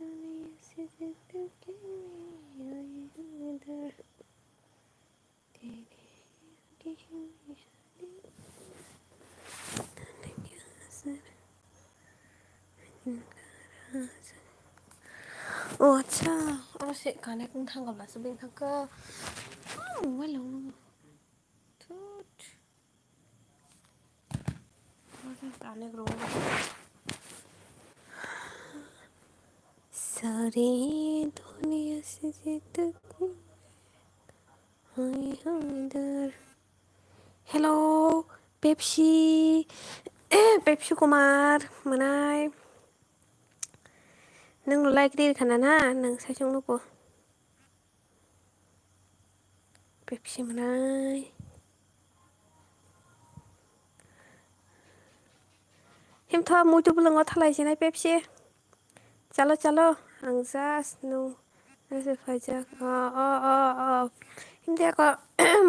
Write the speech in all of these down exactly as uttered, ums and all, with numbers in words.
दुनिया से जिद के मेरा ये दर्द। तेरे आगे है मेरा दिल, तन क्या असर, इनका राज। Oh, acha, oro se connect wng thang, gabla se beng thang kha. Oh, mobile wng. Thut. Oro se connect rw. सारी दुनिया से जिद के Hai, hai, dar. Hello, Pepsi. Pepsi Kumar, manai. Nang like rir khana na, nang saichung nuko. Pepsi manai. Himtho muitu bulungo thalai sinai Pepsi. Chalo, chalo, ang just nung ese phaijak. Oh, oh, oh, oh. Hindi ako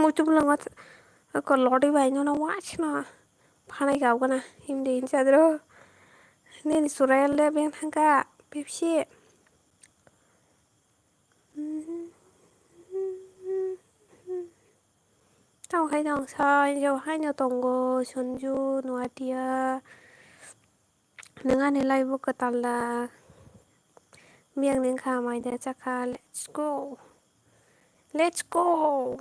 muitu bulungo ako lodi bai nono watch no phanai kau kana. Hindi hinsa dro. Nini surai le beng thangka Pepsi. Tamo hai nong sai, jo hai no tongo, Sonju, Nuatia. Nung ani live bo kwtal da. Miyang ni wngkha mai da chakha. Let's go. Let's go.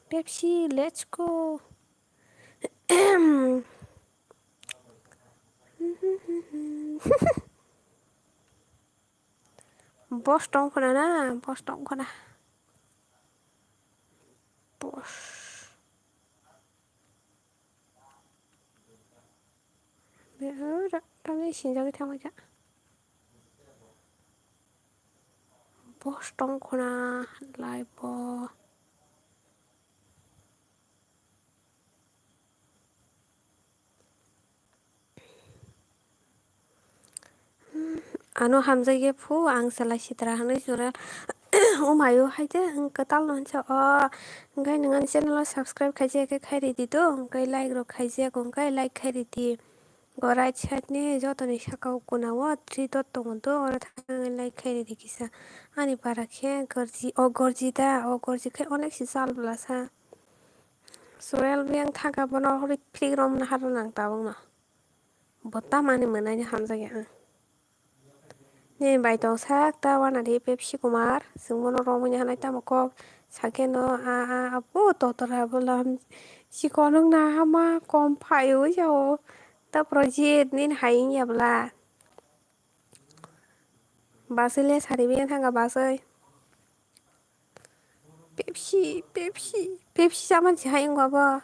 Pepsi, let's go. Boss tong khna na, boss tong khna. Boss. Be, o, ra, ra, sinjagwi thangbaikha. Boss tong khna live o. Ano hamjakya phu, ang chwla sitra hwnwi jora. O mayo hai de, ang kwtal no hinsa o. Hwnkhe nwng ani channel o subscribe khaijak khe khai ridi do, hwnkhe like rok khaijak, hwnkhe like khai ridi. Go right side ni jotoni saka o kuna o three dot tongo do, oro thangwi like khai ridi kisa. Ani para khe gorji, o gorji da, o gorji khe onek si sal bwlasa. Surel biyang thaka bono hori phrik rom na haro nang tabuk no. Bo tamani mwnai ni hamjakya ang. Nini bai tong sak ta wana di Pepsi Kumar, chwng bono romwi ni hanai tamo kok sakhe no a a apo totora bo lam chikon wng na hama kom phai wi jao ta project nini hai wng ya bwla. Basai le sari biyang thangka basai. Pepsi, Pepsi, Pepsi chamani se hai wngkha bo.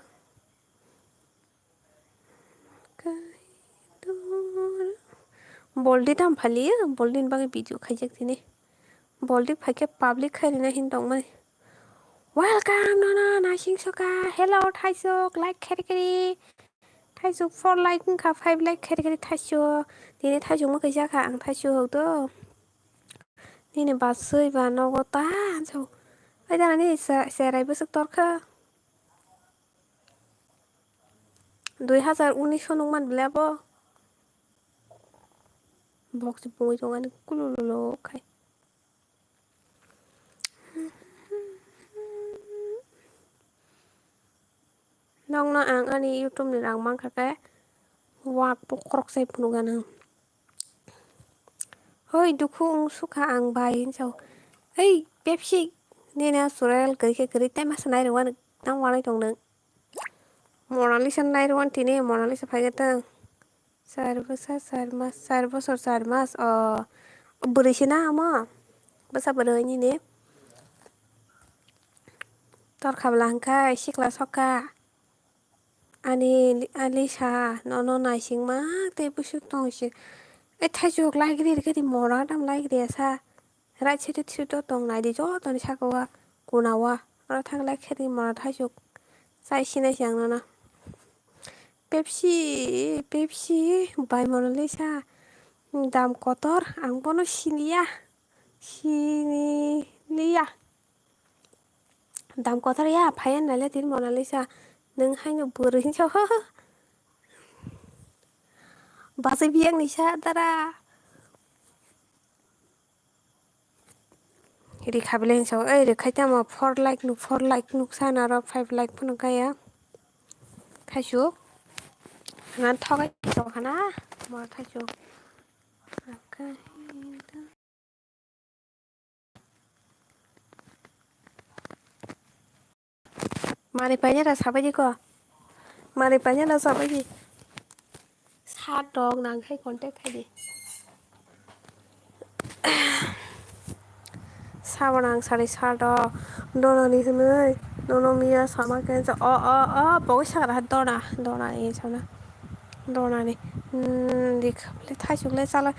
Boldi tam phali, Boldi ni bagwi video khaijak tini. Boldi phaikhe public khairina hin tongmani. Welcome, nono, naising soka. Hello, thaisok, like khairi khairi. Thaisok four like wngkha, five like khairi khairi thaisok. Tini thaisok mwkhai jakha ang thaisok do. Nini basui ba nogo ta hanso. Ai dana nini se-, serai bwswk torkha. Dui hazar unis o nungman bwle abo. Bok se pungwi tongani kululolo khai. Nokno ang ani YouTube ni rang mankha khe wak bokhorok sai phunukgano. Hoi dukhu wng sukha ang bai hinsa. Ei Pepsi nini a chwrairok kwrwi khe kwrwi tei masa nairwkmani tang wanai tong nwng. Monalisa nairwkmani tini Monalisa phaikhe tang. Char bwsa char mas, char bosor char mas, o, bwrwi se na omo, bwsa bwrwi nini. Torkha bwla hwnkha sikla sokha. Ani, ani sa, nono naisingma tei bwswk tong se. E thaichuk lagiri rikhe di mora dam lagiri sa. Right side o three dot tong nai di, jotoni saka o, kuna o, oro thang lai khe di mora thaisuk. Chai sinai se ang nono. Pepsi, Pepsi, bai Monalisa. Dam kotor, ang bono siniya. Siniliya. Dam kotor ya, phaiya naile tin Monalisa. Nwng haino bwrwi hinsa. Bachai biyang ni sa dara. Rikha bele hinsa, ei rikha tamo four like nuk, four like nuk sana ro five like phano kaya. Thaisu. Nan thogai to khana. Mo thaisu. Mari paina da sabai di ko. Mari paina da sabai di. Sa dog nang khai contact khai di. Sa bo nang sari sa dog. Dona ni hwnwi. Nono miya sama khe o o o bo sakra dona dona e sana. Donani, hmm, rikha le thaisuk le chala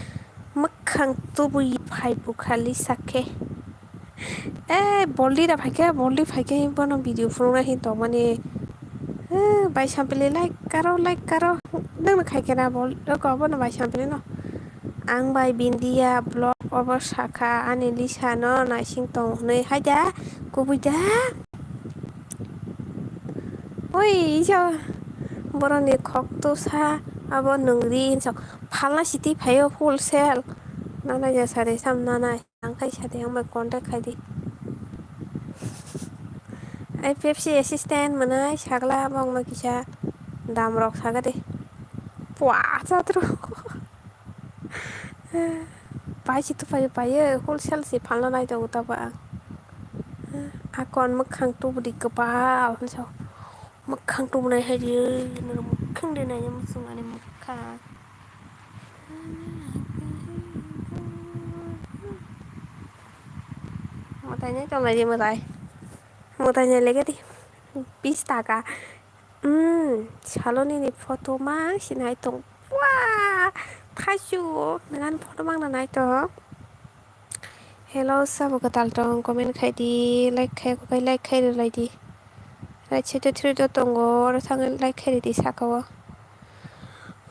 mwkhang tubui phai bukha Lisa khe. Eh, boldi da phaikhe, boldi phaikhe bono video phunukna hin tongmani. Eh, bai sampili like karo, like karo. Nang khai khe na bol, ko bono bai sampili no. Ang bai Bindia vlog obo sakha ani Lisa no naising tong hwnwi haida kubui da. Oi, isa boroni khok to sa abo nungri hinsa phalna siti phaio wholesale. Nana ya sari sam nana ang khai sade ang bai contact khai di. Ai Pepsi assistant manai sagla bong ma kisa dam rok saga de. Pua chatro. Pai si tupai paye wholesale si phalna nai tongo tabo ang. Akon mwkhang tubudi kwpal hinsa. Mwkhang tubunai hai di, mwkhang de nai muchung ani mwkhang. Mwtai nai tonglai di mwtai. Mwtai nai lege di. Bis taka. Hmm, saloni ni photo mang sinai tong. Wah, thaisu. Ngan photo mang na nai tong. Hello, sabo kwtal tong, comment khai di, like khai, like khai rwlai di. Right side o three dot tongo, oro thangwi like khai rwdi saka o.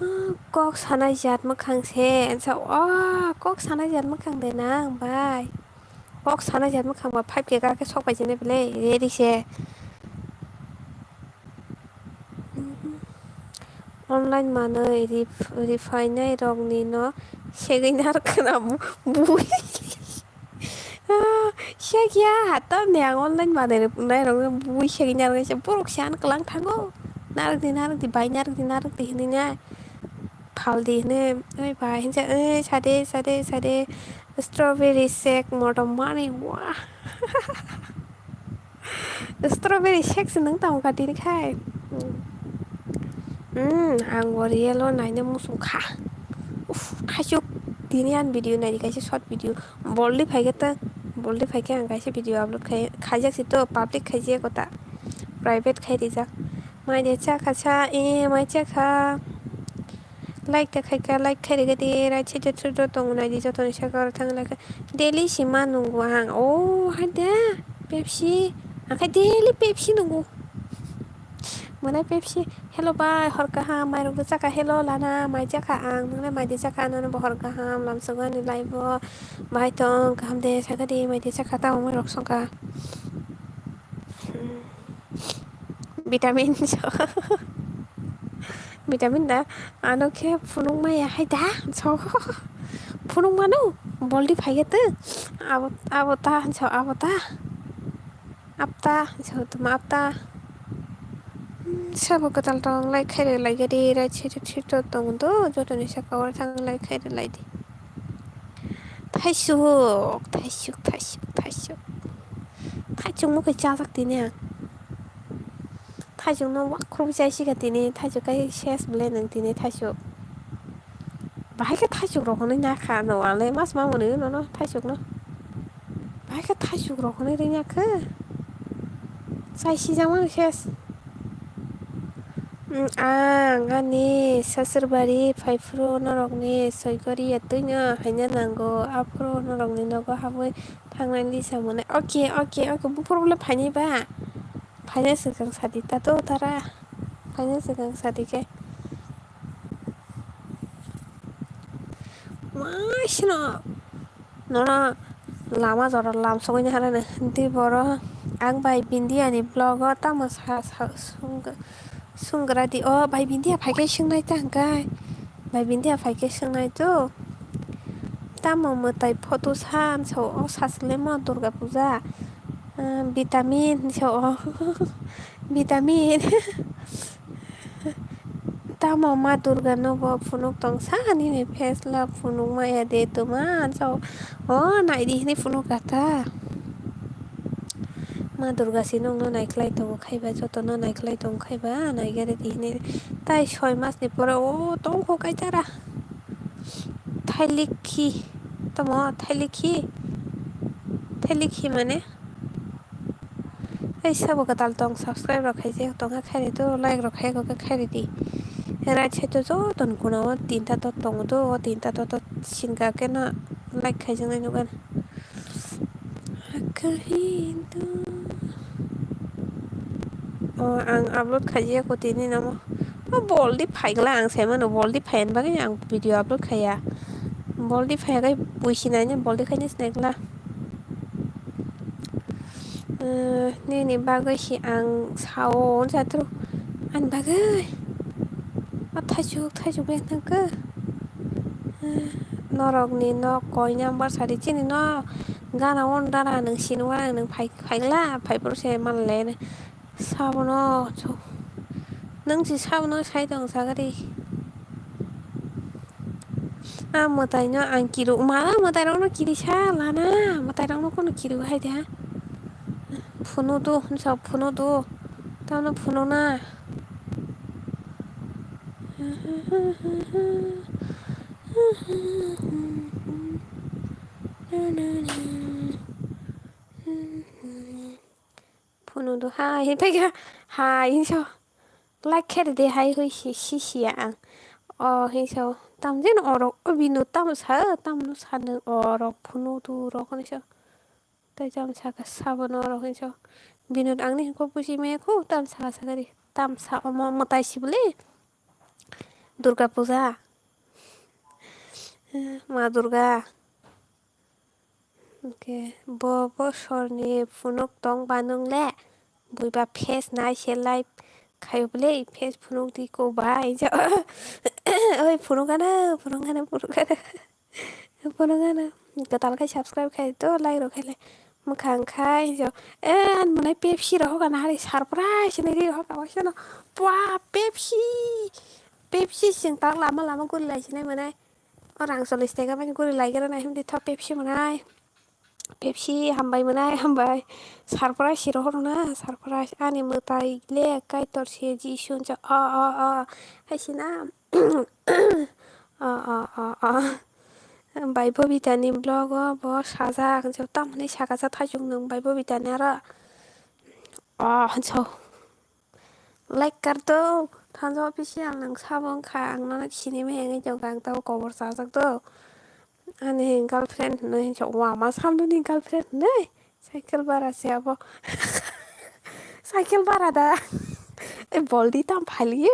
Ah, kok sanai jat mwkhang se, ansa, ah, kok sanai jat mwkhang de nang bai. Kok sanai jat mwkhang ba five K khe sok pai jene belai, ready se. Online manwi rif-, rifainai rokni no segwi narwkna bui. Ah, sek ya, tamni ang online manwi rwnai rok bui segwi narwknai se borok se ano kwlang thango. Narwkdi, narwkdi, bai narwkdi, narwkdi hinwi nai. Phaldi hinwi, oi bai hinsa, oi sade, sade, sade. Strawberry shake motom mani, wah. Strawberry shake se nung tamo ka tini khai. Hmm, ang bo real o naina muchung kha. Uff, thaisuk tini ang video naidi kaisa short video. Boldi phaikhe ta, boldi phaikhe ang kaisa video upload khai, khaijak si to, public khaijak kota. Private khai rijak. Mai de chakha cha, e, mai chakha. Like ta khaika, like khai rega di, right side o three dot tongo naidi, jotoni saka oro thang like. Daily sima nungo ang. Oh, hai da. Pepsi. Ang khai daily Pepsi nungo. Mwnai Pepsi. Hello bai, hor kaham, mairok do chaka. Hello lana, mai chakha ang. Nwngnai mai de chakha, nono bo hor kaham, lamsogo ani live o. Bai tong, kaham de, saka di, mai de chakha, tamo mairok songkha. Vitamin so. Vitamin da ano khe phunuk maya hai da so. Phunuk mano boldi phai khe tw. Abo, abo ta so, abo ta. Apta so, tuma apta. Sabo kwtal tong lai khairi lai gadi rai chiri chiri tong do, jotoni saka o thang lai khairi lai di. Thaisuk, thaisuk, thaisuk, thaisuk. Thaisuk no khe chajak tini ang. Thaisuk no wakhru chai sika tini, thaisuk kai ses bwle nang tini thaisuk. Bahai khe thaisuk rok hwnwi na kha no, ale mas ma mwnwi no no thaisuk no. Bahai khe thaisuk rok hwnwi rwnya khe. Chai sijak mano ses. Mm, ang ani Sasurbari phaiphuru norokni soigori ya twino haina nango, aphuru norokni nogo habwi thangnani samani. Oke, oke, oke, buphuru bole phaini ba? Phaina swkang sadi ta to tara. Phaina swkang sadi khe. Masino nono lama jora lam sogwi naharani di boro. Ang bai Bindia ni vlog o tamo sa, sa, sung, sunggra di. O bai Bindia phaikhe swngnai ta hwnkhe. Bai Bindia phaikhe swngnai to. Tamo mwtai photo san so o sasle mo Durga Puja. Ah, vitamin so o. Vitamin. Tamo ma Durga no bo phunuk tong sa nini face la phunuk maya de tuma sa o nai di hini phunuk kha ta. Ma Durga si nokno naiklai tongo khaiba, jotono naiklai tongo khaiba, naigari di hini. Tai soi mas ni pore o tongkho kaitara. Thailikhi, tamo thailikhi, thailikhi mane? Ei sabo kwtal tong, subscribe rok khaijak tongkha khairi do, like rok khai khe khairi di. Right side o joto ni kuna o tinta dot tongo do, o tinta dot singka khe no like khaijaknai nukha. Akahindu. O ang upload khaijak o tini namo. O boldi phaigla ang saimano boldi phaiyan bagwi ang video upload khaiya. Boldi phaiya kai buisi naini boldi khaini sinai gla. Eh, nini bagwi si ang sao wngsa tru. Ani bagwi. O thaichuk, thaichuk bai thangkhe. Eh, norokni nok koina bwsari chini nok gana on dara nwng sinwara nwng phai, phaigla phaiphuru se manle. Sabono cho. Nwng si sabono sai tong sagari. A mwtai no ang kiru, ma mwtai rok no kiri sa lana, mwtai rok no kono kiru hai de. Phunu do, hinsa phunu do. Tamo phunu na. Phunu do hai, hai, hai, hai, so. Like khe ridi hai hui si, si, siya ang. O, hinsa. Tam jin orok, o binu tam sa, tam no sa no orok phunu do rok hinsa. Tai jam saka sabo norok hinso. Binut angni hwnkhe buji maya kho tam saka sakari. Tam sa omo mwtai sibole. Durga puja. Ma Durga. Hwnkhe bo bosorni phunuk tong ba nwngle. Buiba face nai se live khaio bole face phunuk di ko ba. Oi phunuk ano, phunuk ano, phunuk ano. Bono gana kwtal khai subscribe khai to, like rok khai le. Mwkhang khai jo. Eh, an mwnai Pepsi rok hoka na hari surprise ni ri hoka waisa no. Pua Pepsi. Pepsi sing tak lama lama guri lai sinai mwnai. O rang cholish taka mani guri lai gara na himdi tho Pepsi mwnai. Pepsi hambai mwnai hambai. Surprise si rohor na surprise ani mwtai le kaitor se Jisu ncha a a a. Hai sina. A a a a. Bai Bobita ni vlog o bo sajak, je tamni saka sa thaichuk nwng bai Bobita ni aro. A, so. Like kar do, thansa official nwng sabo wngkha, ang nono sini maya wngwi tongkha, ang tabo kobor chajak do. Ani girlfriend hinwi hinsa, wama samno ni girlfriend hinwi. Cycle bara se abo. Cycle bara da. E boldi tam phaliye.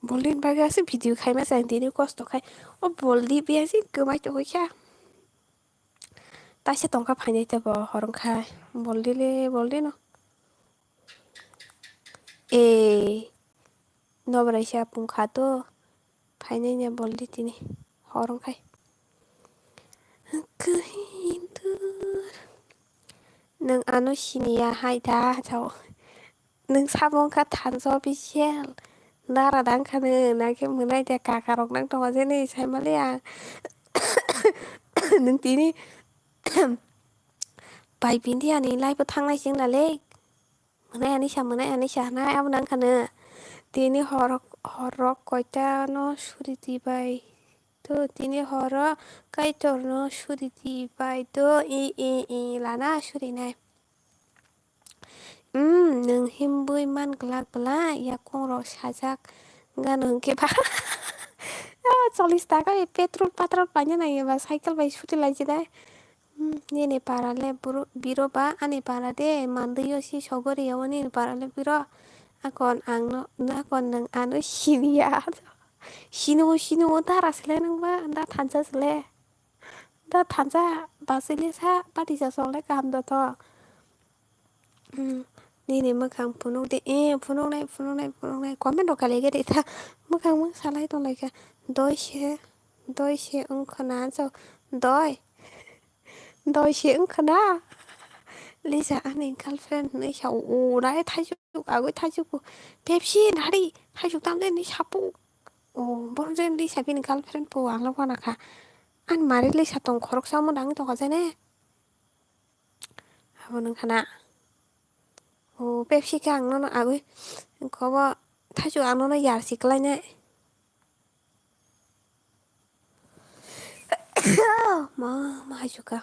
Boldi ni bagwi ase video khaima chang tini kosto khai. O boldi biya se kwmai tongwi kha. Taisa tongkha phainai tebo horong khai. Boldi le boldi no. E. Nobrai se apung kha to. Phainai ne boldi tini. Horong khai. Kahindur. Nwng ano siniya hai da, chao. Nwng sabo wngkha thansa official. Dara dang kha nwng, nakhe mwnai de kaka rok nang tongo jeni saimali ang. Nwng tini bai Bindia ni live o thangnai chwng nale. Mwnai ani sa, mwnai ani sa, nai abo nang kha nwng. Tini hor, hor rok koita no suri di bai. To tini horo Kaitor no suri di bai do i i i lana suri nai. Umm, nwng himbwi man glak bwla, yakung rok sajak gano hwnkhe ba. Ah, chollish taka bai petrol patrol paina nangya ba cycle bai scooty lai jidai. Hmm, nini para le buro, biro ba ani para de mandwi o si sogori o nini para le biro. Akon ang no, akon nwng ano siniya. Siniwo, siniwo, dara sele nwng ba, da thansa sele. Da thansa basile sa pati sa songle kaham da to. Hmm, nini mwkhang phunuk di, eh, phunuknai, phunuknai, phunuknai. Comment rok kali gede ta. Mwkhang mung salai tong lai kha. Doi se, doi se wng khna so. Doi. Doi se wng khna. Lisa ani girlfriend hinwi sa o, o, nai thaichuk, agwi thaichuk bo. Pepsi nari, thaichuk tam de hinwi sapu. O, borok je Lisa bini girlfriend bo ang lo wana kha. Ani mari Lisa tong khoroksa omo nang tong kha jene. Abo nung khana. O Pepsi khe ang nono agwi kobo thaichuk ang nono yar si kwlainai. Ma, ma, hachuka.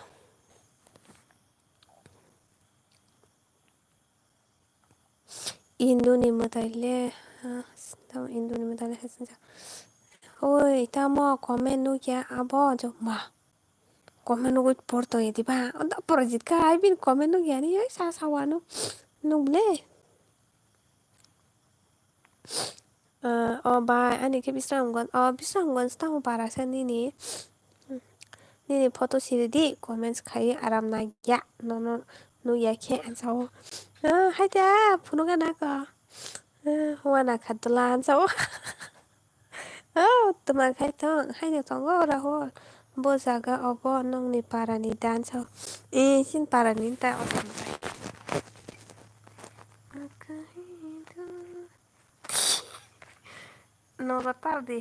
Indoni mwtai le, ha, tamo Indoni mwtai le, ha, sinja. Oi, tamo comment nukya abo, jo, ma. Comment nugwi porto ye diba? Onda porojit ka, ai bin comment nukya ni, ai sa sa wano. Nukle. Ah, o bai, ani khe Bisramganj, o Bisramganj tamo para se nini? Nini photo siri di, comments khai aram nagya, nono nukya khe ang sao. Ah, hai ta, phunukgana ko. Ah, wana khatula ang sao. Oh, twma khai thong, haino tongo Rahul. Bo jaga obo nongni parani dan sao. Eh, sin parani ta otom. Nozor tar di.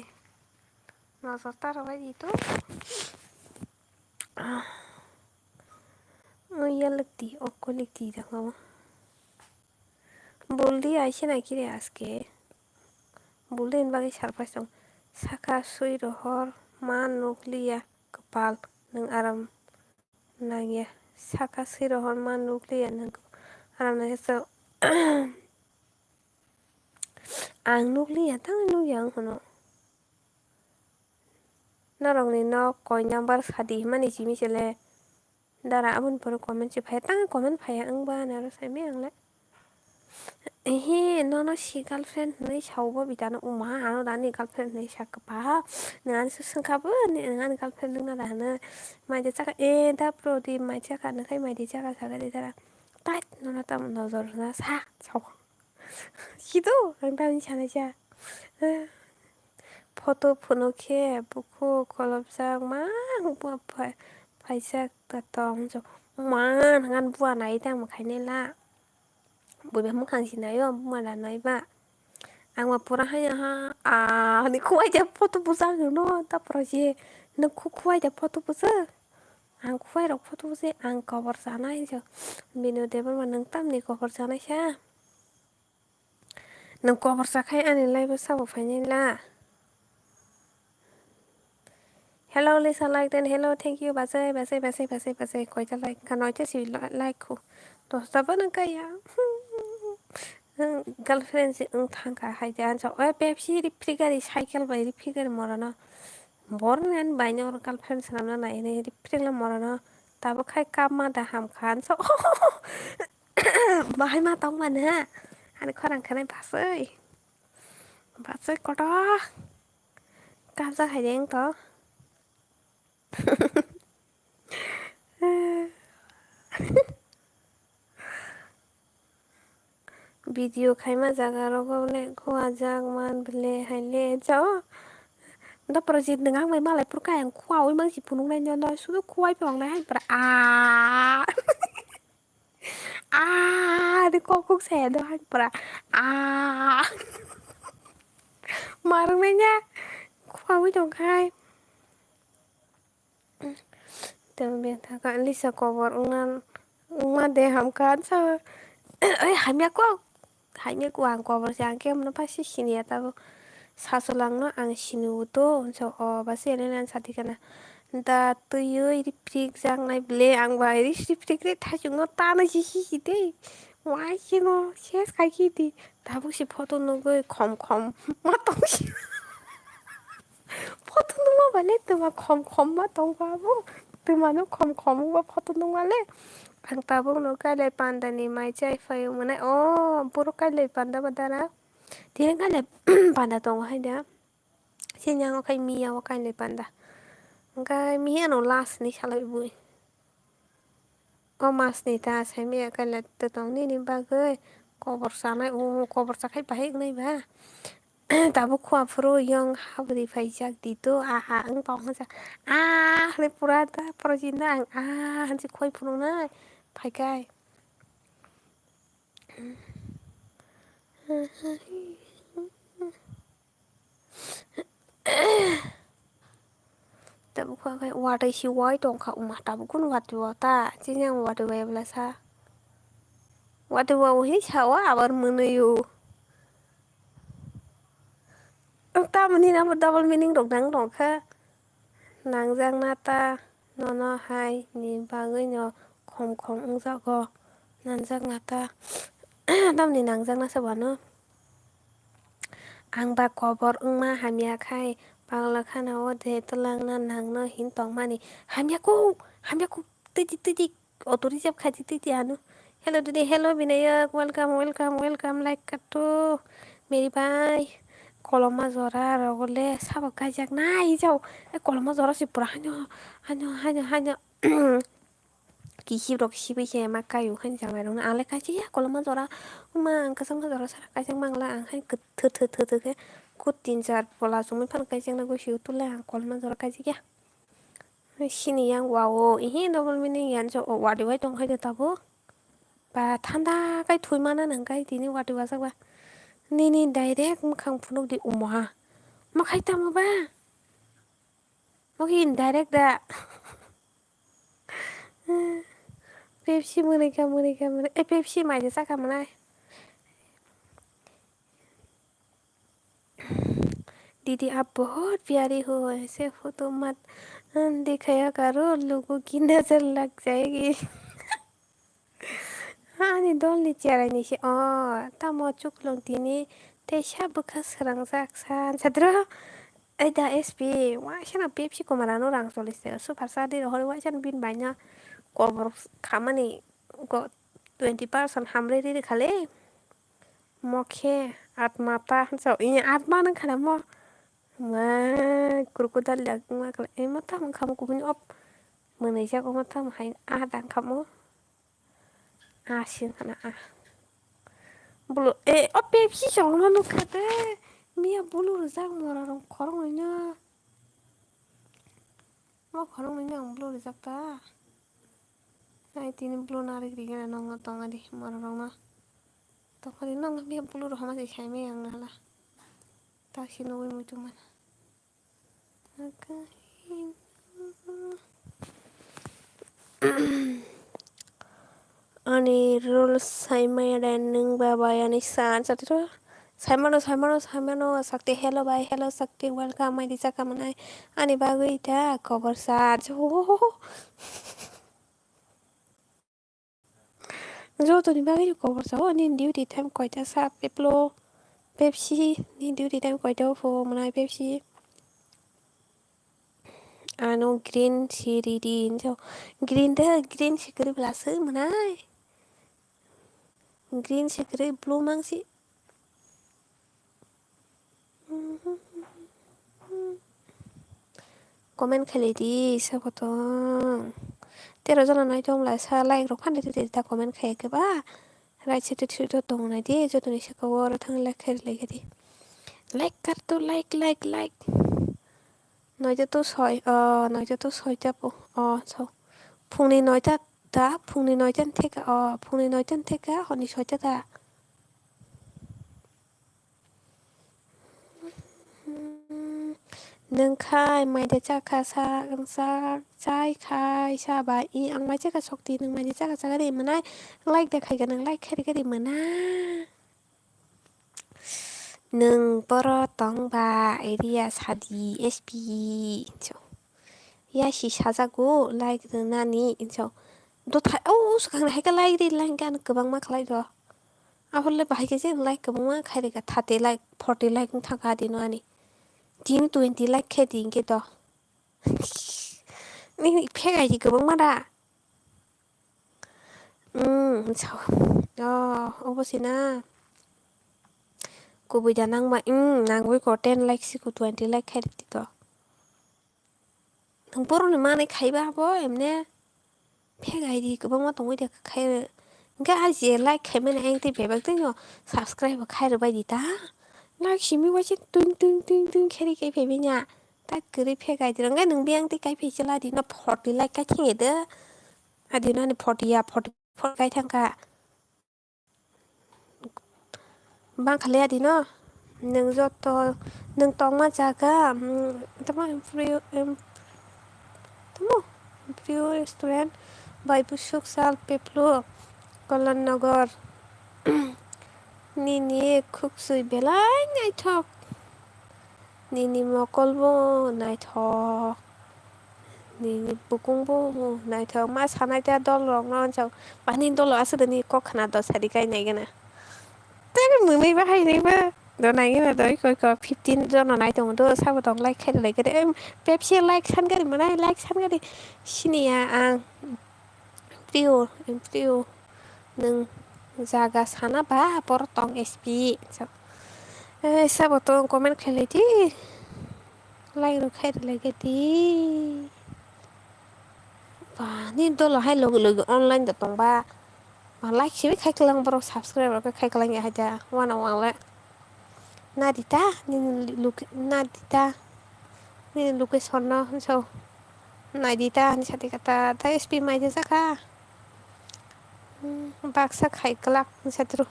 Nozor tar bai di to. Oya lekti, okko lekti da kamo. Buldi aise na kire aske. Buldi ni bagwi surprise tong. Saka sui rohor ma nukliya kwpal nwng aram nangya. Saka sui rohor ma nukliya nwng aram nangya so. Ang nukliya, tang nukya ang hono. Norokni nok koi number sadi himani simi sele. Dara aboni pore comment se phaiya, tang comment phaiya ang ba naro saimai ang le. Ehe, nono si girlfriend hinwi sao bo bitano, uma, ano da ani girlfriend hinwi sa kwpha. Nwng ani se swngkha bo, nwng ani girlfriend wngna da hwnwi. Mai de chakha, eh, da Prodip, mai chakha, nokha mai de chakha, sakha de dara. Tait, nono tamo nojor rwna sa, sao. Sido, ang tamni sanai sa. Photo phunuk khe bukhuk kholopjak ma wngma phai-, phaijak ta tong jo. Ma, nang ani bua nai tang ma khainai la. Buiba mwkhang si nai o, buma da nai ba. Ang ma pura haya ha, ah, ni khuai ja photo busa ang no, ta pura je. Nang khu khuai ja photo busa. Ang khuai rok photo busa, ang kobor sanai jo. Bino Debbarma nang tamni kobor sanai sa. Nwng kobor sakhai ani live o sabo phainai la. Hello, Lisa like den. Hello, thank you. Bachai, bachai, bachai, bachai, bachai. Koita like? Ka noita si li-, like khu. Dosta bo nang kaya. Girlfriend si wng thangkha hai de ansa. Oya Pepsi ri free gari cycle bai ri free gari morano. Bor ngan bai nyor girlfriend sanamna nai ne ri free la morano. Tabo khai kap ma da ham khan so. Bahai ma tong mano ha. Ani khorang khanai basai. Basai koto. Kabjak hai de wng to. Video khaima jaga rogo le khuajak man bele hai le chao. Da project nang ang bai malai pur kayang khua ui mang si phunuk nai nyono sudu khua ui pang nai hai pra. Ah. Ah, de kok kok saya do hai pra. Ah. Marung nai nya. Khua ui tong khai. Tang beng thaka Lisa kobor wngna wngma de hamkha sa. Oi hamya kok. Hamya kok ang kobor se ang khe mano pha si siniya tabo. Sasolangno ang siniwo to, so, o, ba se ene nan sadi kana. Da twiwi riprik jaknai ble ang bai ri riprik re thachungno tana si si si de. Wai sino ses khai khi di. Tabuk si photo nugui khom khom ma tong si. Photo nungma bai le twma khom khom ma tong ba bo. Twma no khom khom wngba photo nungma le. Ang tabuk no kailai panda ni mai chai phai wngmano. O, borok kailai panda ba dara. Tini kailai panda tongo hai da. Sini ang o khai miya o kailai panda. Hwnkhe miya no last ni salai bui. O mas ni ta sai miya kailaito tong nini bagwi kobor sanai, o kobor sakhai bahai wngnai ba. Tabuk khua phuru yong habri phaijak ditu, aha wng tong hwnsa. Ah, hwnwi pura ta, pura jinda ang, ah, hwnsi khoi phunuknai phaikai. Tabuk kha khe watwi si wai tong kha, wngma tabuk kunu watwi o ta, chini ang watwi wai bwla sa. Watwi o hi sa o abar mwnwi o. Tamoni abo double meaning rok nang tong kha. Nangjakna ta nono hai ni bagwi no khom khom wngjago. Nangjakna ta tamoni nangjakna se wano. Ang ba kobor wngma hamya khai pagla khana o de twlangna nangno hin tongmani. Hamya kuk, hamya kuk, tiji tiji auto reserve khaji tiji ano. Hello didi, hello binayak, welcome, welcome, welcome, like kato. Meri bai, koloma jora rogole sabo kaijaknai jao. E koloma jora si pura hanyo, hanyo, hanyo, hanyo. Kisip rok sibui se ma kaio haini jamairokno ang le kaijak ya koloma jora. Wngma ang kwchangma jora sara kaijak mangla ang haini kwthwr thwr thwr thwr khe kut tin char pola chumui phano kaijakna gosio tole ang koloma jora kaijak ya. Sini yang wa o ihi double meaning yan jo o wadi wai tong khaide tabuk. Ba thanda kai thwi mana nang kai tini wadi wajak ba. Nini direct mwkhang phunuk di umoha. Ma khai tamo ba? Mo ki indirect da. Pepsi mwnwi kha, mwnwi kha, mwnwi. Eh, Pepsi mai de chakha mwnai. दीदी आप बहुत प्यारी हो, ऐसे फोटो मत दिखाया करो, लोगों की नजर लग जाएगी। Ani dolni cherai ni se o tamo chuklung tini teisa bwkha srangjak san sadro. Aida S P waisano Pepsi komarano rang cholis te super sa di rohor waisano bin baina kobor khamani go twenty percent hamre riri khale. Mokhe atma ta hansa ini atma nang khana mo. Ma kurkudal jak ma kala ema ta mung khamo kubuni op. Mwnai jago ma ta hai a dang khamo. A sin khana a. Bulu, eh, o Pepsi songno nukha de. Miya bulu rijak mora rong khoroknwi no. Mo khoroknwi no ang bulu rijak ta. Ai tini bulu narik rigena nongno tonga di mora rongno. Tokoni nongno miya bulu rohoma se saimai ang nala. Ta si nugui muitu mana. Ani rules saimaya de nwng ba bai ani san satiro. Saimano, saimano, saimano, sakti hello bai, hello sakti welcome, mai di chaka manai. Ani bagwi ta kobor sa. Jotoni bagwi kobor sa o, nini duty time koita sa peplo Pepsi, nini duty time koita o pho mwnai Pepsi. Ano green si ridi hinjo. Green de, green si kwrwi bwla se mwnai. Green si kwrwi blue mang si. Comment khailai di, sabo tong. Tero jona nai tong lai sa like rok phan di, di, di, ta comment khai khe ba. Right side to tong nai di, jotoni saka o oro thang like khai lai di. Like kar to, like, like, like. Noita to soi, o, noita to soita po, o, so. Phungni noita ta, phungni noita theka, o, phungni noita theka, honi soita ta. Nwng khai mai de chakha sa, sa, chai khai sa ba i ang mai chakha sokti nwng mai de chakha chakha de mwnai like de khai ga nwng like khai de ga de mwnai. Nwng boro tong ba area sadi S P. Ya si sajago like rwnani hinso. Dothai o swkang hai khe like ri like khe ano kwbangma khlai do. Aphuru le bahai khe je like kwbangma khai rikha thirty like forty like wng thangkha dino ani. Tini twenty like khe di hinkhe do. Nini phek hai di kwbangma da. Umm, sao. Oh, obo se na. Kubui da nangma, umm, nangwi ko ten like siko twenty like khai rikti to. Borokni manwi khaiba abo emne. Phek I D kwbangma tongwi de khai. Hwnkhe ah je like khaimani ayang tei bebak tei no subscribe bo khai rwbai di ta. Like simi waisa twing twing twing twing khe ri kai phai bini a. Tak kwrwi phek I D rok hwnkhe nwng biyang tei kai phai chwla di no forty like kai thang ya de. Adi no ani forty ya forty four kai thang kha. Bang kha le adi no. Nwng joto, nwng tongma jaga, mm, tamo improve, im-, tamo improve restaurant, bai busuk sal peplo, Kalan Nagar. Nini khuksui belai naithok. Nini mokol bo naithok. Nini bukung bo naithok. Ma sanai ta dol rok no jok. Bani dol aswk ni kok khna do sadi kai nai gana. Tei mwnwi bahai nai ba. Do nai gana do koi ko fifteen jon no nai tongo do sabo tong like khai lai gade. Em, Pepsi like san gari manai like san gari. Sini ya ang. Priyo, priyo, nwng jaga sana ba borok tong S P. So, eh, sabo tong comment khailai di. Like rok khai rwlai di. Ba, ni dolo hai logi logi online da tong ba. Ba, like sibi khai klang borok subscribe rok khai klang ya hai da. Wana wang le. Nadita, nini look, Nadita, nini location no so. Nadita, ni sati kata, ta S P mai de saka. Hmm, baksa khai kelak, ni satru.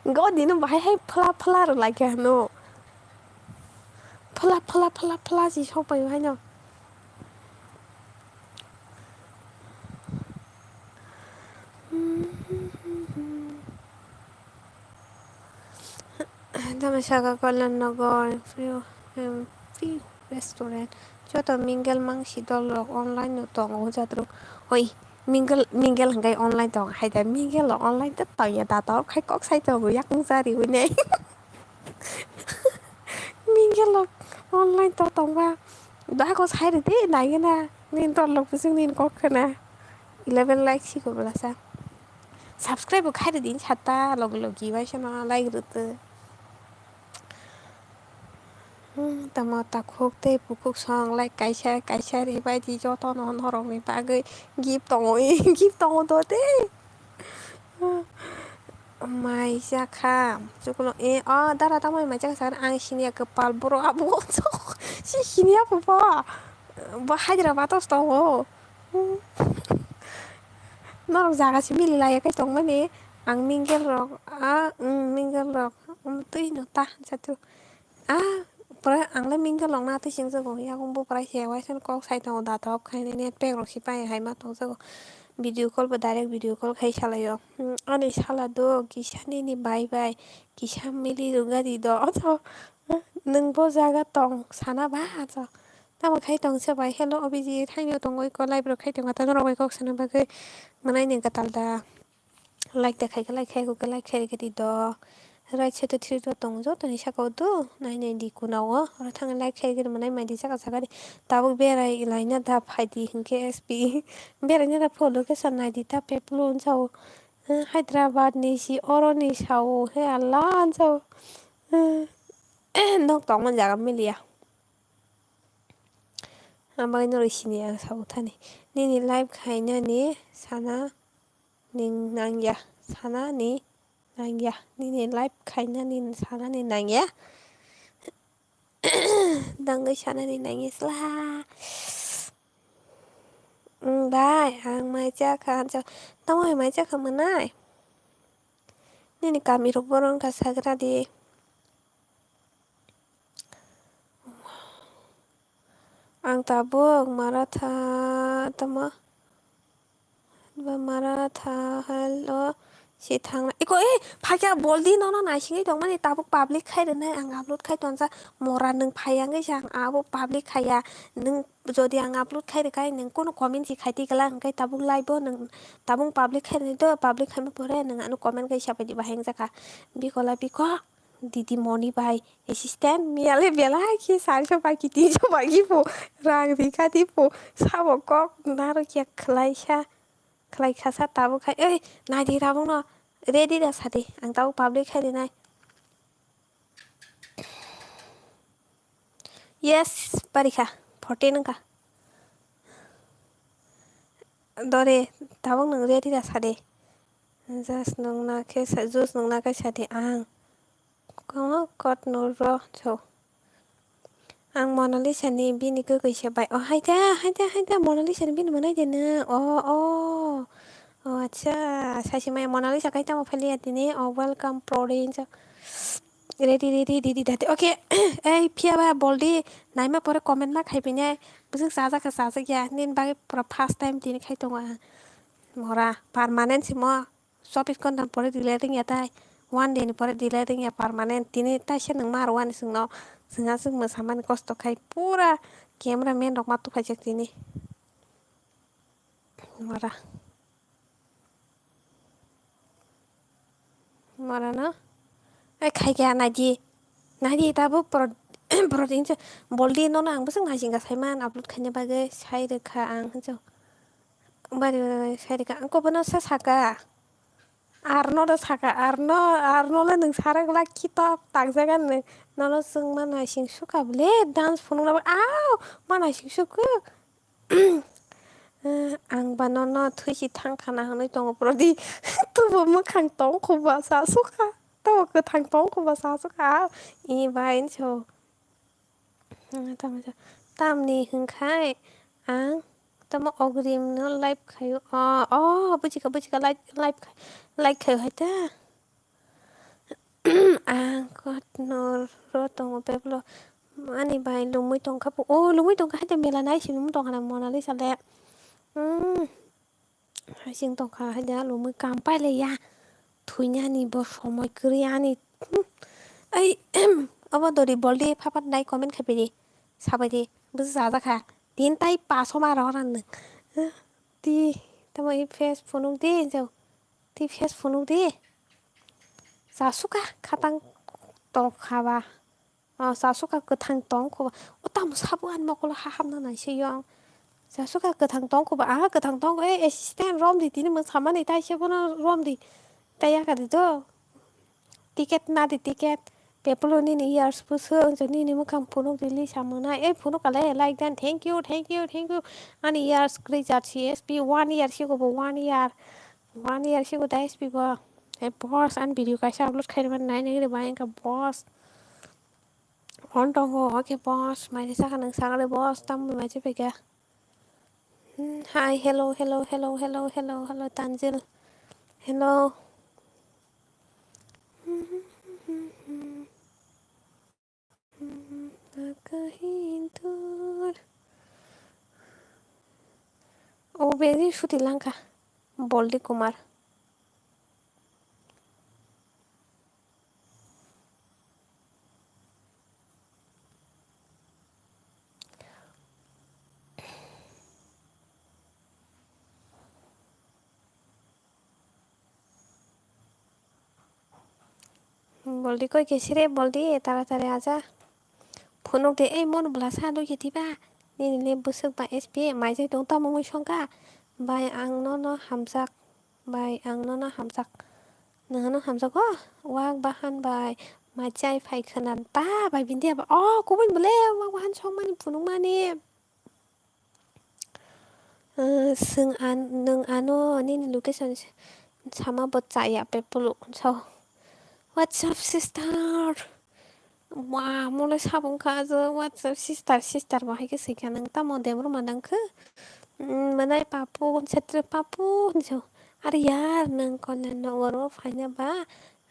Go dino bahai hai phala phala ro lagi hano. Phala phala phala phala si sok pai hai no. Tamo saka Kalyan Nagar, Free, em, Free Restaurant. Joto mingle mangsi dol rok online no tongo hojat rok. Oi, mingle, mingle hingkai online tongo. Hai da mingle rok online to tongya da to khai kok sai tongo yakung sari hwnwi. Mingle rok online to tongba. Da ko sai rwdi naigena. Ni dol rok bising ni kok khna. Eleven like si ko bwlasa. Subscribe bo khai rwdi sata logi logi bai sano like rwtwi. Hmm, tamo takhuk tei bukhuk song like kaisa kaisa ribai di joto no norok ni bagwi gift tongo gift tongo do de. Mai jakha chuklo e o dara tamo mai jakha sakha ang siniya kwpal boro abo si siniya bo bo Hyderabad o tongo. Norok jaga se mili laiya khe tongmani. Ang mingle rok, ah, mm, mingle rok, mm, twi no ta, jatu. Ah, pore ang le mingle rok na twi sing jago. Yakung bo pore se waisa kok sai tongo, da tok khai nini pek rok si pai hai ma tong jago. Video call bo direct video call khai salai o. Mm, ani sala do kisa nini bai bai, kisa mili rwgadi do. Oto, nwng bo jaga tong sana ba, oto. Tamo khai tong se bai, hello, Abhijit, haino tongoi ko, live rok khai tongo, ta norok bai kok sana bagwi. Manai ni gatal da. Like da khai khe like khai khe like khai rwgwi di do. Right side o three dot tongo jotoni saka o do. Nai nai di kuna o. Oro thang like khai rwgwi manai mai di saka saka di. Tabuk berai laina da phai di hinkhe S P. Berai na da pho location nai di ta peplo unsa o. Eh, Hyderabad ni si oro ni sa o he Allah unsa o. Eh, nok tongma jaga miliya. Ang bagwi norok sini ang sabo thani. Nini live khainani sana ning nangya. Sana ni nangya. Nini live khainani sana ni nangya. Dangwi sana ni nangya sla. Mm, bai, ang mai chakha, ang chakha. Tamo hai mai chakha manai? Nini kami rok borok wngkha sagra di. Ang tabuk Maratha tamo? Ba Maratha halo si thangna. Iko, eh, phaikha boldi nono naisingwi tongmani tabuk public khai rwnai ang upload khai tonsa. Mora nwng phai wngwi se ang abo public khaiya. Nwng jodi ang upload khai rwkha nwng kono comment si khai twi glak hwnkhe tabuk live o nwng tabuk public khai rwnai to public khaima pore nwng ano comment khai sapai di bahai wngjakha. Bikola biko. Didi moni bai assistant miyale belai khe sarso bai kiti so bai khe po rang rikha di po sabo kok naro khe khlai sa khlai kha sa tabuk khai oi nai di tabuk no ready da sa di ang tabuk public khai rinai. Yes, parikha. Fourteen wngkha. Dore, tabuk nwng ready da sade. Just nwngna khe sa, juice nwngna khe sade ang. Kono kot nuro cho. Ang Mona Lisa ni bini kwkwi se bai. Oh, haida, haida, haida, Mona Lisa ni bini mwnai de nw. Oh, oh. Oh, acha. Saisi maya Mona Lisa kai tamo phaliya tini. Oh, welcome, Prodin. Ready, ready, ready, ready. Okay. Ei, phiya ba boldi. Naima pore comment ma khai pini. Bwswk chajak kha, chajak ya. Nini bagwi pura first time tini khai tongo ang. Mora, permanent simo. Chobbish ghonta ni pore delete wngya tai, one day ni pore delete wngya permanent. Tini taisa nwng ma rwani chwngno, chwngha chwng mwsamani kosto khai pura camera man rok ma tuphaijak tini. Mora. Mora no? Ai khaikha naidi. Naidi tabuk pro-, protein se boldi nono ang bwswk naisingkha saiman upload khaina bagwi sai rwkha ang hinjo. Bari bari sai rwkha ang kobono sa saka. Arno da saka, arno, arno le nwng sarak lak khitok takjak ani. Nono chwng ma naising suka bole dance phunuk labo. Au, ma naising suku. Eh, ang ba nono thwi si thang khana hwnwi tongo prodi. Tubo mwkhang tong khuba sa suka. Tubo kwthang tong khuba sa suka. I bai so. Hmm, tamo sa-, tamni hwnkhai ang tamo ogrim no live khaio. Oh, oh, bujika, bujika, live, live khai-, live khaio hai ta. Ang kot no ro tongo beblo. Ani bai lumui tongkha po. Oh, lumui tongkha hai ta mela nai si lumui tongkha na Mona Lisa le. Hmm. Hai sing tongkha hai da lumui kam pailaiya. Thuinani bo somoi kwrwi ani. Hmm. Ai, abo dori boldi phapat nai comment khaipiri. Sabaidi, bwsa jajakha. Tin tai paso ma rok ran nwng. Ti, tamo i face phunuk di, jao. Ti face phunuk di. Jasuka khatang tongkha ba. Ah, jasuka kwthang tong kho. O tamo sabo ani mokolo ha hamna nai se yong. Jasuka kwthang tong kho ba. Ah, kwthang tong kho. Eh, assistant rom di tini mwsamani tai se bono rom di. Tai ya ka di do. Ticket na di ticket. Pepolo nini ears pusu unjo nini mukhang phunuk di li samung na. Eh, phunuk kale like dan. Thank you, thank you, thank you. Ani ears kwrwi jat C S P one year sigo bo one year. One year sigo da S P bo. Eh, boss ani video kaisa upload khairman nai nai ba engka boss. On tongo, okay, boss. Mai saka nang saka le, boss. Tam mai se pega. Hmm, hi, hello, hello, hello, hello, hello, hello, Tanjil. Hello. Akahindur. O beni suti langka. Boldi Kumar. Boldi koi kesire boldi taratari aja. Phunuk de ei mon bwla sa dukhe tiba. Nini le bwswk ba S P maijai tong tamo mui songkha. Bai ang nono hamjak. Bai ang nono hamjak. Nangano hamjago? Wak bahan bai. Maijai phai khwna ta bai bindi aba. Oh, kubun bole wak bahan songmani phunukmani. Eh, swng an-, nwng ano nini location s-, sama bo chaya pe pulu. So, what's up, sister? Wa, mole sabung kha ajo, what's up, sister, sister bo hai khe swikha nwng tamo debro ma nang khe? Mm, mwnai papu, setre papu, hinjo. Are yar, nwng Kalyan Nagar o phaina ba,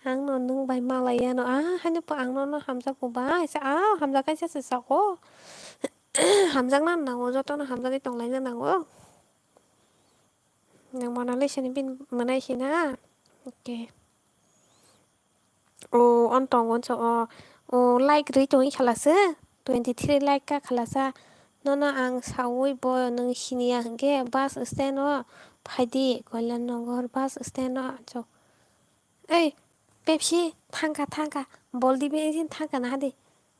ang no nwng bai malai yano, ah, haino po ang no no hamjago ba, sa, ah, hamjak kaisa se sako. Hamjakna nango, jotono hamjagwi tonglaina nango. Nang Mona Lisa ni bini mwnai sina? Okay. O, on tongo, so, o, o, like rwi tongwi khalase. Twenty three like ka khalasa. Nono ang sawi bo nwng siniya hwnkhe bus stand o phaidi, Kalyan Nagar bus stand o. So, ei, Pepsi, thangkha, thangkha. Boldi bini sini thangkha na hadi.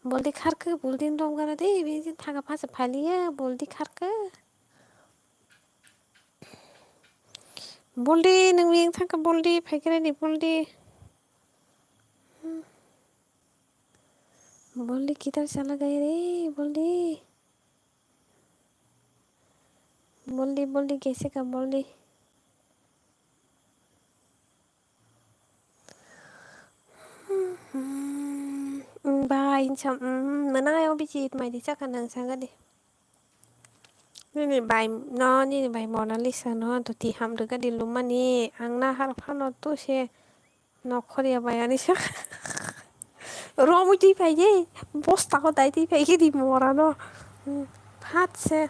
Boldi kharkhe, boldi romgana de, bini sini thangkha phasa phaliya, boldi kharkhe. Boldi, nwng bini thangkha boldi, phaikhe ready boldi. Boldi kitar chala gaya re, boldi. Boldi, boldi, kaise ka boldi. Ba, insa, mm, mana ayo bichit mai di chakha nang sanga di. Nini bai no, nini bai Mona Lisa no, duti hamrwk gadi lumani, ang nahar phano tu se nokhorya bai ani sa. Romwi twi phai ye, bosta ko dai twi phai ye di mora no. Hmm, phat se,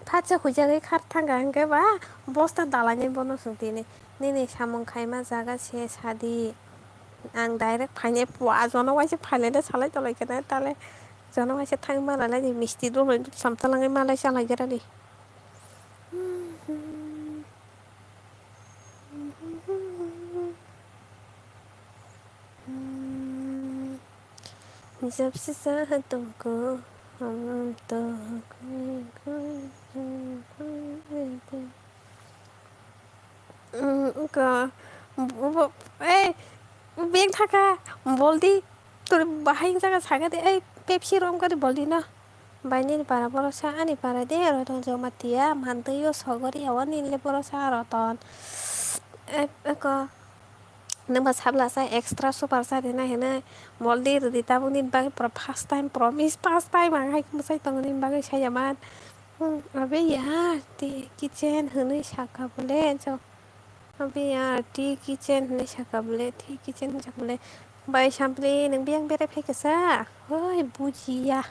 phat se huijagwi khar thangkha hwnkhe ba bosta dalainai bono swng tini. Nini samung khaima jaga se sadi. Ang direct phainai pua jono waisa phainai de salai tolai khe na tale. Jono waisa thang malai lai di misti duloi samtalangwi malai salai gra di. Jab se chaha tongkho, hum to. Wngkha, bo, bo, ei, beng thaka, boldi, tori bahai wngkha sakha de, ei, Pepsi rom kari boldi no. Bai nini para borosa, ani para de, oro tong Jamatia, mantwi o sogori, awo nini le borosa, oro ton. Eko, nangba sabla sa extra super sa rina hinwi, boldi rwdi tabuk nini bagwi pura first time, promise first time, ang hai mwsai tongo nini bagwi saya man. Hmm, abe ya, te kitchen hinwi saka bole, jo. Abe ya, te kitchen hinwi saka bole, te kitchen hinwi saka bole. Bai sampli, nwng biyang berai phaikha sa? Hoi, bujiya.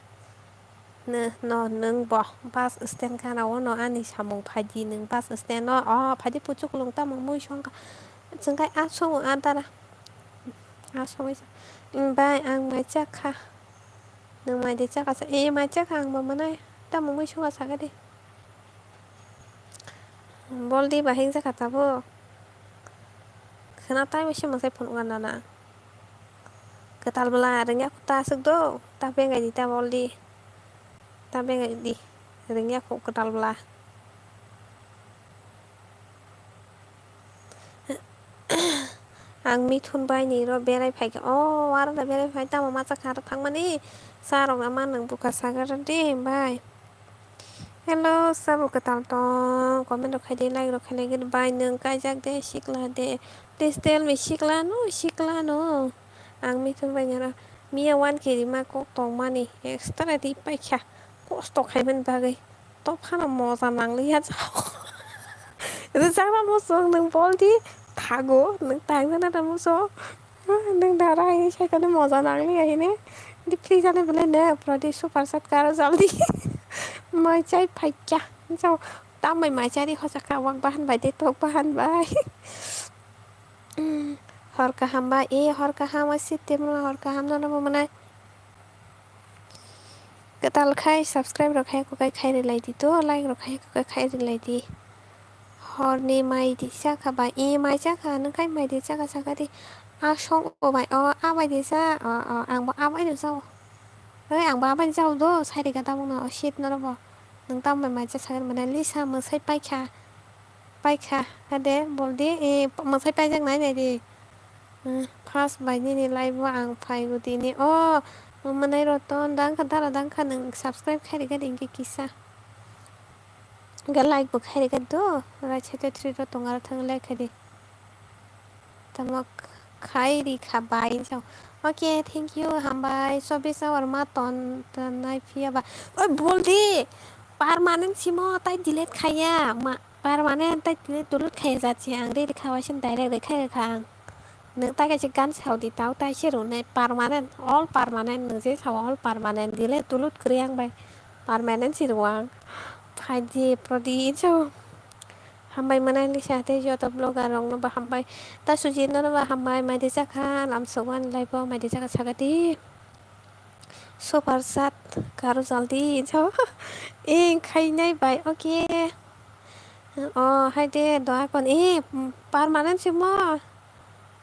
No, no, nwng bo bus stand gana o no ani samung phaidi, nwng bus stand o, o phaidi puchuk lung tamo mui songkha. Chwngkai a songo a dara. A songwi sa, "Bai, ang mai chakha." Nwng mai de chakha sa, "E, mai chakha, ang bo manai." Tamo mui songa sakha de. Boldi bahai wngjakha tabuk. Khwna tai bai se mwsai phunukna nana. Kwtal bwla rwngya kho ta aswk do. Ta bengai di ta boldi. Ta bengai di. Rwngya kho kwtal bwla. Ang Mithun bai ni ro berai phaikha. O, aro da berai phai tamo masa kharo thangmani. Sa rok ama nwng bwkha sagar de bai. Hello, sabo kwtal tong, comment rok khai di, like rok khai di, bai nwng kaijak de, sikla de, please tell me, sikla no, sikla no. Ang Mithun bai nara, miya one K rima kok tong mani, extra ri paikha, kosto khaimani bagwi, to phano moja nangliya jao. Rwchapna muchung nwng boldi thago, nwng tangjana da muchung. Nwng dara hai saikhe moja nangliya hini. Di free jani bole ne, prodi super set karo jaldi. Mai chai phaikya. Jao, tambai mai chari hochakha, wak bahan bai de, tok bahan bai. Hor kaham ba, e hor kaham, a sittemra hor kaham no, no bo manai. Kwtal khai subscribe rok khai kukai khai rilai di to, like rok khai kukai khai rilai di. Horni mai di chakha bai, e mai chakha, nwng khai mai di chakha sakha di. A song o bai, o a bai di cha, o, o, ang bo a bai no cha o. Oi, ang bo a bai cha o do, sai ri ga tabuk no, o shit no bo. Nwng tamo bai mai cha sakha mane Lisa mwsai paikha. Paikha, hade, boldi, e, mwsai paijak nai nai di. Hmm, first bai nini live o ang phaigo tini. O, manai Roton, dangkha, dara dangkha, nwng subscribe khai rikha di, hinkhe kisa. Hinkhe like bo khai rikha do, right side o three dot tongo, aro thang like khai di. Tamo khai rikha bai, so. Okay, thank you, hambai. Chobbish hour ma ton, ton nai phiya ba. Oi, boldi, permanent simo, tai delete khaiya, ma. Permanent tai tini tulut khai jat se ang, ready kha waisa direct rw khai rw kha ang. Nwng tai kaisa gan sao di, tao tai se rwnai permanent, all permanent, nwng je sao all permanent, delete tulut kwrwi ang bai permanent se rw ang. Phai di, prodi, so. Hambai manai ni sa tei joto vlogger rok no bo hambai. Ta suji no bo hambai, mai di chakha, lam sogwan lai bo, mai di chakha saga di. Super chat karo jaldi, so. Eng khainai bai, okay. O, hai de, doa kon, e, permanent simo.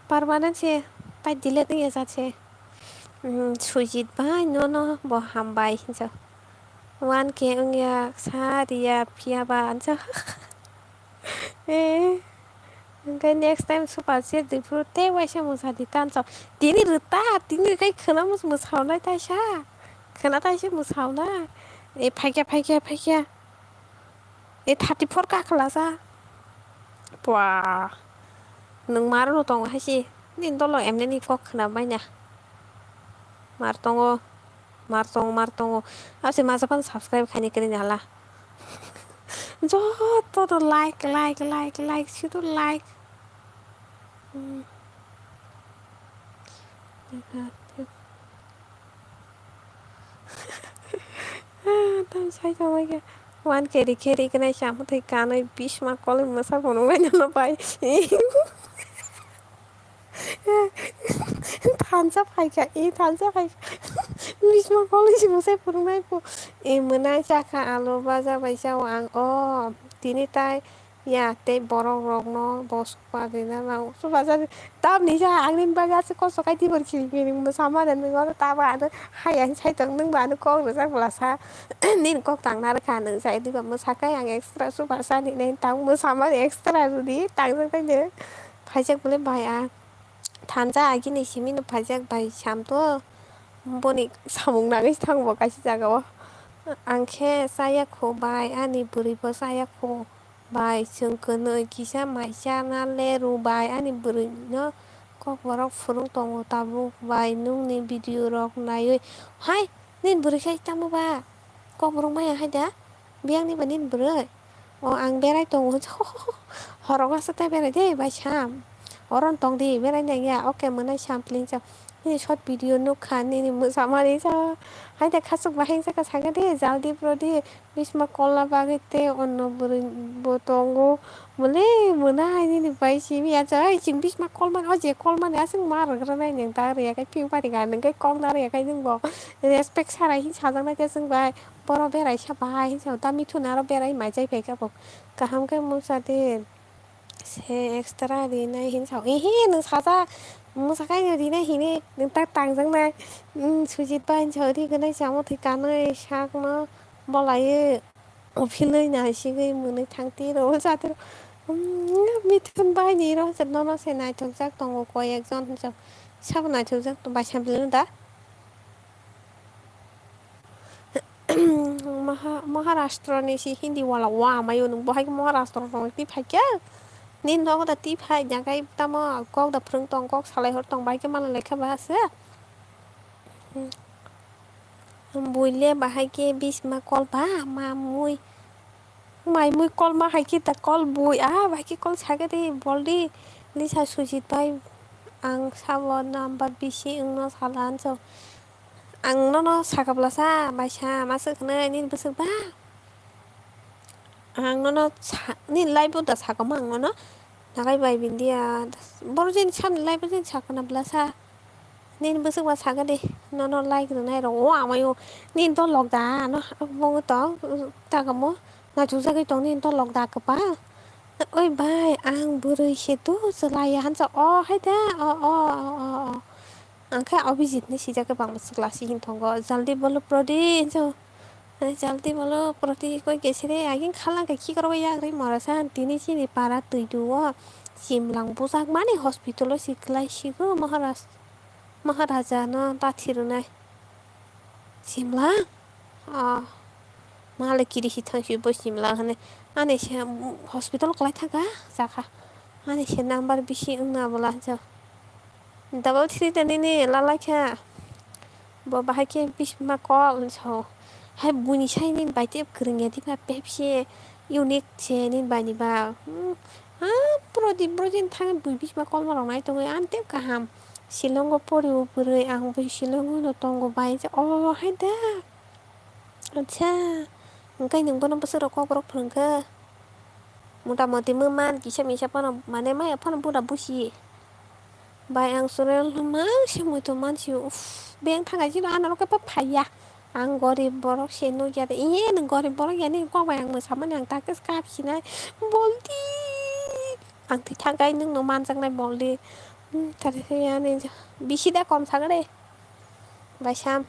Permanent se, tai delete wngya jat se. Hmm, Sujit bai, no, no, bo hambai, so. One K wngya, sa riya, phiya ba, so. E, Hwnkhe next time super chat rwphuru tei waisa mwsadi tansa. Tini rwta, tini rwkhai khwna mus-, mwsaunai taisa. Khwna taisa mwsauna. E phaikya, phaikya, phaikya. E thirty four kakhwlasa. Pua. Nwng marono tongo haisi. Nini dolo emneni kok khwna baina. Mar tongo. Mar tongo, mar tongo. Ase masa pan subscribe khaini kwrwi hala. Joto to like, like, like, like, sudu like. Hmm. Tam sai tongbaikha. One K rikhe riknai chamung thai kanwi bisma kolwi mwsa phunuknai nono bai. Thansa phaikha, e thansa phaikha. Bisma kolwi se mwsai phunuknai pho. E mwnai chakha alu baja bai chao ang. O tini tai ya tei borok rokno bo supa rina nang. Supa jani tamni sa ang nini bagwi aswk kosto khai tibor khili khili mwsa mani nwng oro tamo ano hai ang sai tong nwng bo ano kok rwjak bwlasa. Nini kok tangna rwkha nwng sai diba mwsa khai ang extra supa sani nai tang mwsa mani extra rwdi tangjak bai nwng. Phaijak bole bai a. Thansa agini simi no phaijak bai samto boni samung nangwi thango bo kaisa jagao. Ang khe chaya kho bai, ani bwrwi bo chaya kho bai, chwng kwnwi kisa mai chana le rw bai, ani bwrwi no kokborok phwrwng tongo tabuk bai, nwngni video rok naiwi. Hai, nini bwrwi khe tamo ba? Kokborok maya hai da? Biyangni ba nini bwrwi? O ang berai tongo. Horok asa tei berai de bai sam. Oro tong di berai nang ya. Oke mwnai sam pling cham. Nini short video nukha nini mwsamani sa. Hai de khasuk bahai saka saka de jaldi bro di. Bisma kolla bagwi tei onno bwrwi bo tongo. Mole mwnai nini bai simi ya chai ching bisma kolmani o je kolmani aswk ma rwgranai nang ta rwya kai ping pari ga nang kai kok na rwya kai nang bo. Respect sarai hin sajaknai khe chwng bai. Borok berai sa bahai hinsa da mithun aro berai mai jai phaikha bo kaham khe mwsa de se extra rinai hinsa ehe nwng sajak mwsa khe rinai hini nwng ta tangjaknai. Sujit bai hinsa ri gwnai chamo thwi kanwi sakno bolaiwi ophilwi naisigwi mwnwi thang tiro jatiro mithun bai ni ro nono se naithokjak tongo koi ekjon hinsa sabo naithokjak bai sambilano da. Maha-, Maharashtra ni si Hindi wala wa mayo nwng bo hai khe Maharashtra rok ni twi phai khe nini nogo da twi phai ya khe tamo kok da phwrwng tong kok salai hor tong bai khe mana lekha ba se. Buile bahai khe bisma kol ba ma mui. Mai mui kol ma hai khe ta kol bui a bai khe kol sa khe de bol di. Lisa Sujit bai ang sabo number bisi wngno sala anso. Ang nono saka bwlasa bai sa ma swk hwnwi nini bwswk ba? Ang nono sa-, nini live o da sakamo ang nono nagai bai bindia. Boro jeni samni live o jeni sakana bwlasa. Nini bwswk ba sakadi nono like rwnai rok o amaio nini to lok da ano bongo to takamo naithokjagwi tong nini to lok da kwpal. Oi bai ang bwrwi se do chwlaiya hansa o hai da o o o o o. Ang khe Abhijit ni sijak khe bangma chwla si hin tongo jaldi bolo prodi hinsa. Jaldi bolo proti koi kesire agin khalang khe khikrok yagrwi mora sa tini chini para twi duo chimlang bujak mani hospital o si kwlai sigo Maharaj-, Maharaja no lathi rwnai. Chimlang? Ah, male kiri hi thang si bo chimlang hane. Ani se hospital kwlai thangkha jakha. Ani se number bisi wngna bwla hinsa. Double three da nini lalai kha. Bo bahai khe bisma kol hinsa. Hai buini sai nini bai tep kwrwngya diba Pepsi unique se nini bai ni ba. Hmm. Ha, Prodip bro jin thang bui bisma kol ma rok nai tongwi ang tep kaham. Shillong o pori o bwrwi ang bui Shillong o no tongo bai je. Oh, hai da. Acha. Hwnkhe nwng bono bwswk rok kok borok phwrwngkha. Mota moti mwman kisa misa phano mane maya phano bura busi. Bai ang chwrai lwma se muitu mansi uff beng thangkai chini ano khe phaiya. Ang gorib borok se nukya de iye nwng gorib borok ya nini kok bai ang mwsamani ang takhe kapsinai boldi. Ang twi thangkai nwngno manjaknai boldi. Hmm, tari se ani bisi da kom sakha de. Bai sam.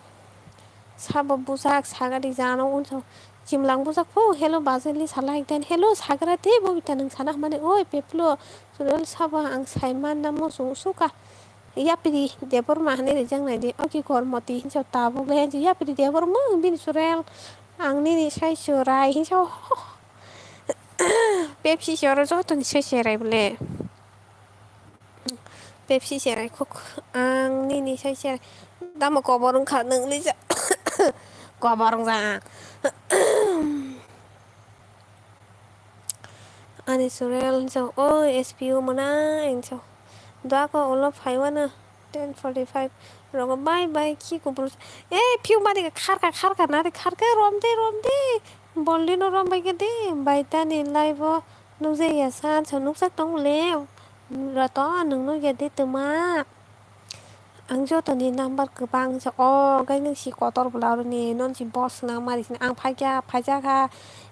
Sabo bujak sagadi jano unsa Simlang bujak pho, hello Bazili salai den, hello sagra de bo bita nung sana hamani, oi Peplo, Surel sabo ang saiman namo sung suka. Yapri Debor ma hani rijang nai de, oki Kormoti hinso tabuk le hinso, yapri Debor mo bini Surel, ang nini sai surai hinso. Pepsi si oro joto ni sai serai bole. Pepsi serai khuk ang nini sai serai. Tamo kobor wngkha nungni ja. Kobor wngkha. Ani Surel hinso, o S P U mona hinso. Dua ko ulo phaiwano ten forty five rogo bye bye khi kubur. E phiu mari kharka kharka nari kharka romde romde. Boldi no rom bai khe de. Bai tani live o nukjaya sa hinso nukjak tong le. Rato nung nukya de twma. Ang jotoni number kwbang se o gai nung si kotor bwla roni non si boss na mari sini ang phaikya phaijak ha.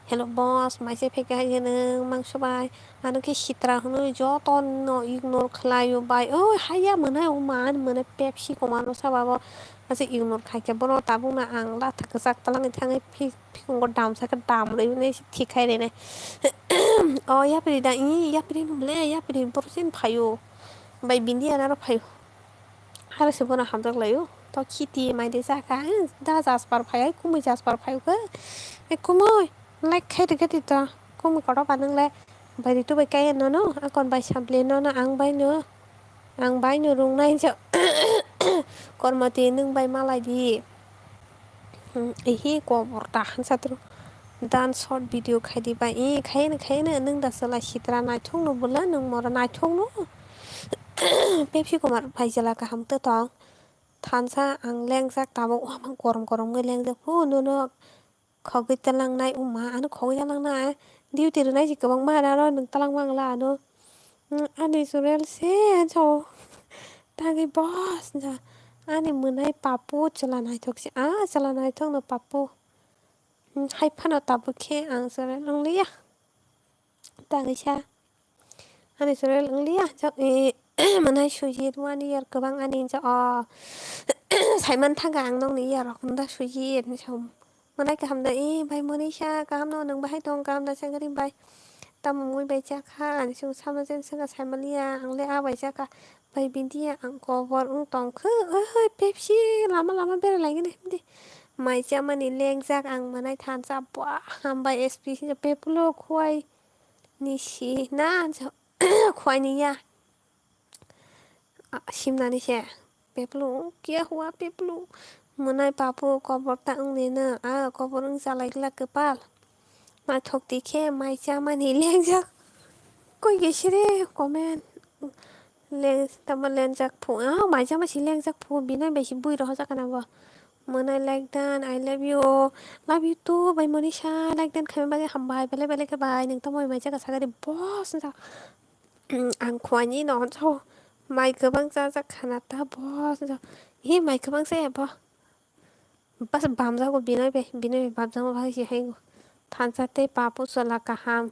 Hello boss, maise phaikya hai nung mangso bai. Ano khe sitra hwnwi jotono ignore khlaio bai. Oi, haya mwnai, o man mwnai, Pepsi komano saba bo. Ase ignore khaikhe bono tabukno ang latha kwchak twlangwi thangwi phi-, phikungo damsa khe damrwi hwnwi thik khai rene. O yapri da, i yapri nung le, yapri borok chini phaio. Bai bindi anaro phaio. Aro se bono hamjak laio. To khiti mai de jaka, eh, da jaspar phai, ai kumui jaspar phaio khe. Ai kumui, like khai rikhe di to. Kumui kotor ba nung le. Bai ritu bai kaya nono, akon bai sable nono, ang bai no, ang bai no rung nai jo. Kormoti nung bai malai di. Hmm, ehi kobor ta hansa tru. Dan short video khai di bai, eh, khai no, khai no, nung da sala sitra naithok no bula, nung mora naithok no. Pepsi komar bai jala kaham to tong. Thansa ang lengjak tabuk, wama gorom gorom wngwi lengjak. Hu, nono khogwi talangnai, uma, ano khogwi talangnai. Duty rwnai si kwbangma, aro nwng talangma wngla ano. Mm, ani Surel se, ano sao. Tangwi boss, ja. Ani mwnai Papu chwla naithok se. Ah, chwla naithok no Papu. Mm, hai phano tabuk khe ang Surel wngliya. Tangwi sa. Ani Surel wngliya, jak, eh, mwnai Sujit, one year kwbang ani, jak, oh. Saiman thangkha ang nokni year rok, hwnda Sujit, hinwi sa. Mwnai kaham da, eh, bai Monisa, kaham no, nwng bahai tong, kaham da, sengkari bai. Tamo mui bai chakha, ani sung sama jen sengkha, saimaliya, ang le a bai chakha. Bai bindi ang kobor wng tong khe, oi, Pepsi, lama lama berai lai gini, hindi. Mai chamani lengjak ang mwnai thansa, bua, hambai S P C Peplo khuai. Ni si na, khuaini ya. Ah, simnani se. Peplu, kia hua peplu. Mwnai Papu kobor ta wngni na. Ah, kobor wng chalai glak kwpal. Naithok di khe mai chamani lengjak. Koi gesire comment. Leng, tamo lengjak phu. Ah, mai chama si lengjak phu. Bini bai si bui rohorjak kana bo. Mwnai like dan, I love you. Love you too, bai Monisa. Like dan khaima bagwi hambai. Belai belai khe bai. Nwng tamo mai jaga sagari boss wngkha. Ang khuani no hwnjao. Mai kwbang chajak khana ta boss wngkha. Hi mai kwbang chaya bo. Bas bamjago binoi bai. Binoi bai bamjakma bagwi si hai. Thansa tei Papu chwla kaham.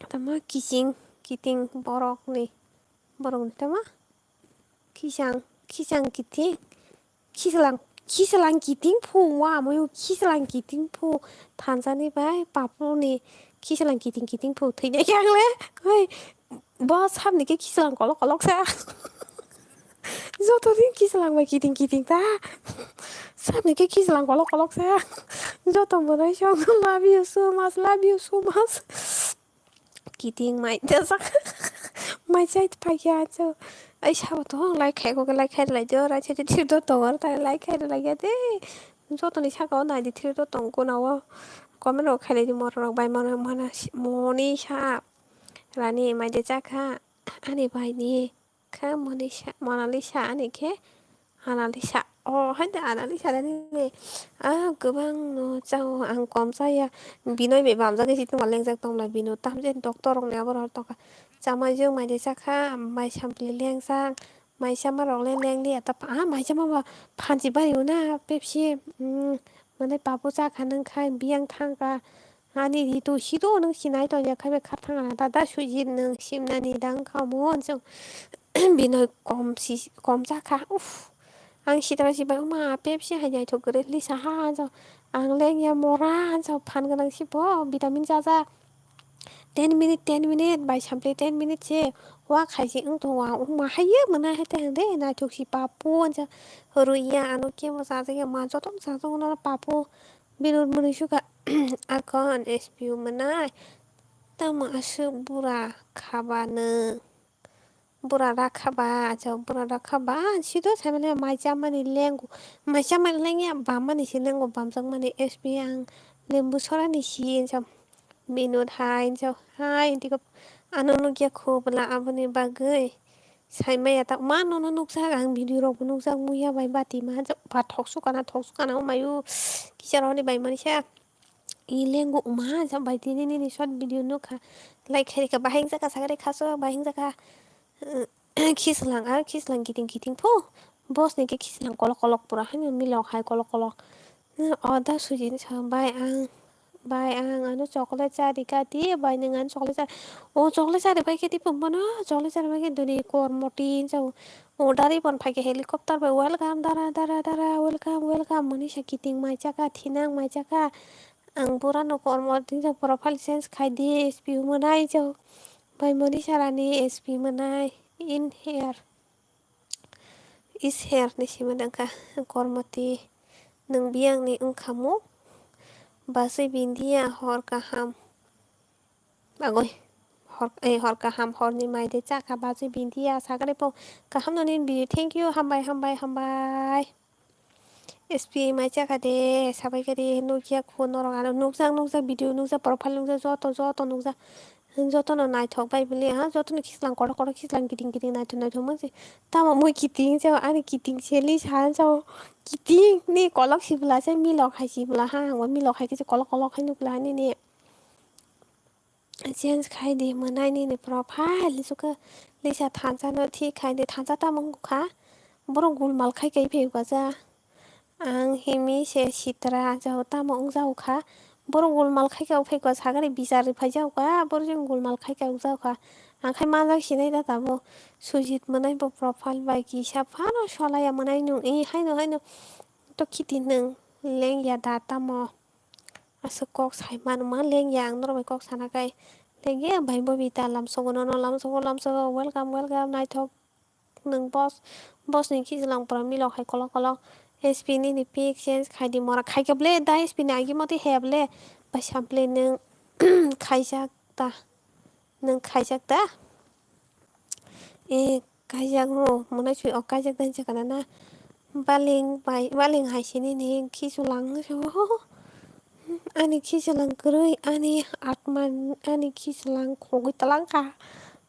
Tamo kiching kiting borokni. Borokni tamo. Khisang, khisang kiting, khislang, khislang kiting phu, wa, moyo khislang kiting phu, thanjani bai, papuni khislang kiting kiting phu, thwinai khe ang le, hoi, bo sabni khe khislang kolok kolok sa, joto ni khislang bai kiting kiting ta, sabni khe khislang kolok kolok sa, joto mwnai song, love you so much, love you so much. Kiting mai jajak. Mai chai phai khe acho. Ai sabo to lai khai ko lai khai lai jo rai chai thir do tongo ta lai khai lai ya de. Joto ni saka o nai di thir do tong ko na o. Comment rok khai lai di mor rok bai mona mona moni sa. Rani mai de chakha. Ani bai ni. Khe Monisa, Monalisa ani khe Analisa. Oh, hai de Analisa de ni. Ah, kwbang no chao ang kom chaya. Binoi bai bamjak si tongma lengjak tongla bino. Tam je doctor rok ni abo rok tongkha. Chamai jwng mai de chakha, mai sampli lengjak. Mai sama rok le leng liya ta. Ah, mai sama ba phanchi bai una Pepsi. Hmm, mane papu chakha nang khai biyang thangkha. Ani ritu sido nwng sinai tongya khabe khathang ana dada Sujit nwng simnani dang kha mo chwng Binoi kom si kom jakha uff ang sitra si bai ma Pepsi hai naithok kwrwi lisa ha jo Ang lengya mora, ang sa phan gwnang si bo, vitamin jaja. Ten minute, ten minute, bai sampli ten minute se, wa khaisi wng tongo, ang wng ma haiya mwnai hai tang de, naithok si papu, ang sa ruiya, ano kebo jajakya, ma joto jajago no papu, binut mwnwi sukha, akon S P U mwnai, tamo aswk bura khaba nwng. Bura rakha ba, acha bura rakha ba, sido saimani mai chamani lengo, mai chamani lengya bamani se lengo, bamjakmani S P ang lembu sorani si insa minut hai insa hai intika ano nukya khu bwla aboni bagwi saimaya ta ma nono nukjak ang video rok bo nukjak muya bai bati ma ba thoksu kana thoksu kana omayu kisa rokni bai mani sa. I lengo wngma jang bai tini nini short video nukha. Like khairikha bahai wngjakha sakha rikha so bahai wngjakha. Khislang aro khislang kiting kiting pho. Boss ni khe khislang kolok kolok pura haino milok hai kolok kolok. O da sujini sa bai ang bai ang ano chocolate chari ka di bai nwng ano chocolate chari. O chocolate chari bai khe di pumbo no chocolate chari bai khe duni kormo tin sa. O dari bon phai khe helicopter bai welcome dara dara dara welcome welcome mani sa kiting mai chaka thinang mai chaka. Ang pura no kormo tini sa profile change khai di S P U mwnai jo. Bai mani sarani S P mwnai in hair. Is hair ni simi dangkha kormo ti nwng biyang ni wngkha mo. Basui bindiya hor kaham. Agoi hor, eh, hor kaham hor ni mai de chakha basui bindiya sagari po kaham no ni video thank you hambai hambai hambai. S P mai chakha de sabai kari nukya khu norok ano nukjak nukjak video nukjak profile nukjak joto joto nukjak joto no naithok bai bili ha joto no khislang kotor kotor khislang kiting kiting naithok naithok mangsi tamo mui kiting se ani kiting se li sa sa kiting ni kolok si bwla se milok hai si bwla ha ang bo milok hai khe se kolok kolok hai nuk bwla nini. Change khai di mwnai nini profile suka lisa thansa no thik khai di thansa tamo wng kha borok gulmal khai kai phai kha ja ang himi se sitra ja tamo wng ja kha borok gulmal khai ka phai kha sagari bichar ri phai ja kha borok jeng gulmal khai ka wng ja kha ang khai manjak sinai da tamo sujit mwnai bo profile bai kisa phano solai ya mwnai nung i haino haino to khiti nung leng ya da tamo. Aswk kok sai mano ma lengya ang norok bai kok sana kai lengya bai bo bita lamsogo nono lamsogo lamsogo welcome welcome naithok nwng boss boss ni khichwlang pura milok hai kolok kolok S P nini pic change khai di mora khai khe ble da S P ni agi motwi he ble bai sampli nwng khaijak ta nwng khaijak ta. E kaijak no mwnai sui o kaijak dan se kana na baling bai baling hai sini ni khisu lang se o ani khisu lang kwrwi ani atma ani khisu lang khogwi talang kha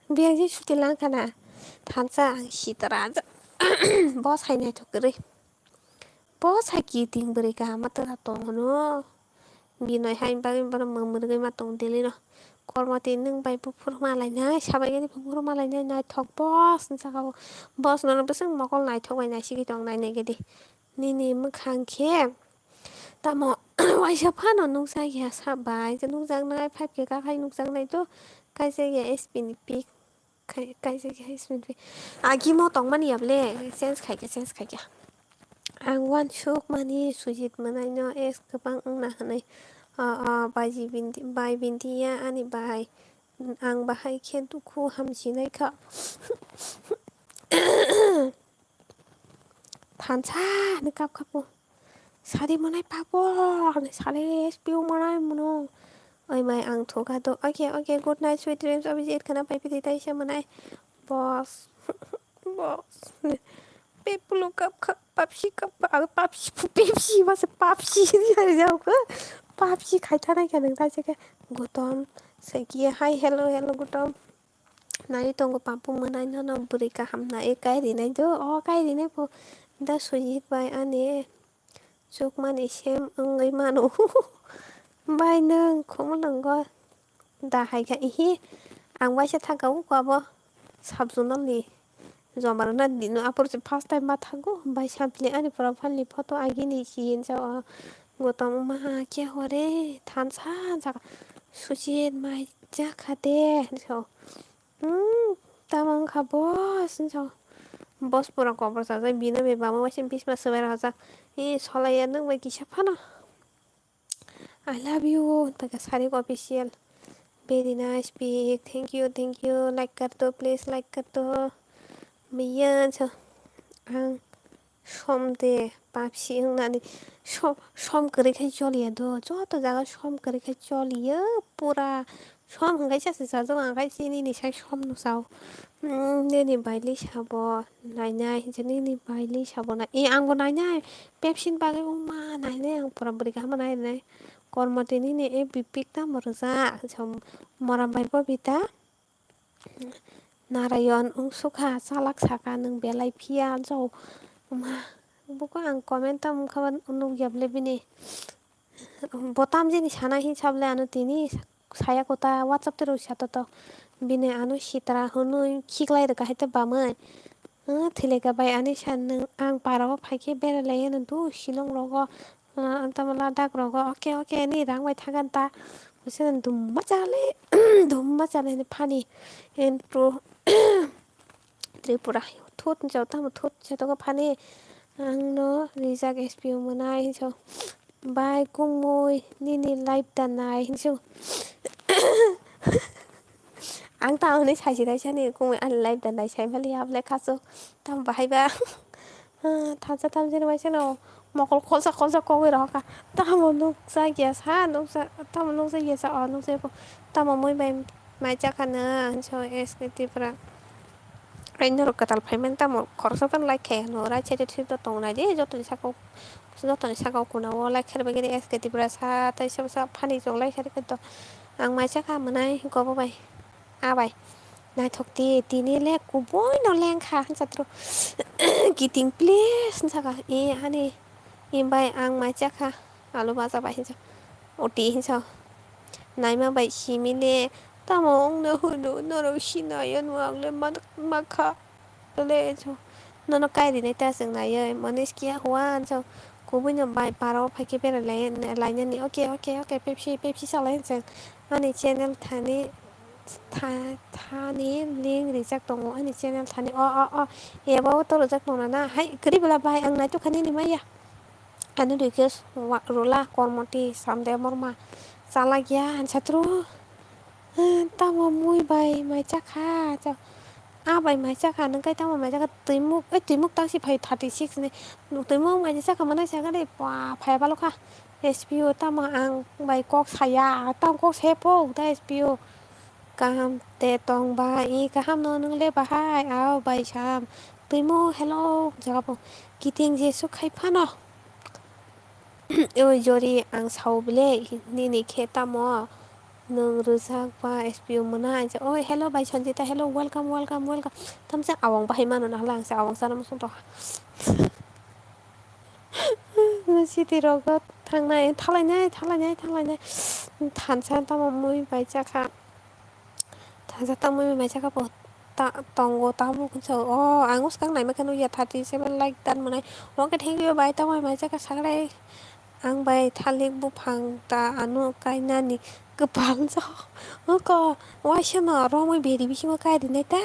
biyang je suti lang kha na thansa ang sitra bo sai naithok kwrwi. Bo saki ting bwrwi kaham ma twla tong hwno. Binoi hai bagwi bono mwrwgwi ma tong daily no. Kormo twi nwng bai buphuru ma lainai sabai gani buphuru ma lainai naithok boss ni saka o. Boss nono bwswk mokol naithok bai naisigwi tong nai nai gedi. Nini mwkhang khe tamo waisa phano nukjak ya sabai je nukjaknai five K kakhai nukjaknai to kaisa ya S P ni pic. Kai-, kaisa khe hai simi phi. Agimo tongmani ya ble, change khai khe, change khai khe. Ang uansuk mani Sujit mwnaino ex kwbang wngna hwnwi. O, o, baiji bindi, bai bindi ya ani bai. Ang bahai khe dukhu hamsinai kha. Thansa hinwi kap khapo. Sari mwnai papor hinwi sari S P O mwnai mwnw. Oi mai ang thokha do. Okay, okay, good night, sweet dreams, Abhijit khana pai phi taisa mwnai. Boss. Boss. Pepulu kap kha, papsi kap, ah, papsi, pepsi, masa papsi, hari jauh ke. Papsi khai thanai kha nang taisa khe. Gotom, segi, hi, hello, hello, Gotom. Nai tongo papu mwnai nono bwrwi kaham na e kai rinai do o kai rinai bo da Sujit bai ani chukmani sem wngwi mano bai nwng khumulwngo da hai kha ihi ang waisa thangka uko abo sub zonal ni joma rwna dino aphuru se first time ma thango bai sampli ani profile ni photo agini si hinsa o gotom wngma khe hore thansa saka Sujit mai jakha de hinsa o. Hmm, tamo wngkha boss, hinsa. Boss pura kobor chajak, bini bai bama waisa bisma swbai rajak. E, solai ya nwng bai kisa phano. I love you, taka Sarik official. Very nice pic. Thank you, thank you. Like kar do, please like kar do. Miyan so ang som de papsi wngnani som, som kwrwi khai choliya do. Joto jaga som kwrwi khai choliya pura. Som hwnkhai sa se sajak ang khai chini ni sai som no sao. Hmm, nini bai li sabo nainai, nini bai li sabo na. E, ang bo nainai. Pepsi ni bagwi wngma nainai ang pura bwrwi kaham nainai. Kormo tini ni e bipik tamo rwjak, moram bai bo bita. Narayon wng sukha, chalak saka nwng belai phiya, jao wngma. Buko ang comment tamo wngkha ba nukya bwle bini. Bo tamjani sana hin sable ano tini saya kota WhatsApp tero sa toto. Bini ano sitra hwnwi khiklai rwkha hai tei bamwi. Thwileka bai ani sa nwng ang parao phaikhe beralai ano do Shillong rogo. Ah, tamo Ladakh rogo, oke, oke, ni rang bai thagan ta. Bwswk dum ma chale, dum ma chale ni phani. Entro Tripura, thut jao tamo thut jao togo phani. Ang no rijak S P O mwnai hinso. Bai kumui nini live da nai hinso. Ang tamo ni saisi naisani kumui ani live da nai sai mali ya bole kaso. Tamo bahai ba. Thansa thansa ni waisa no mokol kholsa kholsa kogwi rohor kha. Tamo nukjak ya sa, nukjak, tamo nukjak ya sa, o nukjak ya po. Tamo mui bai mai chakha na, so S K Tripura. Ai norok kwtal phaimani tamo khoroksa tamo like khe no, right side o thik tong nai di, jotoni saka o, jotoni saka o kuna o like khe bagwi S K Tripura sa, tai sa sa phani chwng like khe to. Ang mai chakha mwnai gobo bai. A bai. Naithok di, tini le kubui no lengkha, hinsa tro. Kiting please, hinsa kha. E, ani, e bai ang mai chakha. Alu baja bai hinsa. Oti hinsa. Naima bai simi le, tamo wngno hwno, norok sinai ya nwng le ma, ma kha. Le, hinsa. Nono kai rinai ta chwng nai ya, manis kiya hua, hinsa. Kubui no bai parao phai khe bera lai, lai nani. Oke, oke, oke, Pepsi, Pepsi salai hinsa. Ani channel thani, tha-, thani link rijak tongo ani channel thani. O, o, o, ebo to rijak tongna na. Hai, kwrwi bwla bai ang naituk kha nini maya. Ani request wa-, rwla Kormoti Samde Morma. Chalak ya, ang satru. Tamo mui bai mai chakha. Cha-, a bai mai chakha, nang kai tamo mai chakha. Twimuk, eh, twimuk tangsi phai thirty six ni. Twimuk mai chakha, manai chakha de, pa, phai balo kha. S P O tamo ang bai kok saya, tamo kok se po da S P O. Kaham te tong ba, i kaham no nwng le bahai, ao bai sam. Twimo hello jaga po. Kiting jesu khai phano. Oi jori ang sao bile, nini khe tamo nwng rwjak ba S P O mwnai. Oi hello bai Sanjita, hello, welcome, welcome, welcome. Tamsa awang bahai mano na hala ang sa awang sana musung to. City rogo thangnai, thalainai, thalainai, thalainai. Thansa tamo mui bai chakha. Thansa tamo mui bai chakha po ta-, tongo tamo kunso. O, ang uskang naima khe nukya thirty seven like dan mwnai. Oke, thank you bai tamo mai chakha sagrai. Ang bai thalik buphang ta ano kainani kwpal jo. Oko, waisa no romwi beri bisingo kai rinai ta.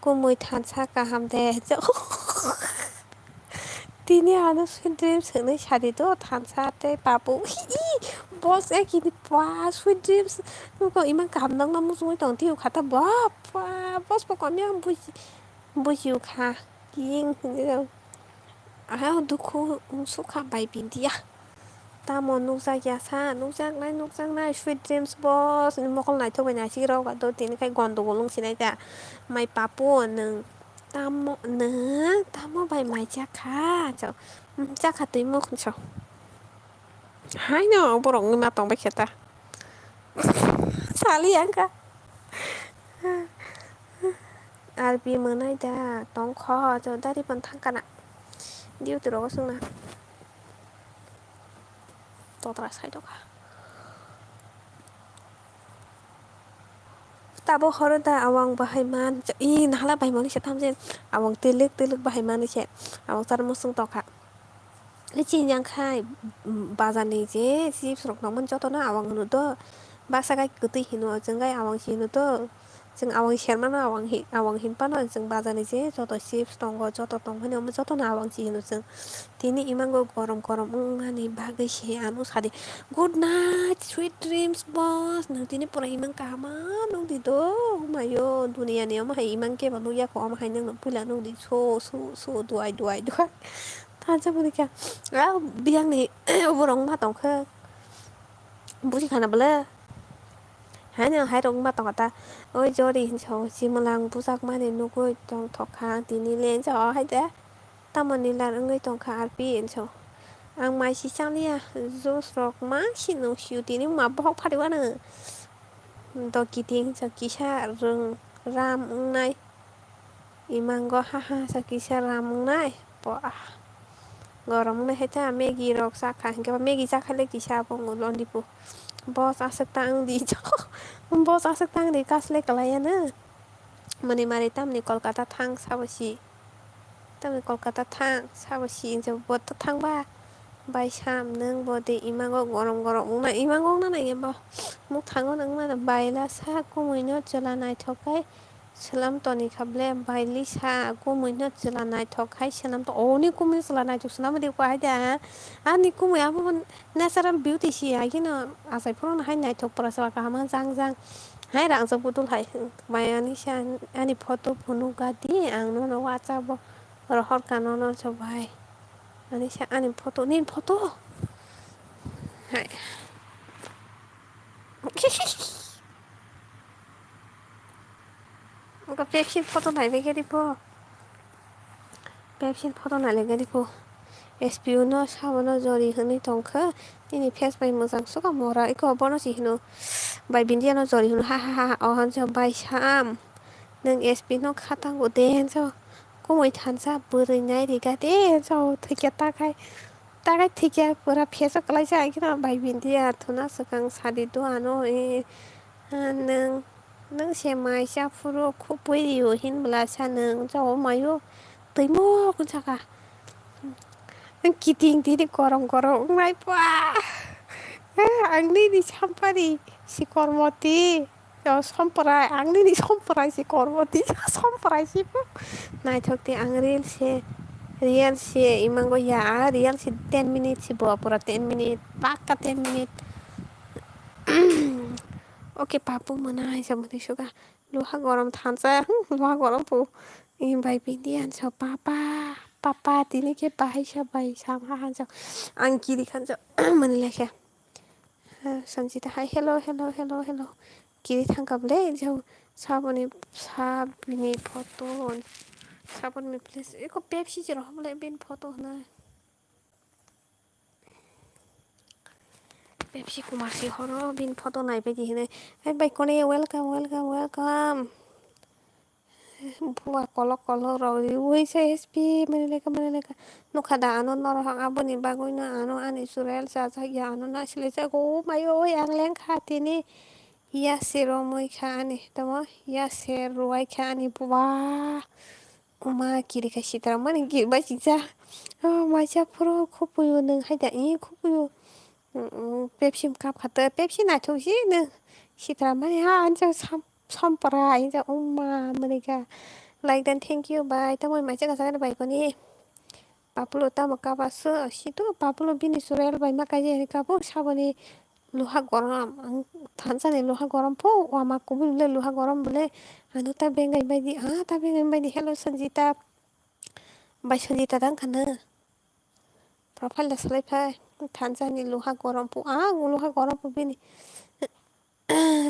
Kumui thansa kaham de. Tini ano sweet dreams hwnwi sadi do thansa tei papu. Boss ekini pa sweet dreams. Nuko ima kaham nangma muchungwi tong tio khata ba pa boss bo komya buji, bujiu kha. King hwnwi rw. Aha dukhu sukha bai bindia. Tamo nukjak ya sa, nukjaknai, nukjaknai, sweet dreams boss ni mokol naithok bai naisik rok ba do tini khai gondogol wng sinai ta. Mai papu nwng tamo, nwng tamo bai mai chakha, chao, chakha twi mokol chao. Haino borok wngwi ma tong bai khe ta. Sali ang kha. Arbi mwnai da tong kho, chao dari pon thang kana. Duty rogo swngna. Totra sai tongkha. Tabo horo da awang bahai man, i nahala bai mani se thamse awang twilwk twilwk bahai mani se awang char musung tongkha. Chini yang khai bazar ni je chips rok nangmani joto no awang hino do, baksa kai kwtwi hino, chwng kai awang si hino do, Chwng awang sermano, awang hi-, awang hinphano chwng bazarni je joto chips tongo, joto tongmani omo jotono awang si hino chwng. Tini imango gorom gorom wngnani bagwi se ano sadi. Good night, sweet dreams, boss. Nwng tini pura imang kahama nukdi do. Mayo, duniyani omo hai imang kebo nukya kho, omo hai nwngno puila nukdi. So, so, so, duai, duai, duai. Thansa mani kha. Ah, biyangni borok ma tongkha. Buji khana bwle. Haino hai rok ma tongkha ta. Oi Jori hinso, chimwlang bujak mani nugwi tongthok kha ang tini le hinso, o hai de. Tamoni lar wngwi tongkha R P hinso. Ang mai si chaliya, juice rok ma si nung sio tini ma bohok phari wano. Do kiting hinso kisa rwng ram wngnai. Imango ha ha sa kisa ram wngnai. Bo ah. Gorom wngnai hai ta Maggie rok chakha hinkhe ba Maggie chakha le kisa abo wng londipo. Boss aswk ta wng di. Boss aswk ta wng di kasle kwlai ya na. Mani mari tamni Kolkata thang sabo si. Tamni Kolkata thang sabo si hinjak bo ta thang ba. Bai sam nwng bo de imango gorom gorom wngnai imango wngna nai bo. Muk thango nwng mano baila sa kumui no chwla naithok kai. Swnam toni kha ble, bai Lisa, kumui no chwla naithok khai swnam to, oni kumui no chwla naithok swnam di kwa hai da. Ani kumui abo bo natural beauty si, hai kheno achai phuru no hai naithok pura chwla kaham jang jang. Hai rang jok budul hai, bai ani sa, ani photo phunuk ga di, ang nono WhatsApp o rohor ka nono so bai. Ani sa, ani photo, nini photo. Hai. Oka Pepsi photo nai bai khe di po. Pepsi photo nai bai khe di po. S P U no sabo no Jori hwnwi tong kha. Nini face bai mwchang suka mora. Iko bono si hino. Bai Bindia no Jori hino. Ha, ha, ha, ha. O hansa bai Sam. Nwng S P no kha tango de hansa. Kumui thansa bwrwi nai riga de hansa. Thikya ta khai. Ta khai thikya pura face o kwlaisa. Ikhe no bai Bindia thuna swkang sadi do ano. Eh, ah, nwng. Nwng se mai cha phuru khupui rio hin bwla sa nwng cha o mai o twi mok wng saka. Nwng kiting tini korong korong wng nai pa. Ang nini sampari si kormo ti. O somprai ang nini somprai si kormo ti somprai si pu. Naithok ti ang reel se real se imango ya a real se ten minute si bo pura ten minute pakka ten minute. Oke papu mwnai sa mwnai suka. Luha gorom thansa, hmm, luha gorom pu. Bai Bindia so papa, papa tini khe bahai sa bai sam ha hansa. Ang kiri khansa mani lekhe. Sanjita hai hello, hello, hello, hello. Kiri thangka ble jao saboni sabini photo. Saboni place eko Pepsi jero ble bin photo na. Pepsi Kumar si horo bini photo nai bai di hinwi. Hai bai kone welcome, welcome, welcome. Bua kolok kolok rok riwi se S P mani leka mani leka. Nukha da ano norok aboni bagwi no ano ani churel chajak ya ano naisile jago. O mai o ang lengkha tini ya se romwi kha ani tamo ya se ruwai kha ani bua. Oma kiri kha sitara mani kiri bai sijak. O maisa phuru khupuyo nwng hai da i khupuyo. Pepsi kap kha to Pepsi naithok si nwng sitara mani ha ansa sam sompra insa oma mani kha. Like dan thank you bai tamo maisa kasa kani bai koni. Papulo tamo kapa so situ papulo bini surel bai ma kaijak ni kapu saboni. Luha gorom, ang thansani luha gorom pho, wama kubui bole luha gorom bole, ano ta bengai bai di, ah, ta bengai bai di, hello Sanjita, bai Sanjita dang khana, profile da salai phai, thansani luha gorom pho, ah, luha gorom pho bini,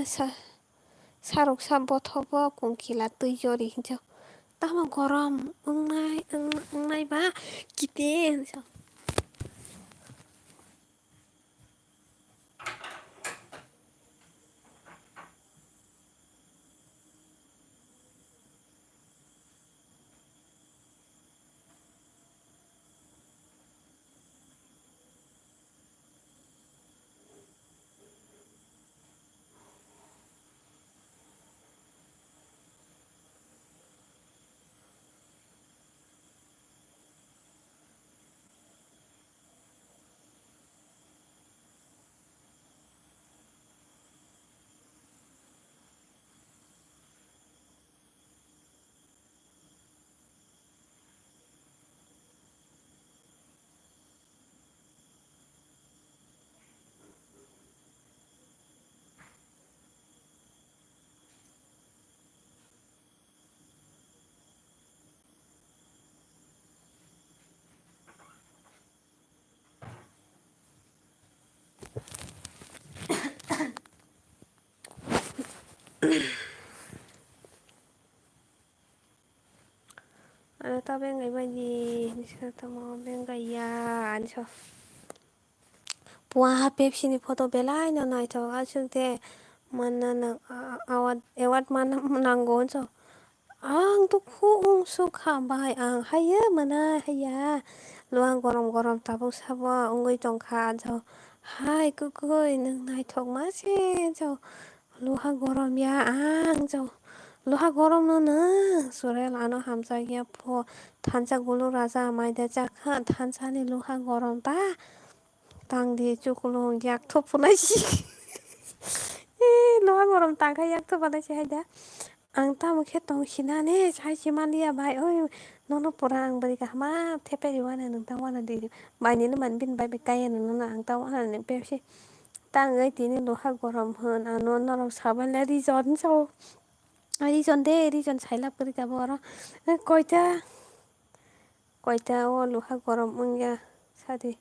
sa, sarok sa bothop bo kungkila twi jori hinjak, tamo gorom wngnai, wng-, wngnai ba, kiti hinjak. Ano ta bengai bai di, hinsa tamo bengai ya, anso. Puaha Pepsi ni photo belai no naithok, aswk de manna nang, a-, award, award manna nango, hinso. Ang to khu ung suk kha bai, ang haiya mana haiya. Luha gorom gorom tabuk sabo wngwi tongkha, jo. Hai kwkwi, nwng naithok ma se, jo. Luha gorom ya ang, jo. Luha gorom no nwng, Surel ano hamjak ya pho. Thansa gulu raja maida chakha, thansa ni luha gorom ta. Tang di chukulung yak thop phunai si. Eh, luha gorom tang kha yak thop phunai si hai da. Ang tamo khe tong sinane, sai se manliya bai, oi, nono pura ang bwrwi kaham ma thepai rw wana, nwng ta wana di, bai nini man bini bai bai kaya nono, ang ta wana ni Pepsi. Tang oi tini luha gorom hwn, ano norok sabai le reason sao. Reason de, reason sailap kwrwi tabuk oro. Eh, koita, koita o luha gorom wngya, sadi.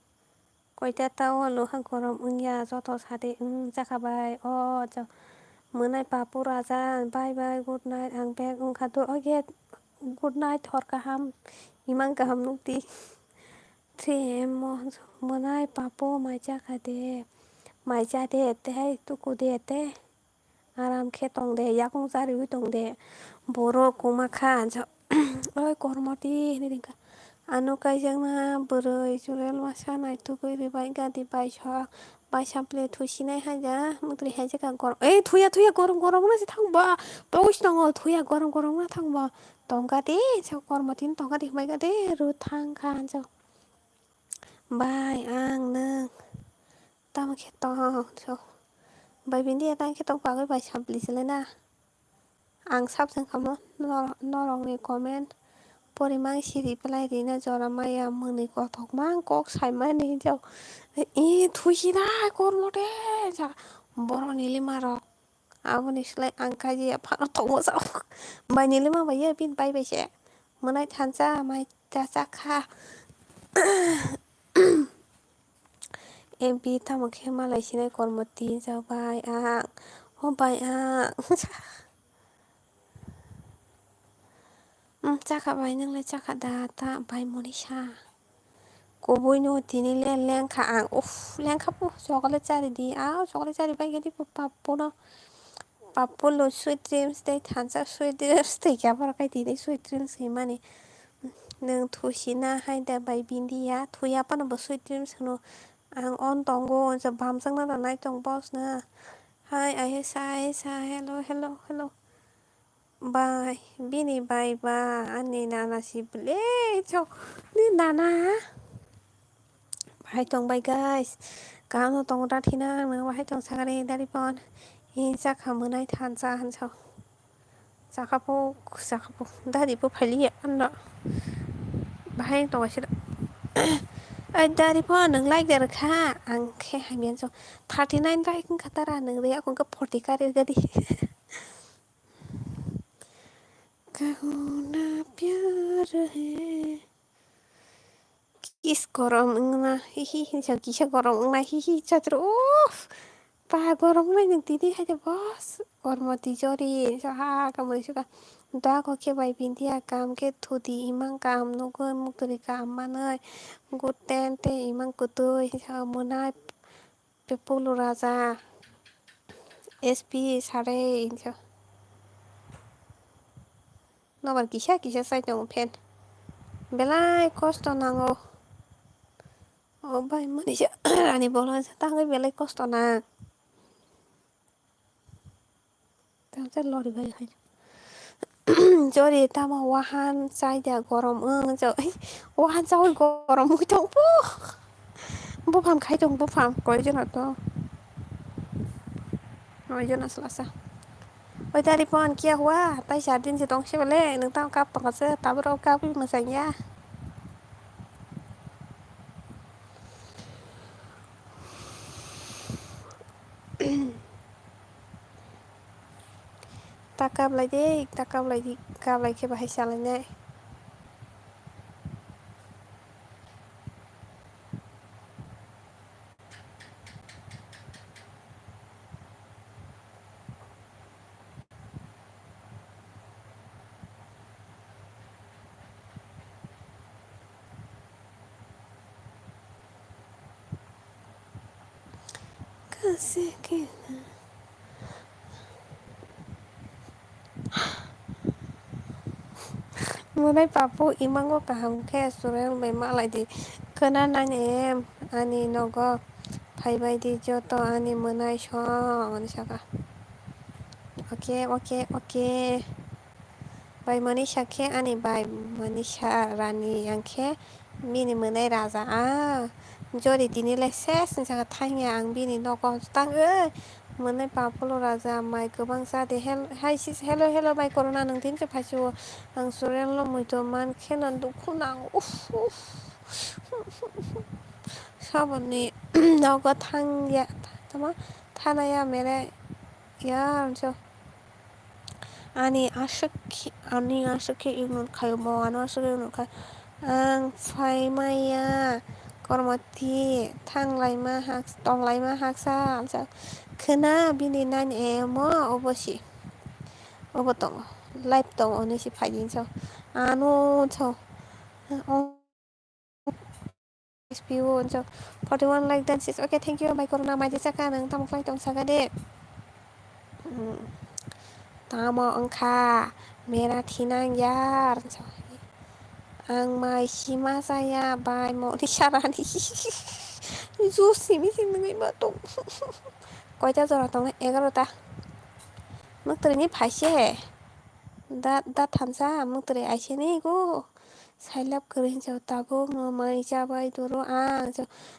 Koita ta o luha gorom wngya, joto sadi wng chakha bai. O jo, mwnai papu raja, bye bye, good night, ang bag wngkha do, oge, good night, hor kaham, imang kaham nukdi. Three M o mwnai papu mai chakha de, mai cha de, te hai tuku de, te. Aram khe tong de, yakung chariui tong de. Borok kwma kha, oi Kormoti hinui ringkha. Ano kaijakna bwrwi Churel masa naitugwi rwbai gadi baisok, baisap le thusinai haja, mwtri haijak kha gorom. Ei thuya, thuya, gorom, gorom wngna se thang ba. Pogos tongo, thuya, gorom, gorom wngna thang ba. Tongkha de, sa Kormoti ni tongkha de, hwnbai gadi rw thang kha, hanjak. Bai, ang nwng. Tamo khe tong, so. Bai bini ya tang khe tong pagwi bai sampli se le na. Ang sab se kamo nor-, norok ni comment pori mang si reply rina jora maya mwnwi kothok mang kok sai mani hinjao. I thusi da Kormoti ja borok ni lima rok. Aboni slai ang kaji ya phano tongo sa. Bai ni lima bai ya bin bai bai se. Mwnai thansa mai ta cha kha. M P tamo khe malai sinai Kormoti, ja bai ang, ho bai ang. Umm, chakha bai, nwng le chakha da, ta bai Monisa. Kubui no tini le lengkha ang, uff, lengkha po, chocolate chari di, a chocolate chari bai gadi po, pappu no. Pappu lo sweet dreams tei thansa sweet dreams tei khe borok kai tini sweet dreams hinmani. Nwng thusi na hai da bai bini ya, thuya phano bo sweet dreams hwno. Ang on tongo, je bamjakna rwnai tong boss na. Hai, ahe sa, ahe sa, hello, hello, hello. Bai, bini bai ba, ani nana si bwle chok, ni nana. Bahai tong bai guys, kaham no tong da thina, ang bahai tong sakani dari pon. Hi chakha mwnai thansa hansa. Chakha po, chakha po, dari po phailiya ano. Bahai tong sida. Ai dari pon, nwng like da rwkha, ang khe hamya so. Thirty nine like wngkha tara, nwng rwya wngkha forty kari gadi. Kahuna pyar hai. Kis gorom wngna hihi hinsa kisa gorom wngna hihi chatro uff. Pa gorom wngnai nwng tini hai de boss. Kormo tijori hinsa ha kamai suka. Da ko khe bai bindia kam khe thudi imang kam nugwi mukturi kam manwi. Good ten te imang kutui hinsa mwnai. Pepulu raja, S P sare hinsa. Nobar kisa kisa sai tongo fan. Belai kosto nango. O bai manisa ani bolong sa tangwi belai kosto nang. Tangsa lori bai hai. Jori tamo wahan chai da gorom wng jo. Wahan chaui gorom wng tong po. Buphang khai tong buphang koi jona to. Noi jona slasa. Oi dari pon kia hua tai sar din se tong se bele nung tang kap tong se tabro kap wi masang ya. Ta kap lai de, ta kap lai di, kap lai khe bahai salai nai. Mwnai papu imango kaham khe surel bai malai di. Khwna nang em ani nogo phaibai di joto ani mwnai song ani saka. Oke, oke, oke. Bai mani sakhe ani bai mani sa rani yang khe bini mwnai raja a jori tini le ses ni saka thangya ang bini nogo tang e mwnai papulo raja mai kwbang sa de hel hai sis hello hello bai corona nung tin se phaisu ang surel no muitu man khe na dukhu nang uff uff saboni nogo thangya tama thanaya mere ya so. Ani aswk khe, ani aswk khe ignore khaio, bo ano aswk ignore khai. Ang phai maya, kormoti, thang laima hak, tong laima haksa, amsa khwna bini nani emo obo si, obo tongo, live tongo, ono si phai di so, ano so. S P O unjak forty one like dances. Okay, thank you. Bai corona mai de saka nang tamo khlai tong saka de. Hmm. Tamo wngkha mera thinang yar. Ang mai sima saya bai moni sarani. Ju simi simi ngai ma tong. Koita jora tong? Egarota. Muktrwi ni phaise. Da da thansa muktrwi aise ni go. Sailab kwrwi hinsa tabuk no mai cha bai doro ang.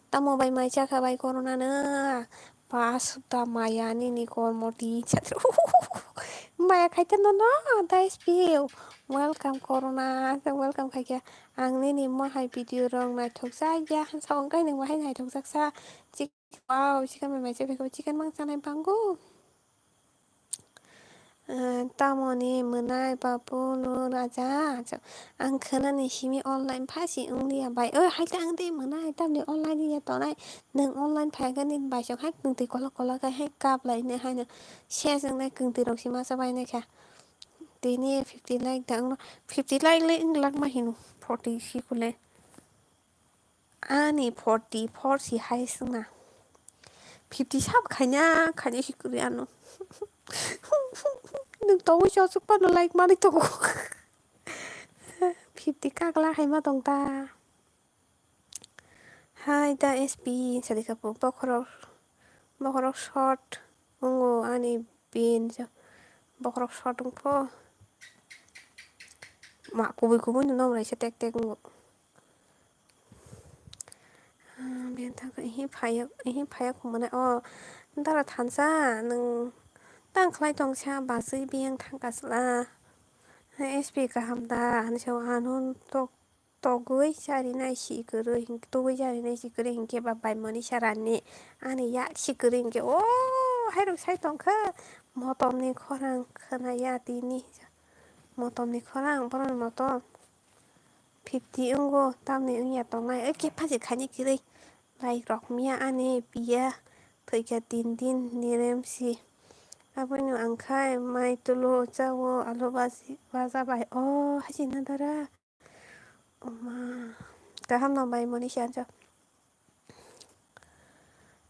Tamo bai mai cha kha bai corona no. Pas da maya nini kormo di cha. Maya khai ta no no da S P O. Welcome corona. Welcome khai khe. Ang nini mo hai video rok naithok jak ya. Sa ongkai nang bahai naithok jak sa. Chik wow, chicken bai mai cha bai chicken mang chanai bango. Tamoni mwnai babu no raja. Ang khwnani simi online phasi wngliya bai. Oi, hai ta ang de mwnai, tamni online ya tonai. Nwng online phai gani bai sok hai kwngtwi kolok kolok hai kap lai ne hai no. Ses wngnai kwngtwi rok si masa bai ne kha. Tini fifty like da wngno. Fifty like le wng lak ma hino. Forty si kule. Ani forty four si hai swngna. Fifty sab khaina, khaina si kwrwi ano. Nwng tongwi si aswk phano like manwi tongo. Fifty kakla hai ma tong ta. Hai da S P sadi kha bo bokhorok, bokhorok short wngo ani pin bokhorok short wngkho. Ma kubui kubui no nom raisa tek tek wngo. Ah, biyang thangkha, ihi phaiya, ihi phaiya khumani. O, dara thansa, nwng tang khlai tongsa, basui biyang thangkha chwla. S P kaham da, hinwi sao, ano tok, togwi charinai si kwrwi, hin-, tugwi charinai si kwrwi, hinkhe ba bai mani sarani, ani yak si kwrwi, hinkhe, o, hairok sai tongkha, motomni khorang khwnaya tini, motomni khorang, borokni motom. Fifty wngo, tamni wngya tongnai, oi khe phaji khaini kwrwi, like rok mia ani piya thwikha tin din nirem si. Aboino ang khai mai tulo chao alu baji baja bai o haji na dara. Oma kaham no bai mani si ansa.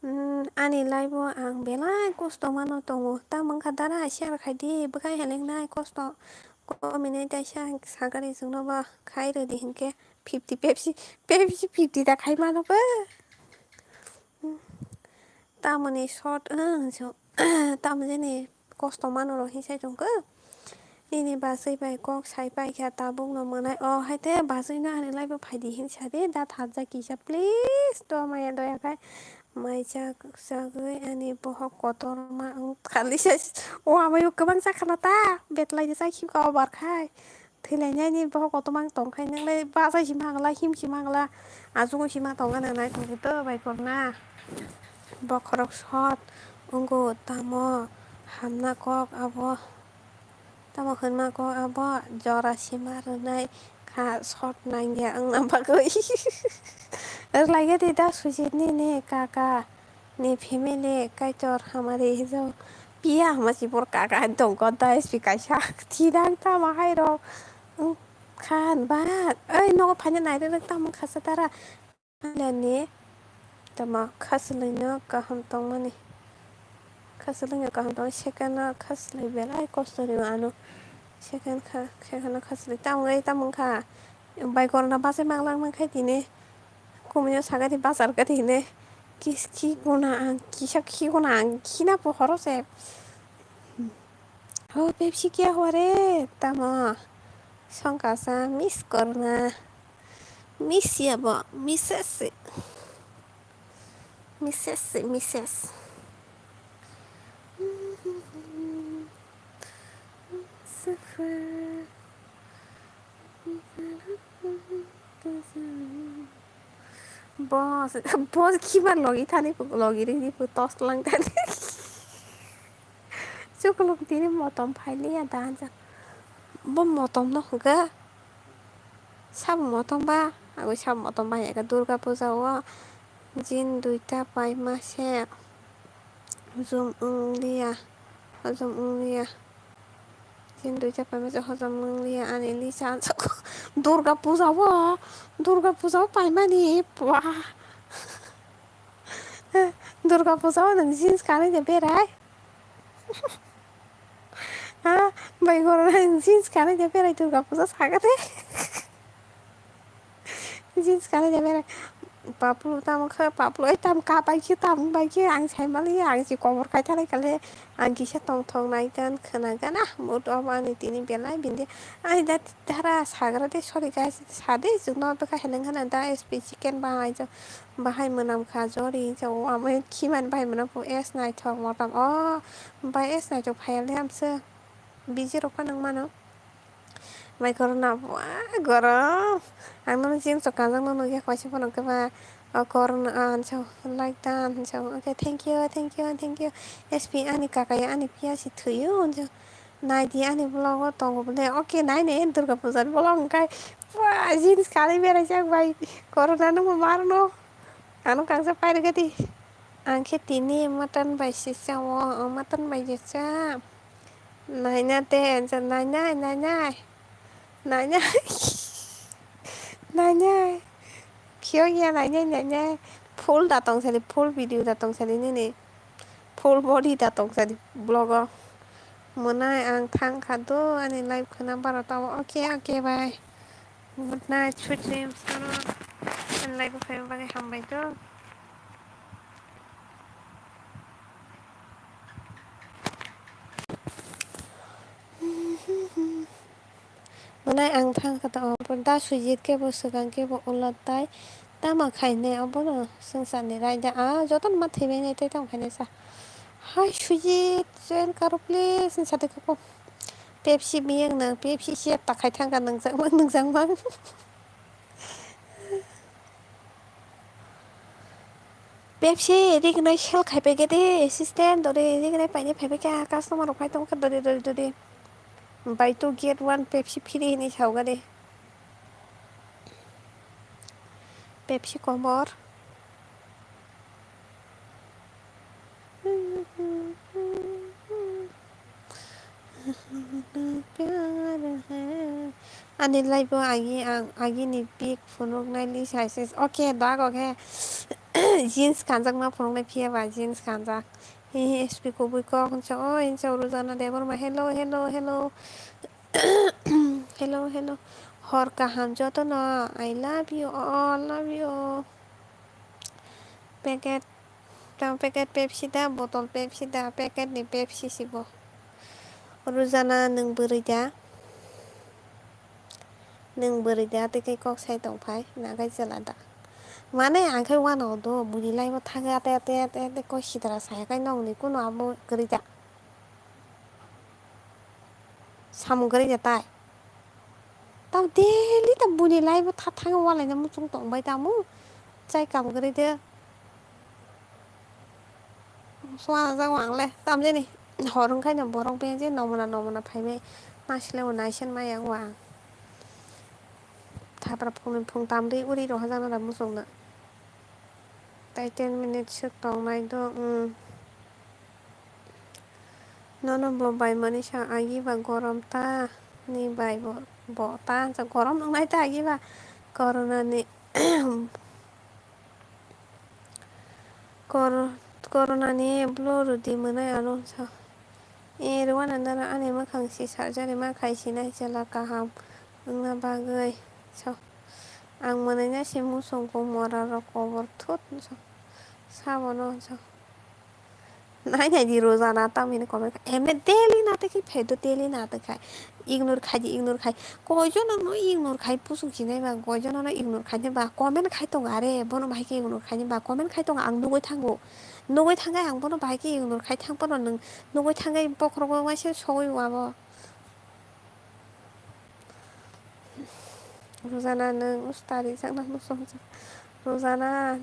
Hmm, ani life o ang belai kosto mano tongo. Tamo wngkha dara share khai di, bwkhai helengnai kosto. Kominai taisa sakari chwngno bo khai rwdi hinkhe fifty Pepsi, Pepsi fifty da khai mano bo. Hmm, tamoni short, hmm, so, tamo jani kosto mano rw hinsai tongkha. Nini bachwi bai kok sai paikha tabukno mwnai. O hai te bachwino ani life o phaidi hinsa de da thajak kisa please to maya doya khai. Mai chak chagwi ani bohok kotorma wng khalisa. O amai o kwbang chakha na ta betlai de chai khim ka obar khai. Thwilainai ni bohok kotorma wng tong khai nang lai bachai si mangla him si mangla. Achugo si ma tong ani nai tong to bai korna. Bokhorok sot wngo tamo hamna kok abo. Tamo hwnma kok abo jora sima rwnai kha short nangya wngna bagwi. Rwlaikhe de da Sujit nini kaka ni family Kaitor hamari hijau. Piya hama si bor kaka tongkho da S P kaisa thidang tamo hairok wngkha ba. Oi nogo phaina nairwrwk tamo khasa dara. Ani tama khasalwino kaham tongmani. Kha swlwngya kaham tong, second no kha swlwi belai kosto rio ano. Second kha, second no kha swlwi tamo wngwi tamo wngkha. Bai korona bachai manglang mankha tini. Kumui no sakha di bachar kha tini. Kis-, khiguna ang, kisa khiguna ang, khina pohoro se. Oh, Pepsi kya hua re? Tamo. Songkasa, miss korna. Miss ya bo, misses se. Misses se, misses. Boss, boss khiba logi thani, logi ri ri tos lang thani. Chukluk tini motom phailiya da hansa. Bo motom no hwnkha. Sabo motom ba, agwi sabo motom ba ya khe Durga puja o jeans duita paima se hojom wngliya, hojom wngliya. Jeans duita paima se hojom wngliya ani Lisa hansa. Durga puja o, Durga puja o paimani, pua. Durga puja o nwng jeans kanwi de berai? Ha, bai goro jeans kanwi de berai Durga puja sagade. Jeans kanwi de berai. Paplu tamo khe, paplu oi tam ka bai khe, tam bai khe, ang sai mali, ang si komor kai thalai kale, ang kisa tong thok nai gan khwna gan, ah, mood off ani tini belai bindi. Ai da dara sagra de, sorry guys, sade jukno bwkha heleng khana da S P chicken bahai jo, bahai mwnam kha jori, jo, amo khiman bahai mwnam phu, es naithok motom, o, bai es naithok phaiya le amse, busy rok phano mano. Mai korona, bua, gorom. Ang nono jeans rok kanjakno nukya, kaisa phano khe ba, o, korona, ah, hinsa, like that, hinsa, okay, thank you, thank you, thank you. S P ani kakaya, ani phiya si thwiyo, hinsa. Naidi ani vlog o tongo bole, okay, nai ne, Durga puja ni vlog hwnkhe, bua, jeans kanwi beraijak bai, korona nungbo marno. Ano kangsa pairwgwi di. Ang khe tini mutton bai se cha o, o mutton bai se cha. Naina te, nainai, nainai. Nainai. Nainai. Phiyok ya, nainai, nainai. Full da tong sali, full video da tong sali nini. Full body da tong sali vlog o. Mwnai ang thang kha do, ani live khwna barota o. Okay, okay, bye. Good night, sweet dreams. Ano, ani live o phaima bagwi hambai do. Mwnai ang thang kha ta obo da Sujit kebo swkang kebo ulo tai tamo khainai obono swngcharni raida a jotono ma thwibainai tei tamo khainai sa. Hai Sujit, join karo please hinsa tei koko. Pepsi biyang nang, Pepsi siya ta khai thang kha nangjakmang nangjakmang. Pepsi rignai sell khai phaikhe de, assistant dori rignai painai phaibai kha, customer rok phai tongkha dori dori dori. Buy two get one Pepsi free hinwi saukha de. Pepsi komor. Ani live o agi ang agini pic phunuknai Lisa hai se. Okay, dagok he. Jeans kanjakma phunuknai phiya ba jeans kanjak. He he S P kubui kok hinsa o hinsa Rujana Debbarma. Hello, hello, hello. Hello, hello. Hor kaham jotono. I love you all, love you. Packet, tamo packet Pepsi da, botol Pepsi da, packet ni Pepsi si bo. Rujana nwng bwrwi da? Nwng bwrwi da, tei khe kok sai tong phai, nagai chwla da. Mane ang khe uanao do, buini live o thangwi ate, ate, ate, ate, kok sitra saya khai nokni kuno abo kwrwi da. Samung kwrwi da tai. Tam daily tam buini live o tha thangwi ualaina muchung tong bai tamo. Chai kam kwrwi de. Suana jak ang le. Tam jani hor wngkhaino borok beng je nomona nomona phaibai. Naisle bo naisen maya ang. Thapra phungni phung tamri uri rohorjak nang da muchungno. Tai ten minute swk tongnai do, um. Nono bo bai mani sa agi ba gorom ta ni bai bo, bo ta sa gorom wngnai ta agi ba corona ni kor Corona ni blo rwdi mwnai ano sa. E rwano nana ani mwkhang si surgery ma khai sinai chwla kaham wngna bagwi sa. Ang mwnai na se musung ko mora rok kobor thut sa. Sabono sa. Nai nai di Rojana tamini comment khai. Emne daily na te ki phedo daily na te khai. Ignore khai di, ignore khai. Koijono no ignore khai pusung sinai ba, koijono no ignore khai ba. Comment khai tongo are, bono bahai khe ignore khai ba. Comment khai tongo ang nugui thango. Nugui thangkhe ang bono bahai khe ignore khai thang phano nwng nugui thangkhe bokhorok waisa sogwi wabo. Rojana nwng ustadi chakna muchung. Rojana.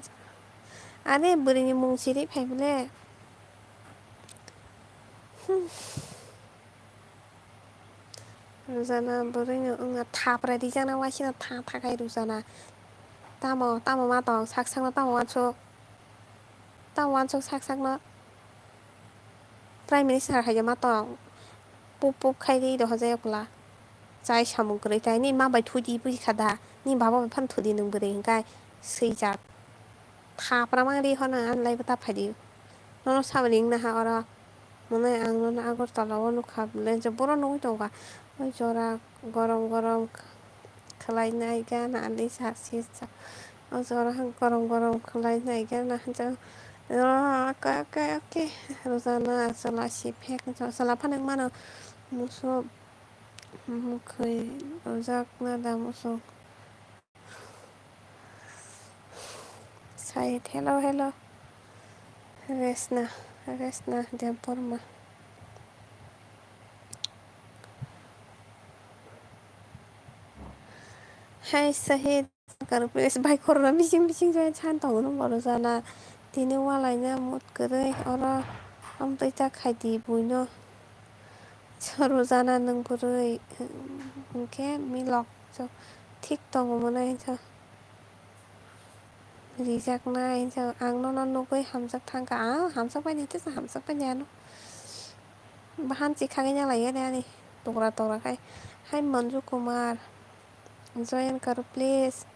Ani bwrwini mung siri phai bole. Hmm. Rojana bwrwino wngna thapra dijakna waisino tha tha khai Rojana. Tamo, tamo ma tong, sak sakno tamo wansuk. Tamo wansuk sak sakno. Prime Minister hai ma tong. Pup pup khai ri do hojai okla. Chai samung kwrwi tai ni ma bai thudi buji kha da. Ni baba bai phan thudi nwng bwrwi hwnkhe swijak. Thapra mang ri hono ang lai bwta phai di. Nono samani wngna ha oro. Mwnai ang nono Agartala o nukha, lensa boro nugwi tongkha. O jora gorom gorom khlainai gana ani sa sisa. O jora gorom gorom khlainai gana hansa. Oke, oke, oke. Rojana chwla si phek, chwla phano wng mano. Muso mukhwi rwjakna da muso. Sai, hello, hello. Resna, Resna Debbarma. Hai, Sahid, kar please, bai, corona bising bising jai chan tongo no boro jana. Tini walaina mut kwrwi, oro amtwi ta khai di buino. Rojana nwng bwrwi hwnkhe milok thik tongo mwnai. Rijaknai ang nono nugwi hamjak thangkha, ah, hamjak bai nai tesa hamjak bai nai ano. Bahan chikhagwi nalai ani ani tukra tukra khai. Hai Manju Kumar, join karo please.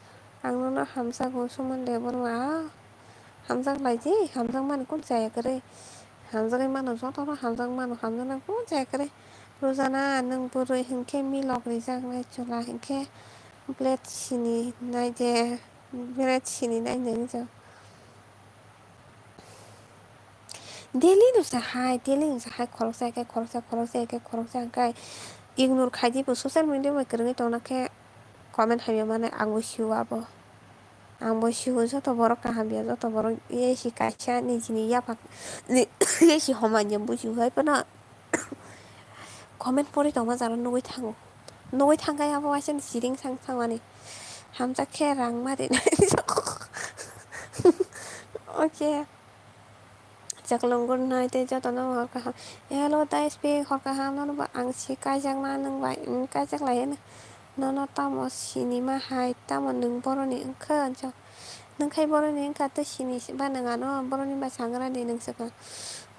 Ang nono hamjago Suman Debbarma, ah, hamjak laidi, hamjak mani kun chaya kwrwi. Hamjagwi mano jotono hamjak mano, hamjaknai kun chaya kwrwi. Rojana nwng bwrwi hwnkhe milok rijaknai chwla hwnkhe blade sini nai je. Birat sini nai nai jao. Daily no sa hai, daily no sa hai, khoroksa khe khoroksa, khoroksa khe khoroksa hwnkhe ignore khai di bo social media bai kwrwngwi tongna khe comment hamya mano ang bo sio abo. Ang bo sio joto borok kaham ya, joto borok ye si kaisa nijini yaphak ye si homanya buji hai phano. Comment pori tongma jaro nugwi thango. Nugwi thangkhe abo waisa siring sang thangmani. Hamjak khe rang ma rinai. Oke. Chaklong gurnai tei jotono hor kaham. Hello, Dais Bey, hor kaham. Nono bo ang si kaijakna nwng bai, nwng kaijak lai hino. Nono tamo sinima hai, tamo nwng boroni wngkha, jok. Nwng khai boroni wngkha tei sini ba nwng ano boroni bai sangra di nwng swkang.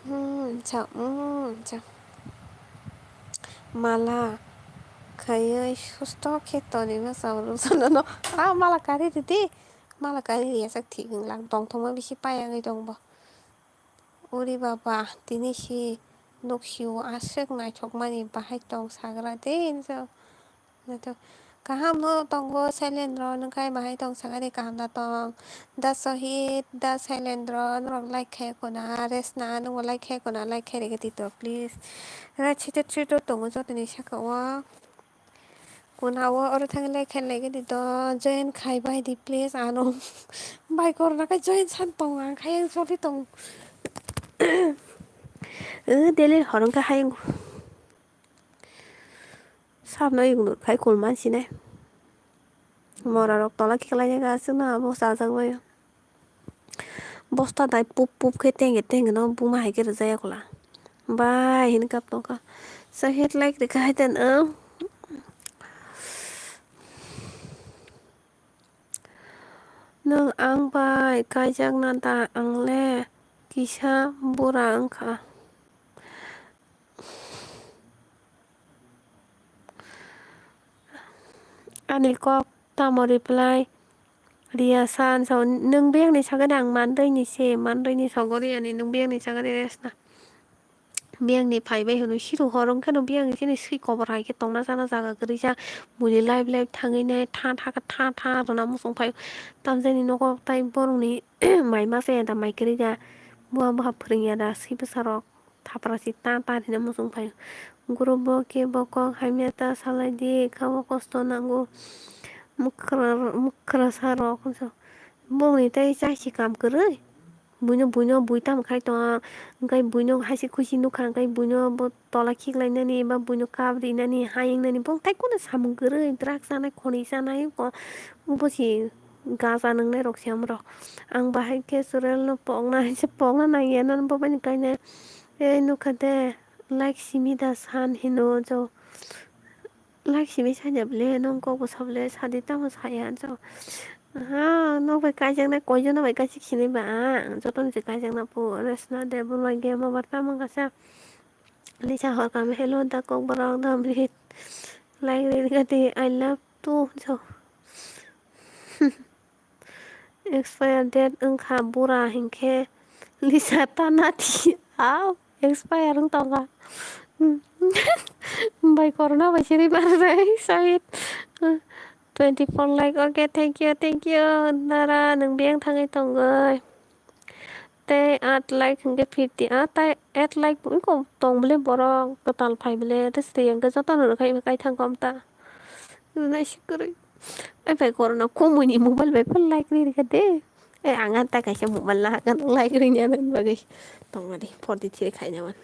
Hmm, cha, hmm, cha. Mala khaiwi susto khe toni ma chao rwchana no. Ah, mala kari ridi. Mala kari riya sak thik wng lang. Tongthokma bisi payagwi tong bo. Uri baba, tini si nuk sio aswk naithokmani bahai tong sagra de hinwi. Naithok. Kaham no tongo Sailendra, nwng khai bahai tong sakani kaham da tong. Da Sohit, da Sailendra, norok like khai kuna, Resna, nwngbo like khai kuna, like khai rega tito, please. Ra chito chito tongo jotoni saka o. Kuna o oro thang like khai rega tito, join khai bai di, please, ano. Bai korna khai join san tong, ang khai ang soli tong. Eh, daily horong ka hai. Sabno ignore khai kul mansinai. Mora rok tola khiklai aswkno abo chajak baio. Bosta dai pup pup khe tenge tenge no buma hai khe rwjak yakla. Bai hini kap tongkha. Sahid like rikha hai ten ang. Nwng ang bai kaijakna da, ang le kisa bura wngkha. Ani kok tamo reply Riya san sao, nwng biyang ni sagani ang mandoi ni se, mandoi ni sogori ani nwng biyang ni sagani resna. Biyang ni phai bai hwnwi siru hor wngkhe no biyang ni chini swi kobor hai khe tongna chana jaga kwrwi jak. Buini live live thangwi nai tha tha khe tha tha rwna muchung phai. Tamjani nogo tai borok ni mai masa ya da mai kwrwi da. Buha buha phwrwng ya da swi bwsa rok. Thapra si ta ta rina muchung phai. Group bo khe bo kok hamya ta salai di kha o kosto nango. Mwkhra, mwkhra sa rok so. Bongni tei chai si kam kwrwi. Buino, buino bui tamo khai tongo. Hwnkhe buino haisi khuisi nukha, hwnkhe buino bo tola khiklainani ba buino kap rinani, ha wngnani, bo tai kunu samung kwrwi, drugs chanai, khonwi chanai, bo, bo si gaja nwngnai rok se amorok. Ang bahai khe churel no pokna, haise pokna nangya, nang bo bai kainai. Ei nukha de, like simi da san hino jo. Like simi sanya bwle, nong kok bwsa bwle, sadi tamo saya, jo. Ha, nok bai kaijaknai, koijakna bai kaijak sinai ba ang, jotono se kaijakna po, resna de, bo bai ge, mo bar tamo kasa. Lisa hor kam, hello, da kok borok, da brit. Like ri gati, I love to, jo. Expire date wngkha bura hinkhe Lisa ta nathi. Au, expire wng tongkha. Bai corona bai siri barnai, sahid. Twenty four like, okay, thank you, thank you. Nara, nwng biyang thangwi tongwi. Tei at like hinkhe fifty, ah, tai at like wngkha tong bwle borok kwtal phai bwle, tei sri hinkhe jotono rwkha imo kaithang kom ta. Naisik kwrwi. Ai bai corona kumui ni mobile bai phano like ri rwkha de. Ai ang ta kaisa mobile nahakhe like ringya nani bagwi tongmani forty three khaina man.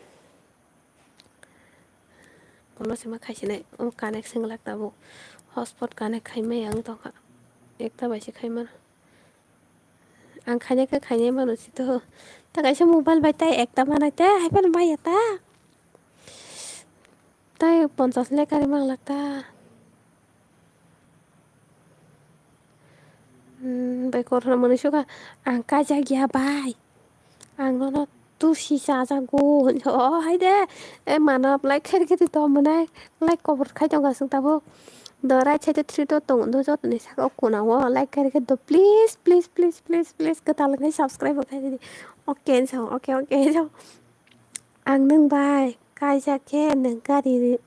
Bono se ma khaisinai o connect swnglak tabuk hotspot connect khaimaya wng tongkha ekta bai se khaimano. Ang khainai khe khainai mano sito. Ta kaisa mobile bai tai ekta manai te hai phano maya ta. Tai ponchas lekari manglak ta. Hmm, bai kothoma mwnwi sukha. Ang kaijak ya bai. Ang nono tusi chajago. O hai de. E mano like khairikhe twi tongmwnai. Like kobor khai tongkha chwng tabuk. Do right side o three dot tongo do jotoni saka o kona o like khairikhe do please, please, please, please, please kwtal wngkhe subscribe bo khairidi. Okay so, okay, okay so. Ang nwng bai kaijak khe nwng gari ri-,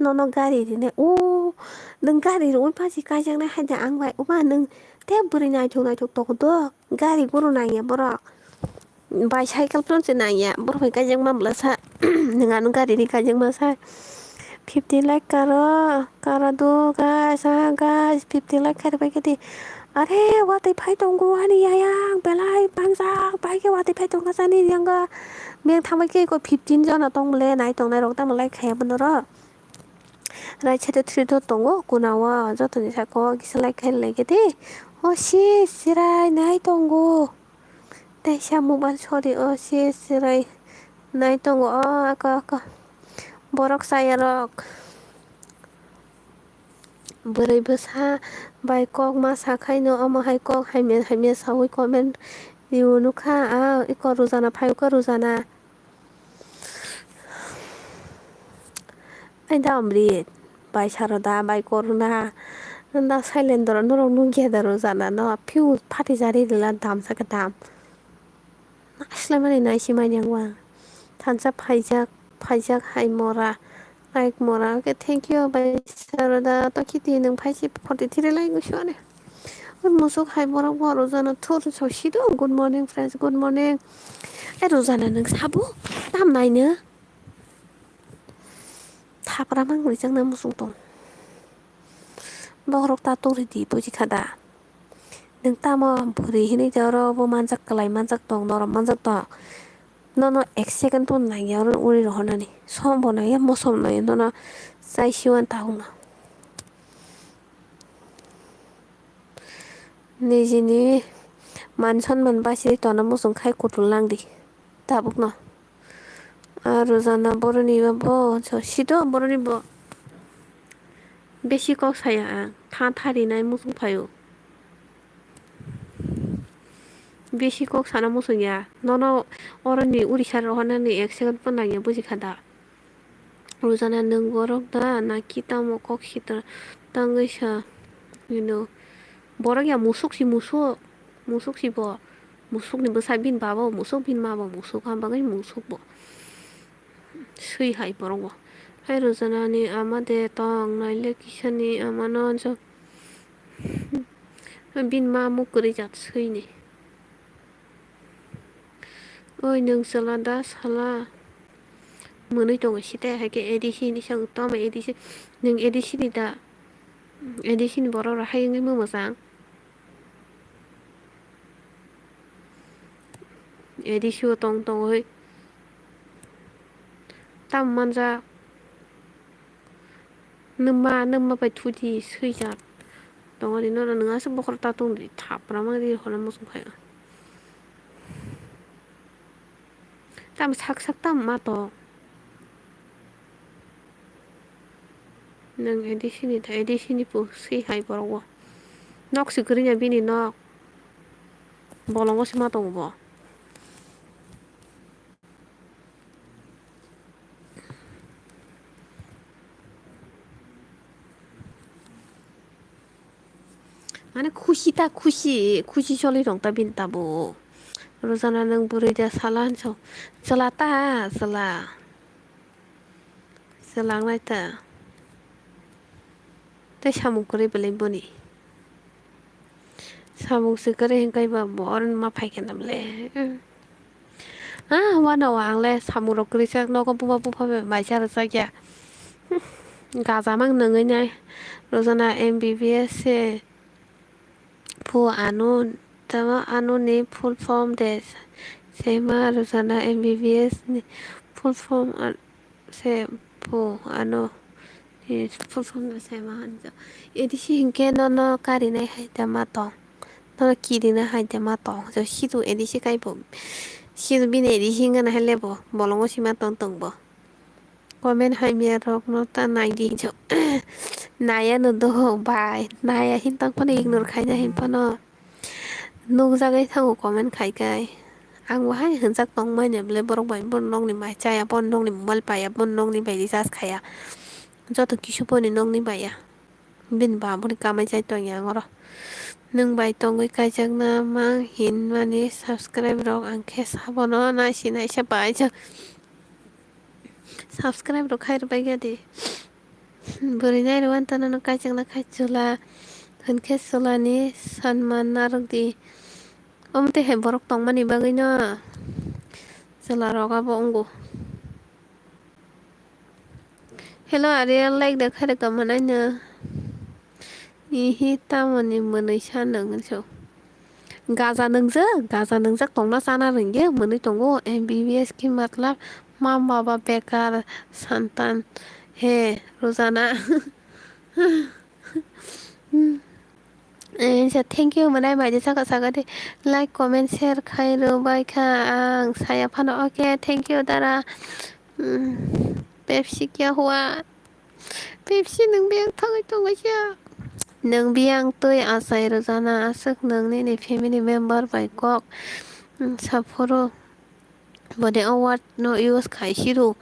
nono gari rinai. O, nwng gari rwui phaisi kaijaknai hai da ang bai. Oba nwng tei bwrwi naithok naithok tongo do. Gari guru nangya borok. Bicycle phano se nangya. Borok bai kaijakma bwlasa. Nwng ano gari ri kaijakma sa. Fifty like karo, karo do guys, ah guys, fifty like khairokbai khe di. Are, watwi phai tongo ani ayang belai bangjak, bai khe watwi phai tongkha sani yang ga. Beng thangbai khe eko fifteen jona tong bole, nai tongnai rok tamo like khaiya bono ro. Right side o three dot tongo, kuna o jotoni saka o kisa like khai lai khe di. O si chirai nai tongo. Teisa mobile sori o si chirai nai tongo o aka aka. Borok chaya rok. Bwrwi bwsa bai kok ma sa khaino omo hai kok hamya hamya saui comment rio nukha. A iko Rujana phai kha Rujana. Ai da Amrit bai saro da bai korna. Da silent doro norok nukya da Rujana no phiu phatijari rila dam saka dam. Aslamani naisi manya wang. Thansa phaijak, phaijak hai mora. Like mora. Okay, thank you, bai saro da. To kiti nwng phaisi forty three like usu ane. Oi musuk hai borok bo Rujana thur so sido. Good morning, friends. Good morning. Eh, Rujana nwng sabo? Tam naino? Thapra mang rijak na musuk tong. Bohrok ta turi di buji kha da. Nwng tamo bwrwi hinui tei oro bo manjak kwlai manjak tong, norom manjak tong. Nono ek second pon nangya oro uri rohornani. Som bo nangya, mosom nangya, nono chai siwan tabukno. Nijini man sonman bachai tongna muchung khai kutung langdi tabukno. A Rujana boroni bo, so sido boroni bo. Besi kok saya ang, tha tha rinai muchung phaio. Besi kok sana muchung ya, nono oroni uri sar rohornani ek second pon nangya buji kha da. Rujana nwng borok da, naki tamo kok sitra tangwi sa, you know. Borok ya musuk si musuk, musuk si bo, musuk ni bwsa bini baba bo musuk, bini ma bo musuk, ha bagwi musuk bo. Swi hai borok bo. Hai Rojana ni ama de tong naile kisa ni ama no jo. Bini ma muk kwrwi jat swi ni. Oi nwng chwla da sala. Mwnwi tongo site hai khe A D C ni song tamo A D C. Nwng A D C ni da. A D C ni borok rok hai wngwi mwchang. A D C o tong tongwi. Tam manjak. Nwma, nwma bai thuti swijak. Tongori nono nwng aswk bokhorok ta tongdi thapra mangdi hono muchung khaio. Tam sak sak tam ma tong. Nwng A D C ni, A D C ni po swi hai borok bo. Nok si kwrwngya bini nok. Bolongo se ma tongo bo. Mane khusi ta khusi, khusi choli rong ta bini tabuk. Rojana nwng bwrwi da sala hinso. Chwla ta, chwla. Chwla wngnai ta. Tei samung kwrwi belai boni. Samung se kwrwi hwnkhe ba bo oro ma phai khe nam le. Ah, wano ang le samung rok kwrwi chak nogo buma bupha bai mai cha rwchak ya. Gaja mang nungwi nai. Rojana M B B S se phu ano tamo ano ni full form de sema Rojana M B B S ni full form. Se phu ano, eh, phulphang no sai ma han jo. A D C hinkhe nono karinai hai da ma tong. Nono kirina hai da ma tong. Jo sidu A D C kai bo. Sidu bini A D C hingna hai lebo. Bolongo sima tong tong bo. Comment hai miya rok no ta nai di jo. Naya no doho bai. Naya hin tong phano ignore khaina hin phano. Nukjagwi thango comment khai khai. Ang bo hai hwnjak tongmani bwle borok bai, bono nokni bai chaya, bono nokni mobile paiya, bono nokni bai recharge khaiya. Joto kisu boni nokni baiya. Bini ba boni kamai chai tongya ang oro. Nwng bai tongwi kaijakna mang hinmani subscribe rok ang khe sabono naisi naisa bai jak. Subscribe rok khai rwbai khe di. Bwrwi nai rw wantana no kaichangna khai chwla hwnkhe chwlani sanma narwk di. Omo twi hai borok tongmani bagwi no chwla rok abo wngo. Hello Ariel, like da khai rwkha manaino. Ihi tamoni mwnwi sa nang hinso. Gaja nungjak, gaja nungjak tongna chana rwngya mwnwi tongo. M B B S ki matlab ma baba bekar santan he Rojana. Ensa thank you mwnai bai de saka saka de like comment share khai rw bai kha ang saya phano okay thank you dara. Pepsi kya hua? Pepsi nwng biyang thangwi tongwi kha. Nwng biyang twi achai rwjana aswk nwng nini family member bai kok, mm, saphuru boni o word no use khai siru.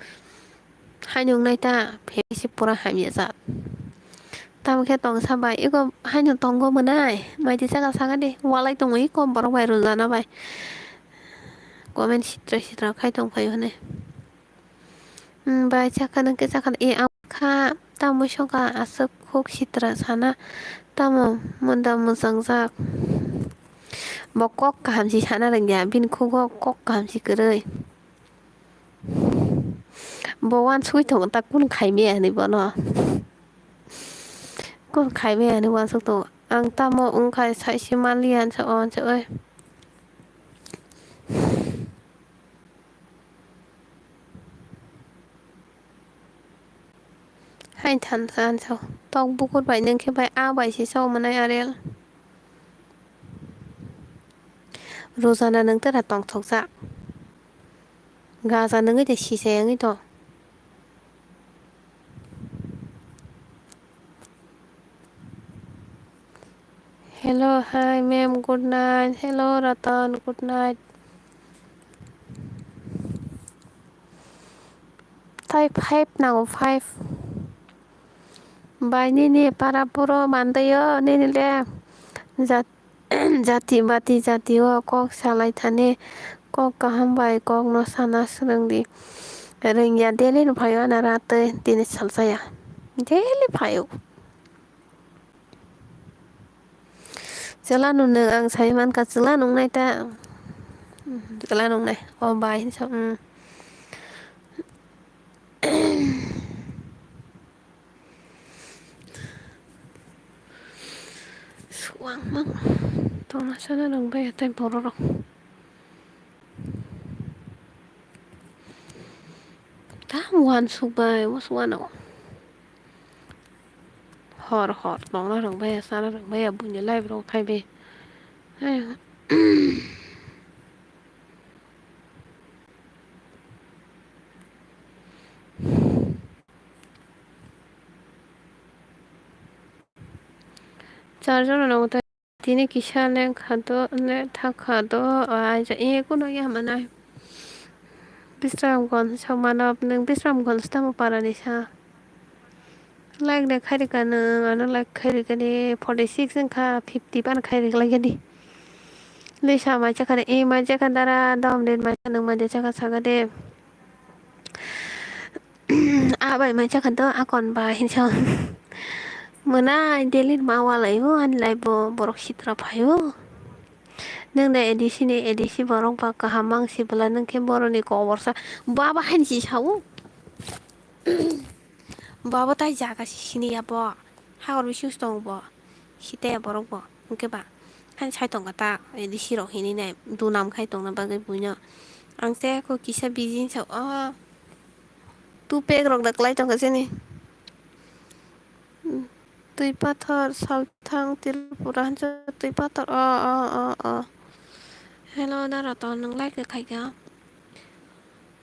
Haino wngnai ta family se pura hamya jat. Tamo khe tongsa bai eko haino tongo mwnai maiti saka saka de walai tongo eko borok bai rwjana bai. Comment sitra sitra khai tong phaio hwnwi. Hmm, bai chakha nang khe chakha e ang kha tamo songkha aswk khuk sitra sana tamo munda mwchang jak. Bo kok kaham si sana rwngya bini khugo kok kaham si kwrwi. Bo uansugwi tongo ta kunu khai maya hinwi bono. Kunu khai maya hinwi uansuk tongo ang tamo wngkha sai se manliya hinsa o hinsa oi. Haini thansa hinsa tok bukur bai nung khe bai a bai se chao mwnai Ariel. Rojana nung tera tongthokjak. Gaja nungwi de sisai wngwi tong. Hello, hi ma'am, good night. Hello, Ratan, good night. Tai five nango, five. Bai nini para puro mandayo, nini le Jat-, jati bati jati o kok salai thani, kok kaham bai kok no sana swrwng di. Rwngya daily no phaio ana rat twi tini salsaya. Daily phaio. Chwla nung nwng ang sai mankha, chwla nungnai ta. Chwla nungnai. O bai hinsa, mm. Suang mang. Tongna sana rwng bai tei borok rok. Tam wan suk bai, was wan o. Hor hor tongna rwng bai, sana rwng bai, buini live rok phai bai. Hai. Charger no tini kisa lengkha do, le thakha do, aija e kuno ya manai. Bisramganj sa manab, nwng Bisramganj tamo parani sa. Like de khairika nwng, ano like khairika de, forty six wngkha, fifty ban khairika lagani. Lisa mai chakha de, e mai chakha dara, dom den mai chakha nwng mai de chakha saka de. A bai mai chakha do, akon ba hinsa. Mwnai, daily ma walai o, ani lai bo borok sitra phaio. Nwng de A D C ni, A D C borok ba kaham mang si bwla, nwng khe boroni kobor sa. Baba haini si sao. Baba tai jaga si sini ya bo. Hagor bisingo tongo bo. Sitaya borok bo. Hwnkhe ba. Haini sai tongkha ta, A D C rok hinwi nai. Dunam khai tongna bagwi buino. Ang se kho kisa busy sa o. Two pack rok da kwlai tongkha sini. Twi pathor, Salthang, Tripura hansa twi pathor. O, o, o, o. Hello, da Raton, nwng like khaikha.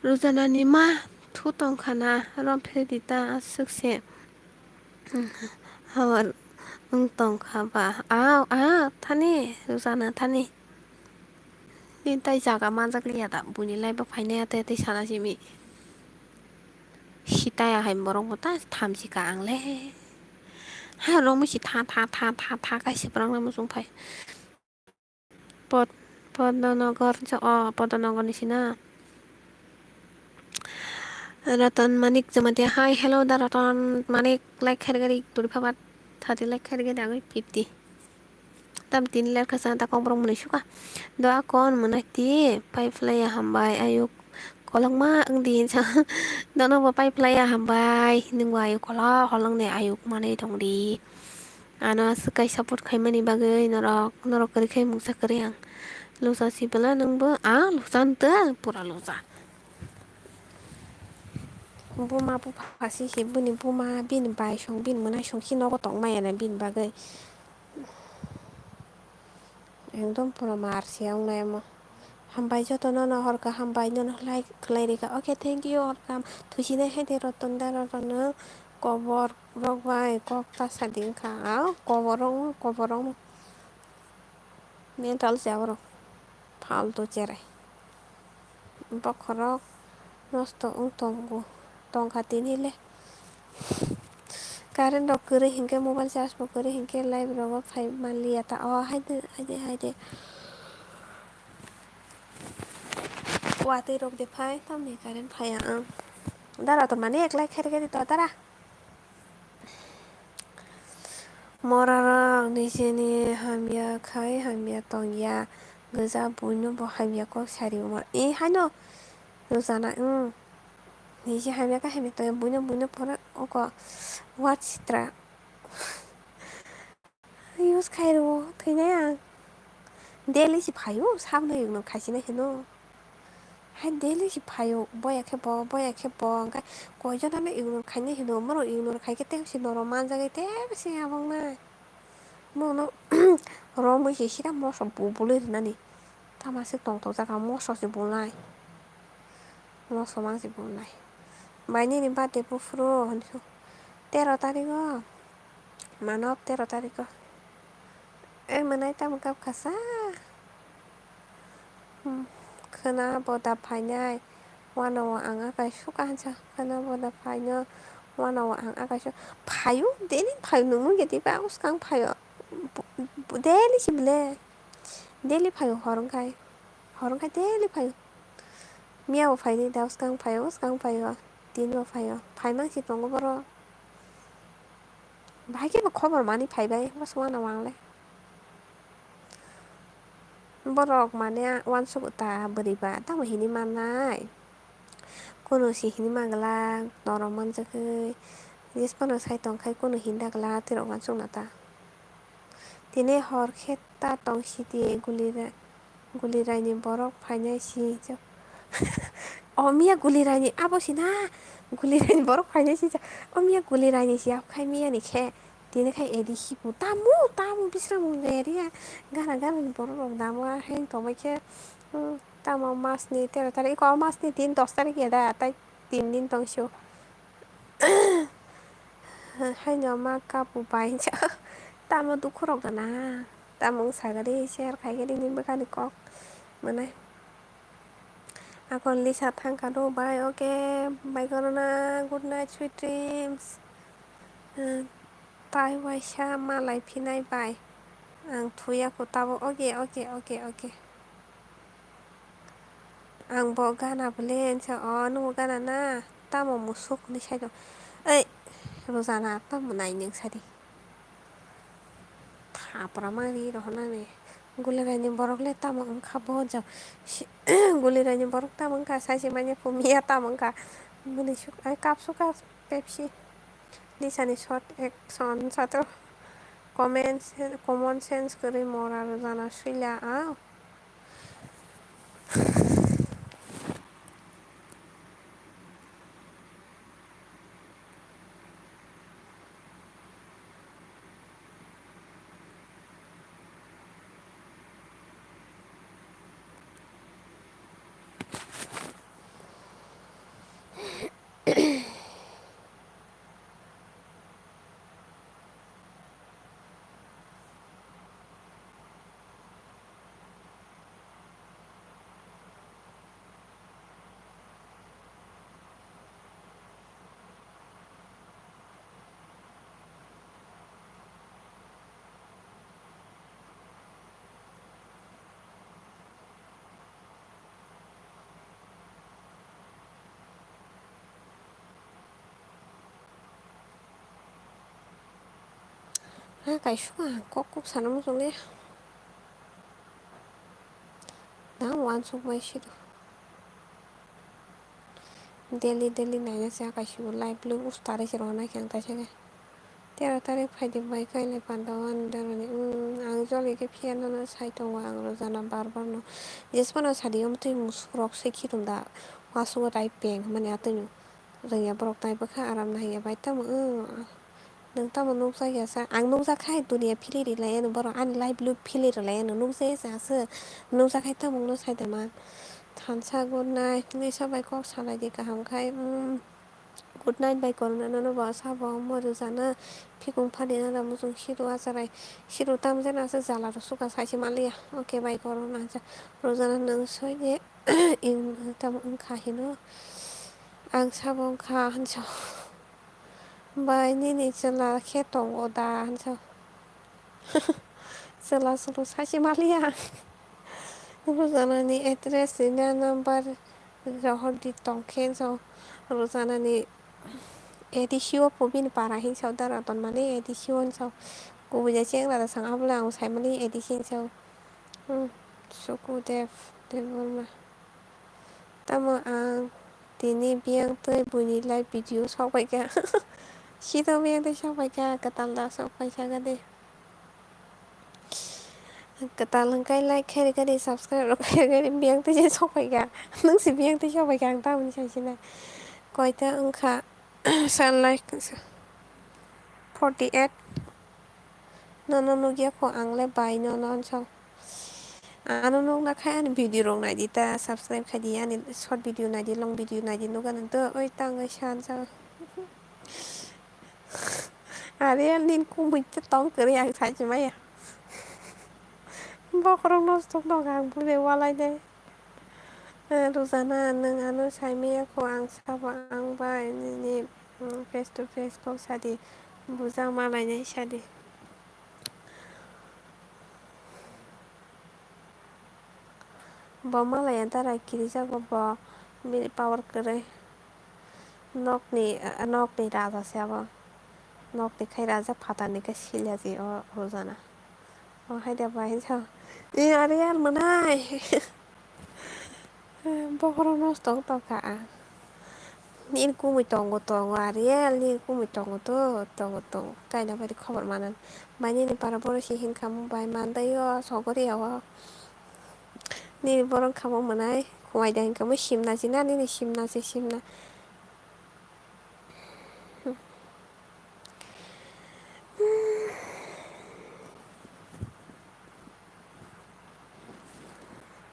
Rujana ni ma, thu tongkha na, rom phiri di ta, aswk se. Hawar wng tongkha ba. Aw, aw, thani, Rujana thani. Bini tai jaga manjak liya da, buini lai bo phainai ya, tei, tei sana simi. Sitaya hai borok bo ta thamchi ka ang le. Ha, rong musi tha, tha, tha, tha, tha, kaisa borok no muchung phai. Pod-, Podnonogar, o, Podnonogar ni sina. Ratan Manik Jamatia, hi, hello, da Ratan Manik, like khairgari, turi phabat, thati like khairgari, agoi fifty. Tam tini ler kasa ta kok borok mwnwi suka. Doa kon mwnai ti, pai phlai ya hambai, ayuk kolokma wng di hinsa. Dono bo pai phlai ya hambai, nwng bo ayuk kolok, kolok ni ayuk manwi tong di. Ano swk kai support khaimani bagwi norok, norok kwrwi khai mungsa kwrwi ang. Lusa si bwla nwng bo, a lusa wng ta, pura lusa. Buma bupha si se bini buma, bini bai song, bini mwnai song si nogo tong maya na bini bagwi. Ekdom pura mar se wngnai omo. Hambai jotono no hor kaham bai nono like khlai rikha. Okay, thank you, welcome. Thusinai hai de Roton da Roton no kobor rok bai kok ta sa di wngkha. Au, kobor rok, kobor rok. Mental se aborok. Faltu cherai. Bokhorok nosto wng tongo, tongkha tini le. Current rok kwrwi hinkhe, mobile charge bo kwrwi hinkhe, live rogo phai manliya ta. O, haide, haide, haide. Watwi rok de phai, tamni current phaiya ang. Dara to mani eklai khairikhe to dara. Morarok nijini hamya khai hamya tongya, gwja buino bo hamya kok sari omo. E haino rwjana, wng. Niji hamya khe hamya tongya, buino, buino pore oko wat sitra. Use khai rwo, thwinai ang. Daily se phaio, sabno ignore khaisina hino. Hai daily se phaio, boya khe bo, boya khe bo, hwnkhe koijon ano ignore khainai hino, borok ignore khaikhe tei se norok manjagwi tei se abongnai. Bono romwi se sira moso bu-, bului rwnani. Tama se tongthok jaga moso se bulnai. Moso mang se bulnai. Bai nini birthday buphuru hwnwi tero tarigo. Mano tero tariko. E mwnai tamo kap khasa. Hmm, khwna bo da phainai. Wano o ang akai suka hansa. Khwna bo da phaino. Wano o ang akai su-, phaio. Deni phaio nungmung geti ba uskang phaio. Daily si bole. Daily phaio hor wngkhai. Hor wngkhai daily phaio. Miya bo phaidi da, swkang phaio, swkang phaio. Tin bo phaio. Phaimang si tongo borok. Bahai khe bo khobor mani phaibai, bo swngna wang le. Borok mane uansuk ta bwrwi ba, tamo hini mannai. Kunu si hini manglak, norok manjakgwi. Jisphano sai tongkhai kunu hinda glak, tirok uansukna ta. Tini hor khe ta tong sidi guli ra-, guli raini borok phainai si. O miya guli raini abo si na? Guli raini borok phainai si ja. O miya guli raini si abo khai miya ni khe. Tini khai edi hibu. Tamu, tamu bisramung area. Gara, gara ni borok rok damo a heng tongbai khe. Hmm, tamo mas ni tero tarik, iko mas ni tin dos tarik ya da. Tai tin din tong sio. Haino ma kapu bai. Tamo dukhu rok gana. Tamo wng sagari share khai gari ni bwkhani kok. Mane. Akon Lisa thangkha do bai, okay, bai korona, good night, sweet dreams. Hmm, tai waisa malai phinai bai. Ang thuya ko tabo, okay, okay, okay, okay. Ang bo gana bole, nsa o, nung gana na, tamo musuk ni side o. Ei, Rojana, tamo nai nung sadi. Thapra mani rohonani. Gulirai ni borok le tamo wngkha bo jang. Si-, Gulirai ni borok tamo wngkha, sai se manya phumiya tamo wngkha. Muni suk, ai kap suka Pepsi. Lisa ni short action sato. Comment sen-, common sense kwrwi mora Rojana swila a. Ha kaisuk ang kok kok sana muchungle. Dang uansuk bai sido. Daily daily naina se ha kaisuk live lo ustare se rona khe ang taisa khe. Tero tarik phaidi bai kailai panda o ani doroni. Ang joli khe phiya nono sai tongo ang Rojana bar bar no. Jesphano sadi omo twi musuk rok se khitum da. Wasu o tai peng mani atwi no. Rwngya borok tai bwkha aram nahya bai tamo. Nwng tamo nukjak ya sa? Ang nukjak khai dunia philiri lai ano borok ani live lo philiri lai ano nukjak ya sa se. Nukjak khai tamo no sai da man. Thansa good night. Nini sabai kok salai di kaham khai. Good night bai korona nono bo sabo mo Rojana phikung phani nada muchung siru acharai siru tamjana se jala rw suka saisi maliya. Okay bai korona ja Rojana nwng soi de tamo wngkha hino ang sabo wngkha hinso bai nini chwla khe tongo da hinso. Chwla chwlo sachi maliya. Rojana ni address rina number rohor di tongkhe so Rojana ni A D C o po bini para hin so da Raton mani A D C o hin so kubui ja cheng rada sang abole ang sai mani A D C hin so. Hmm, Sukudev Debbarma. Tamo ang tini biyang twi buini live video sok bai kha. Sito biyang twi sok bai kha, kwtal da sok bai kha de. Kwtal hwnkhe like khe rwkhe de, subscribe rwkhe rwkhe de, biyang twi se sok bai kha. Nwng se biyang twi sok bai kha, ang tamoni sai sinai. Koita wngkha, sa like, forty eight. Nono nukya kho ang le bai nono hinso. Ano nukna khai ani video rok naidi ta, subscribe khaidi, ani short video naidi, long video naidi, nukha nang to oi tang oi san sa. Are ani kumui te tong kwrwi ang sai se maya. Bokhorok nosto wngkha ang bule walai de. Eh, Rojana, nwng ano saimaya kho, ang sabo ang bai nini, mm, face to face kok sadi, buja malainai sadi. Bo malaya dara kirijago bo, bini power kwrwi. Nokni, nokni raja se abo. Nokni khai raja phatarni khe silya je o rojana. O hai de bai sa. E Ariel mwnai. Bokhorok nosto wng tongkha ang. Nini kumui tongo tongo Ariel, nini kumui tongo to, tongo tongo. Kaina bai khobor manan. Bai nini para borok se hinkha bai mandai o sogori o. Nini borok kha bo mwnai. Khwai da hinkha mo simna sina nini simna se simna.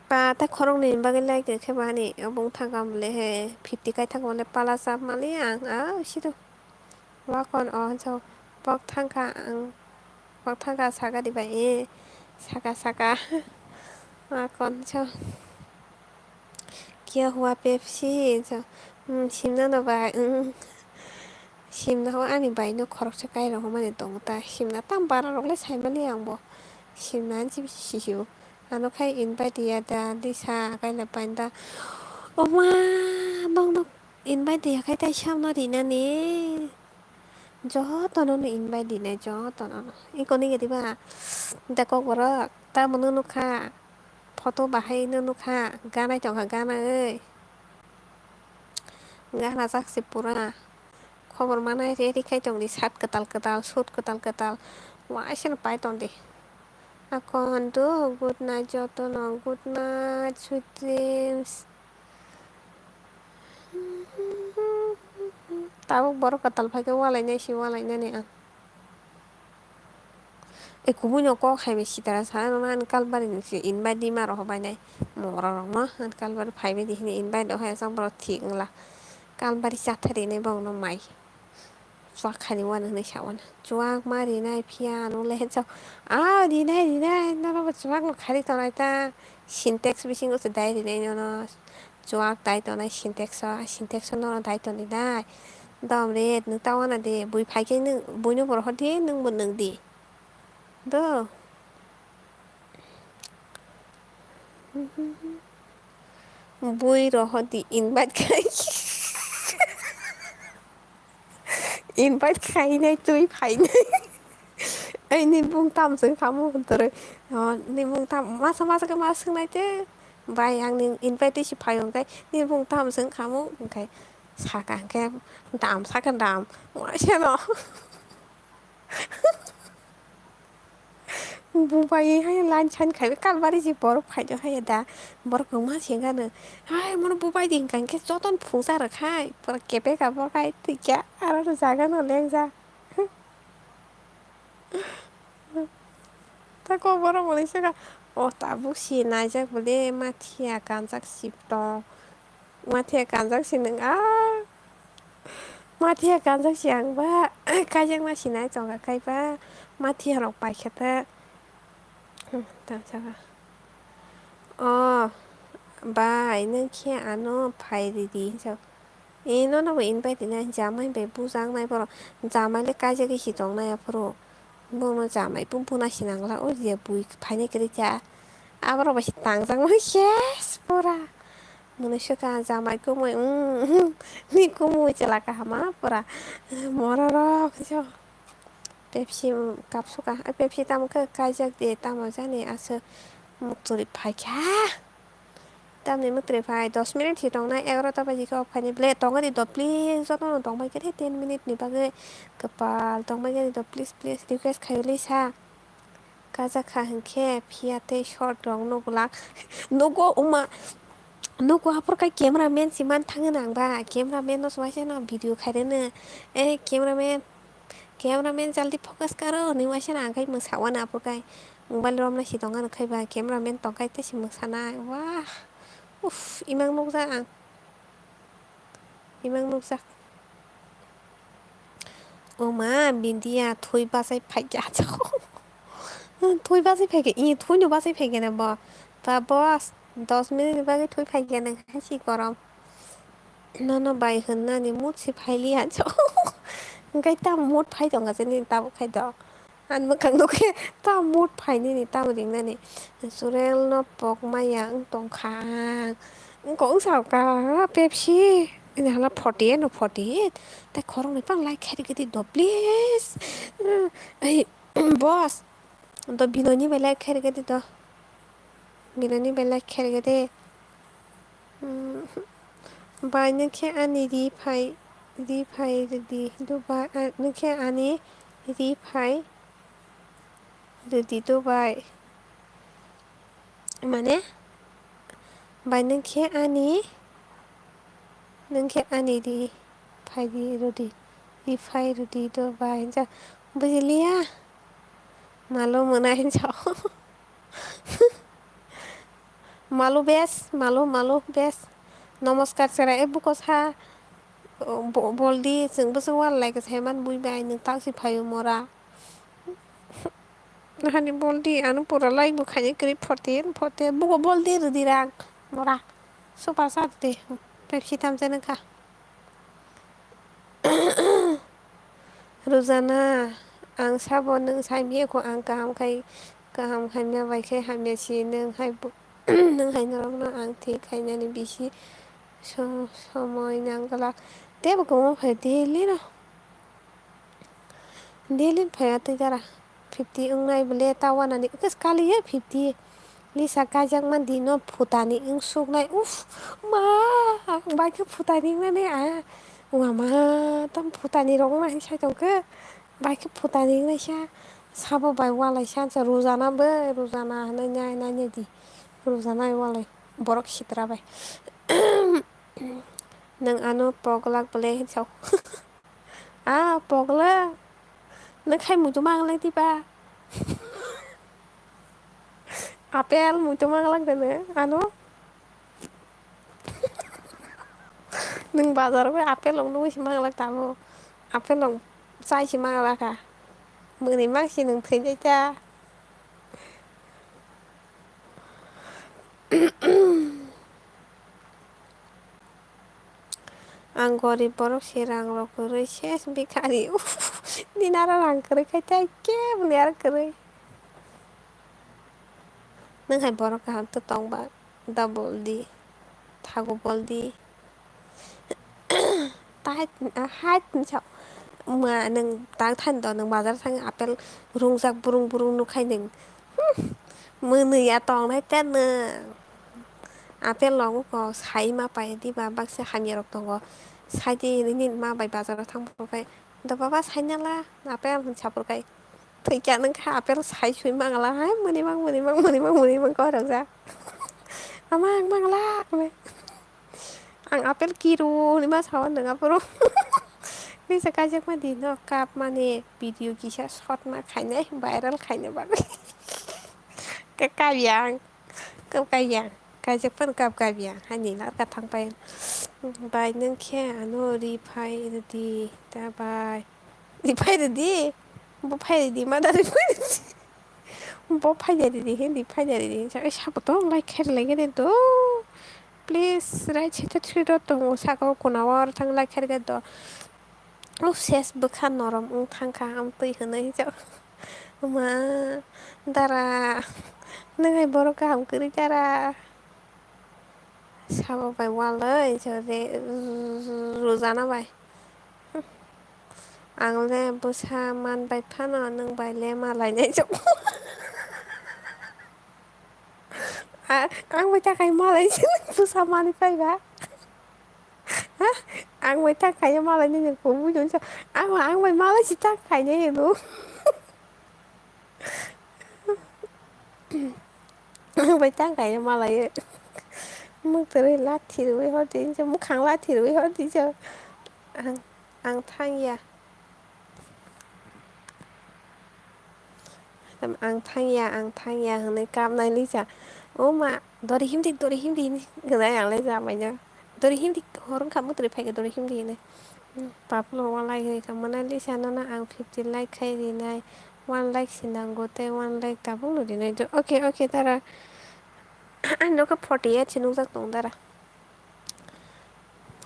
Pa ta khoroknwi bagwi like khe mani obo wng thangkha mole he fifty kai thangkha mole pala chap mali ang a siro wakon o so pok thangkha ang pok thangkha saka dibai e saka saka wakon so. Kya hua Pepsi? Hinsa, "Hmm, simna no bai, hmm." Simna ho ani bai no khoroksa kairok mani tongo ta. Simna tam bara rok le saimani ang bo. Simna ani si sio. Ano khai invite ya da, Lisa, kaila painda. Oma, nong no invite ya khai tai samno rinani. Jotono no invite dinai, jotono no. Iko ni gedi ba, da kok borok, ta mono nukha. Photo bahai no nukha, ganai tongkha gana oi. Gana jak se pura. Khobor manai ready khai tongdi, shirt kwtal kwtal, suit kwtal kwtal. Waisa no pai tongdi. Akon do, good night jotono, good night, sweet dreams. Tabuk borok kwtal phai khe walainai se walainani ang. E kubui no kok hai bai sitara sa ano ani kalbari ni se invite di ma rok bai nai mora rok no ani kalbari phai bai di hini invite rok hai asok borok thik wngla kalbari chathari nai bong no mai. Chuak khaini uan hwnwi sa uan. Chuak ma rinai phiya ano le hinsa. A rinai rinai nono bo chuak no khari tonai ta. Sintex bisingo se dai rinai nono. Chuak dai tonai sintex o. Sintex o nono dai toni dai. Dom re nwng ta uana de. Bui phai khe nwng bui no bo rohor di nwng bo nwng di. Do. Bui rohor di invite khai. Invite khainai twi phainai. Ai ni bung tam sung khamu huntoroi. Ni bung tam masa masa khe ma sung nai te. Bai ang ni invite si phai hwnkhe ni bung tam sung khamu hwnkhe saka hwnkhe dam saka dam. Waisa no. Bubai hai line sign khai kalbari si borok phai do hai da. Borok kwma sengano. Hai mono bubai di hwnkha hwnkhe jotono phungsa rwkhai. Pura kepeka borok hai twi kya aro jaga no lengjak. Tako borok mwnwi swkha. O tabuk si naijak bole mathiya kanjak sip tong. Mathiya kanjak si nwng a. Mathiya kanjak si ang ba. Kaijakma sinai chonga kaiba. Mathiya rok paikha ta. Tamsaka. O bai nwng khe ano phai ridi hinsa. E nono bo invite rinai jamai bai bujaknai borok. Jamai le kaijagwi si tongnai aphuru. Bono jamai bo buna si nangla o je bui phainai kwrwi kha. Aborok bai se tangjakma khe pura. Mwnwi swkha jamai kumui, mm, ni kumui chwla kaham a pura. Mororok jo. Pepsi, mm, cup suka. Ai, Pepsi tamo khe kaijak de, tamo jani aswk muktwrwi phaikha. Tamni mwtwrwi phai dos minute si tongnai, egarota baji khe off khainai. Ble tongwi di do, please, jotono tongbai khe de, ten minute ni bagwi. Kwpal tongbai khe de do, please, please, request khaio Lisa. Kajakha hinkhe phiya tei short rok nuglak. Nugo wngma, nugo aphuru khe camera man si man thangwi nang ba, camera man no se waisa no video khaireno. Eh, camera man, camera man jaldi focus karo hinwi waisa no ang khai mwsa wana aphuru khai mobile romna si tongkha no khai ba camera man tongkhai tei si mwsanai. Wah, uff, imang nukjak ang. Imang nukjak. O ma, Bindia, thwi bachai phaikha. Thwi bachai phaikha, i thwino bachai phaikha na bo. Ba boss, dos minute ni bagwi thwi phaikha nang hai si korom. Nono bai hwnna ni mood si phailiya. Hwnkhe ta mood phai tongkha se nini tabuk khai do. Ani mwkhang nukhe ta mood phainani, ta ringnani. Surel no pok maya wng tongkha ang. Wngkha wngsa ka Pepsi. Ini hala forty eight no forty eight. Tai khoroknwi pang like khairigwi di do, please. Ai, boss. Do Binoni bai like khairigwi di do. Binoni bai like khairigwi di. Hmm. Bai, nokhe ani ri phai, ri phai rwdi, Dubai, ah, nokhe ani ri phai rwdi, Dubai. Mane, bai, nokhe ani, nokhe ani ri phai di, rwdi, ri phai rwdi, Dubai. Hinsa, bujiliya? Malo mwnai hinsa. Malu bes, malu, malu bes. Nomoskar chera, e buko sa, bo-, boldi, chwng bwswk wal lai kwchai man bui bai, nwng taksi phaio mora. Hani boldi, ano pura lai bo khaini kwrwi forty eight, forty eight, buko boldi rwdi rang, mora. Super sa de, Pepsi tam chai nangkha. Rujana, ang sabo nwng saimaya kho, ang kaham khai, kaham khaimya bai khe hamya si nwng hai bo, nwng hai norokno ang thik khainani bisi so-, somoi nang glak. Tebo kwbangma phai daily no, daily phaiya twi dara. Fifty wngnai bole ta wanani, khe kaliya fifty. Lisa kaijakma dino phutani wngsuknai, uff, ma, bai khe phutani wngnani, a, wama, tam phutani rok wngna hinwi sai tongkhe, bai khe phutani wngnaisa, sabo bai walaisa, Rujana bai, Rujana hinwi nai, nai, nai di, Rujana bai walai, borok sitra bai. Nwng ano poglak bole hinwi sao. Ah, pogla. Nwng khai muitu manglak diba? Apple muitu manglak de nwng, ano? Nwng bazar bai apple rok nugwi se manglak tamo. Apple rok chai se manglak kha. Mwnwi mang se nwng thwi nai ta. Ang gorib borok se rang rok kwrwi ses bikhari. Uff, nini aro rang kwrwi khai tai keboni aro kwrwi. Nwng hai borok kaham to tong ba da boldi, thago boldi. Tahai, hait hinsa ma nwng tak thani do nwng bazar thangwi apple rungjak burung burung nukhai nwng. Hmm, mwnwi ya tongnai te nwng. Apple rok wngkha sai ma pai diba baksa hamya rok tongo. Sai di nini ma bai bazar o thang phuru khai. Da baba sainala apple hinwi sa phuru khai. Thwi kya nwng kha apple sai sui mangala hai mwnwi mang mwnwi mang mwnwi mang mwnwi mang kok rok ja. Ama ang mangala. Ang apple kiro ni ma sawa nang aphuru. Nisa kaijakma di no kap mani video kisa shot ma khainai viral khaina bagwi. Ka kabyang. Ka kabyang. Kaijak pan kap kabyang. Hani lar ka thang pai. Bai nang khe ano ri phai di ta bai. Di phai di. Bo phai di ma da ri phai di. Bo phai di di hindi phai di di. Sa sabo to like khair lagi de do. Please, right side three dot tongo, saka o kona o aro thang like khairkhe do. O ses bwkha norom wng thangkha, amtwi hwnwi hwnjak. Ma, dara, nwng hai borok kaham kwrwi dara. Sabo bai walai, jore, rujana bai. Ang le bwsa man bai phano, nwng bai le ma lainai jok. A-, ang bai ta khai malai se bwsa manwi phai ba. Ha? Ang bai ta khai malai nini kubui nung sa. Ang, ang bai malai si ta khai nai no. Ang bai ta khai malai. Muk teri lathi rwi hor di sa, mukhang lathi rwi hor di sa. Ang, ang thang ya. Ang thang ya, ang thang ya hwnwi kapnai Lisa. O ma, dori himdi, dori himdi hwnwi hwnai ang le jamaino. Dori himdi, hor wngkha mwtwrwi phaikha dori himdi hwnwi. Paplo walai hwnwi kha mwnai Lisa nono ang fifty like khai rinai. One like se nango tei one like tabukno rinai do. Okay, okay, dara. Ani nokha forty eight se nukjak tong dara.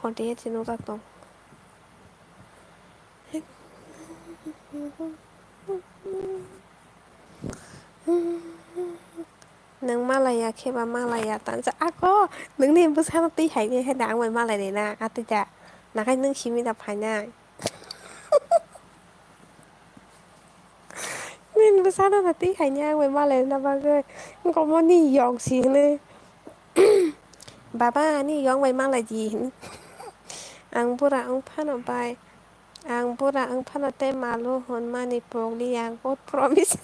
Forty eight se nukjak tong. Nwng malaiya khe ba malaiya tansa ako nwngni bwsano twi hai khe da ang bai malai rina atwi da nakai nwng simi da phainai. Nwng bwsano da twi hai ni ang bai malai rina bagwi komoni yong si hwnwi baba ani yong bai malai di hwnwi ang bura wng phano bai. Ang bura wng phano tei malu hwnmani pokliya, God promise.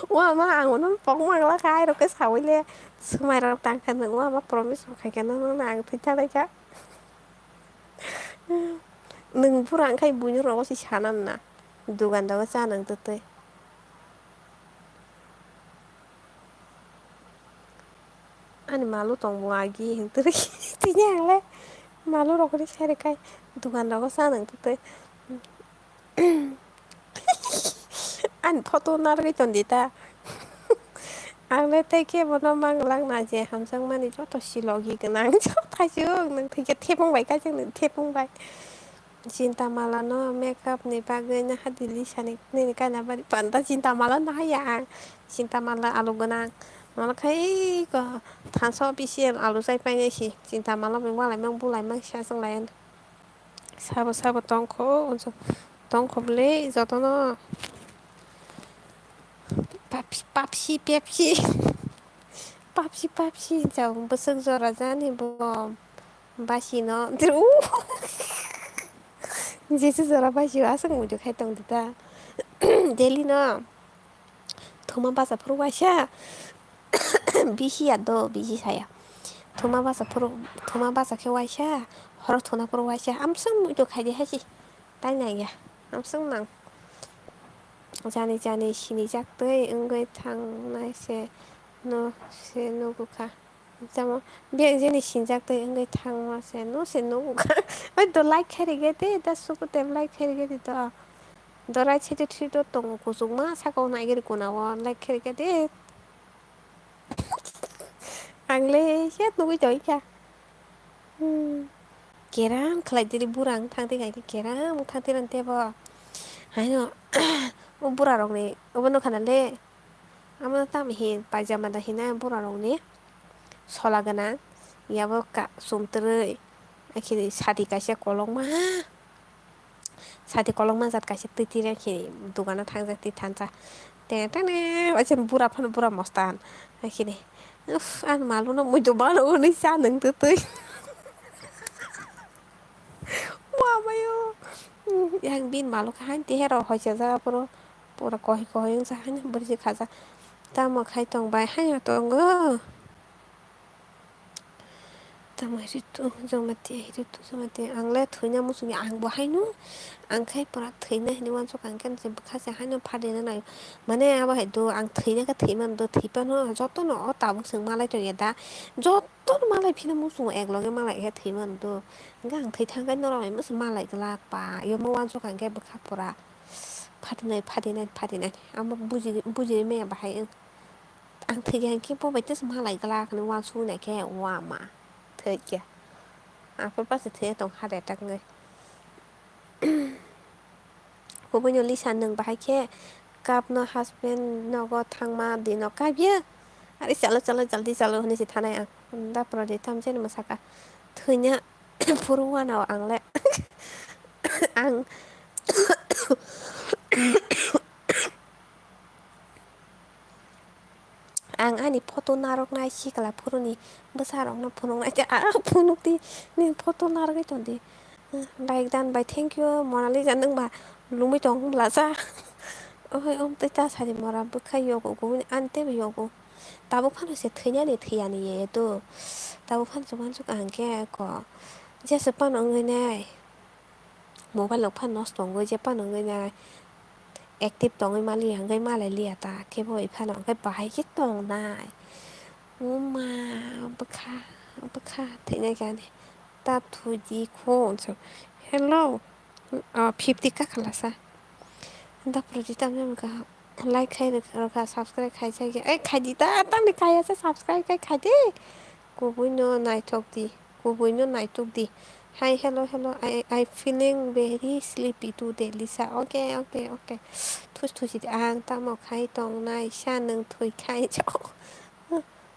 Uama ang uno pokma wngla kha, airok khe saui le swmai rok tang kha, nwng uama promise rok khai khe, nono ang thwi chalai kha. Nwng bura wng khai buino rogo se sanam na, dugan rogo cha nang twtwi. Ani malu tong bo agi hing twi tini ang le malu rok ni sai rwkha dugan rogo cha nang twi. Ani photo narwgwi ton di ta. Ang le tei khe bono mang lang na je hamjak mani joto si logi gwnang joto thaichuk nwng thwi khe thepung bai kaisa nwng thepung bai. Chinta mala no makeup ni bagwi naha di lisani nini kainabari panda chinta mala no haya ang chinta mala alu gwnang mala khai ko thansa official alu chai painai si chinta mala bai walai mang bulai mang si aswk lai sabo sabo tongkho tongkho bwle jotono papsi papsi pepsi papsi papsi jao bwswk jora jani bo. Basi no. Jesu jora basi o aswk muitu khai tong di ta. Daily no. Thuma basa phuru waisa. Bisi ya do, bisi saya. Thuma basa phuru, thuma basa khe waisa. Horo thuna phuru waisa. Amswk muitu khai di haisi. Tai nai ya. Amswk nang. Jani jani sini jak twi wngwi thang nai se no se nugu kha. Tamo biyang jani sinjak twi wngwi thangma se, no se nugo kha. Oi do like khairigedi, da sukutem like khairigedi do. Do right side o three dot tongo kuchukma, saka o naigiri kuna o like khairigedi. Ang le se nugui tongkha. Hmm. Keram khlai diri burang thang twi khai khe keram thang twi rante bo. Haino o bura rok ni obo no khana le. Amo tamo hin paijama da hina bura rok ni sola gana yabo ka sumtrwi akhiri sadi kaisa kolokma sadi kolokma jat kaisa twi twi akhiri dogano thangjak twi thansa te tene waisa bura phano bura mostan akhiri uff ang malu no muitu mano hwnwi cha nang twi twi. Wamayo. Yang bin malu kha han te hero hoicha jaga puro pura kohi kohi wngsa han bwrwi khaja. Tamo khai tong bai haino tongo. Tamo ritu jomati ritu jomati ang le thwina muchungya ang bo haino ang khai pura thwina hinwi wansuk ang khe bwkha se haino phadina nai mane abo hai do ang thwina khe thwi man do thwi pano joto no o tabuk chwng malai tongya da jot. Tor malai phino muchungo ek loge malai khe thwi mano do. Hingke ang thwi thang khe norok bai muchung malai glak ba. Yomo wansuk ang khe bwkha pura. Phatinai, phatinai, phatinai. Amo buji, buji maya bahai wng. Ang thwi khe hingke bo bai tesa malai glak hinui wansuk nai khe wama. Thwi khe. Aphuru paisa thwi tong ha de tak wngwi. Kubui no Lisa nwng bahai khe cup no husband nogo thangma di no kaibiya. Ari chalo chalo jaldi chalo hinui se thanai ang. Da pura di tam jani mwsaka. Thwina phuru wana o ang le. Ang Ang ani photo narwknai sikla phuruni bwsarokno phunuknai tei ah phunukdi nini photo narwgwi tongdi. Like dan bai thank you Monalisa nwngba lumui tong bwlacha. Ohoi omtwi ta sadi mora bwkha yogo gubuni ani teibo yogo. Tabuk phano se thwinani thwiyani ye do. Tabuk phano se wansuk ang khe ko jesa phano wngwi nai. Mobile rok phano nosto wngwi je phano wngwi nai. Active tongwi maliya hwnkhe malai liya ta khe bo ephano hwnkhe bahai khe tongnai. Uma bwkha bwkha thwinai khe ani ta thwidi kho. Hello. Oh, fifty ka khalasa. Da pura di tamjani kha. Like khai rwkha, subscribe khai chai khe. Ei, khai di ta, tamni kaya se subscribe khai khai di. Kubui no naithok di, kubui no naithok di. Hi, hello, hello. I, I feeling very sleepy today, Lisa. Okay, okay, okay. Thus thusi di ang tamo khai tong nai sa nwng thwi khai chao.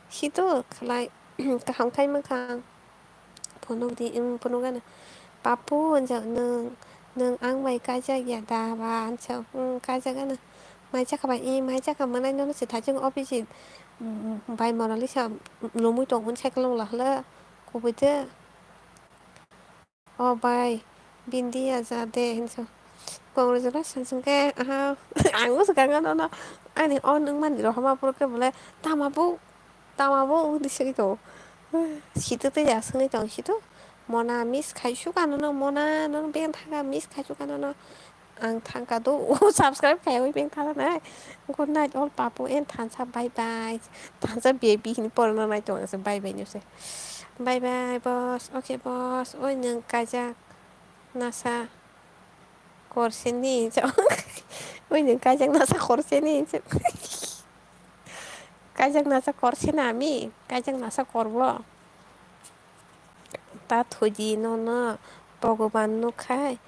Situ khlai kaham khai mwkhang. Phunuk di, um, phunuk ano. Papu, anjak nwng, nwng ang bai kajak ya da ba, ansa, um, kajak ano. Mai chakha bai, i, mai chakha manai nono se thajing office, um, bai Monalisa, um, lomwi tong un cycle wng lahla. Kubui de. O bai, bindi ya ja de, hinso. Congratulations, hingke, aha, ang o swkang ano no. Ani o nwng mani rohoma puro ke bole, tama bo. Tama bo wngwi swi tongo. Situ tei ya swngwi tongo situ. Mona miss khai suk ano no, mona no beng thangka miss khai suk ano no. Ang thangka do o subscribe khai oi beng thangka nai. Good night all papu and thansa bye bye. Thansa baby hini porno nai tongo se bye bye nuse. Bye bye boss. Okay boss. Oi nwng kajak nasa korseni. Oi nwng kajak nasa korseni. Kajak nasa korse na ami, kajak nasa korbo. Ta thuji nono Bhogoban nukhai,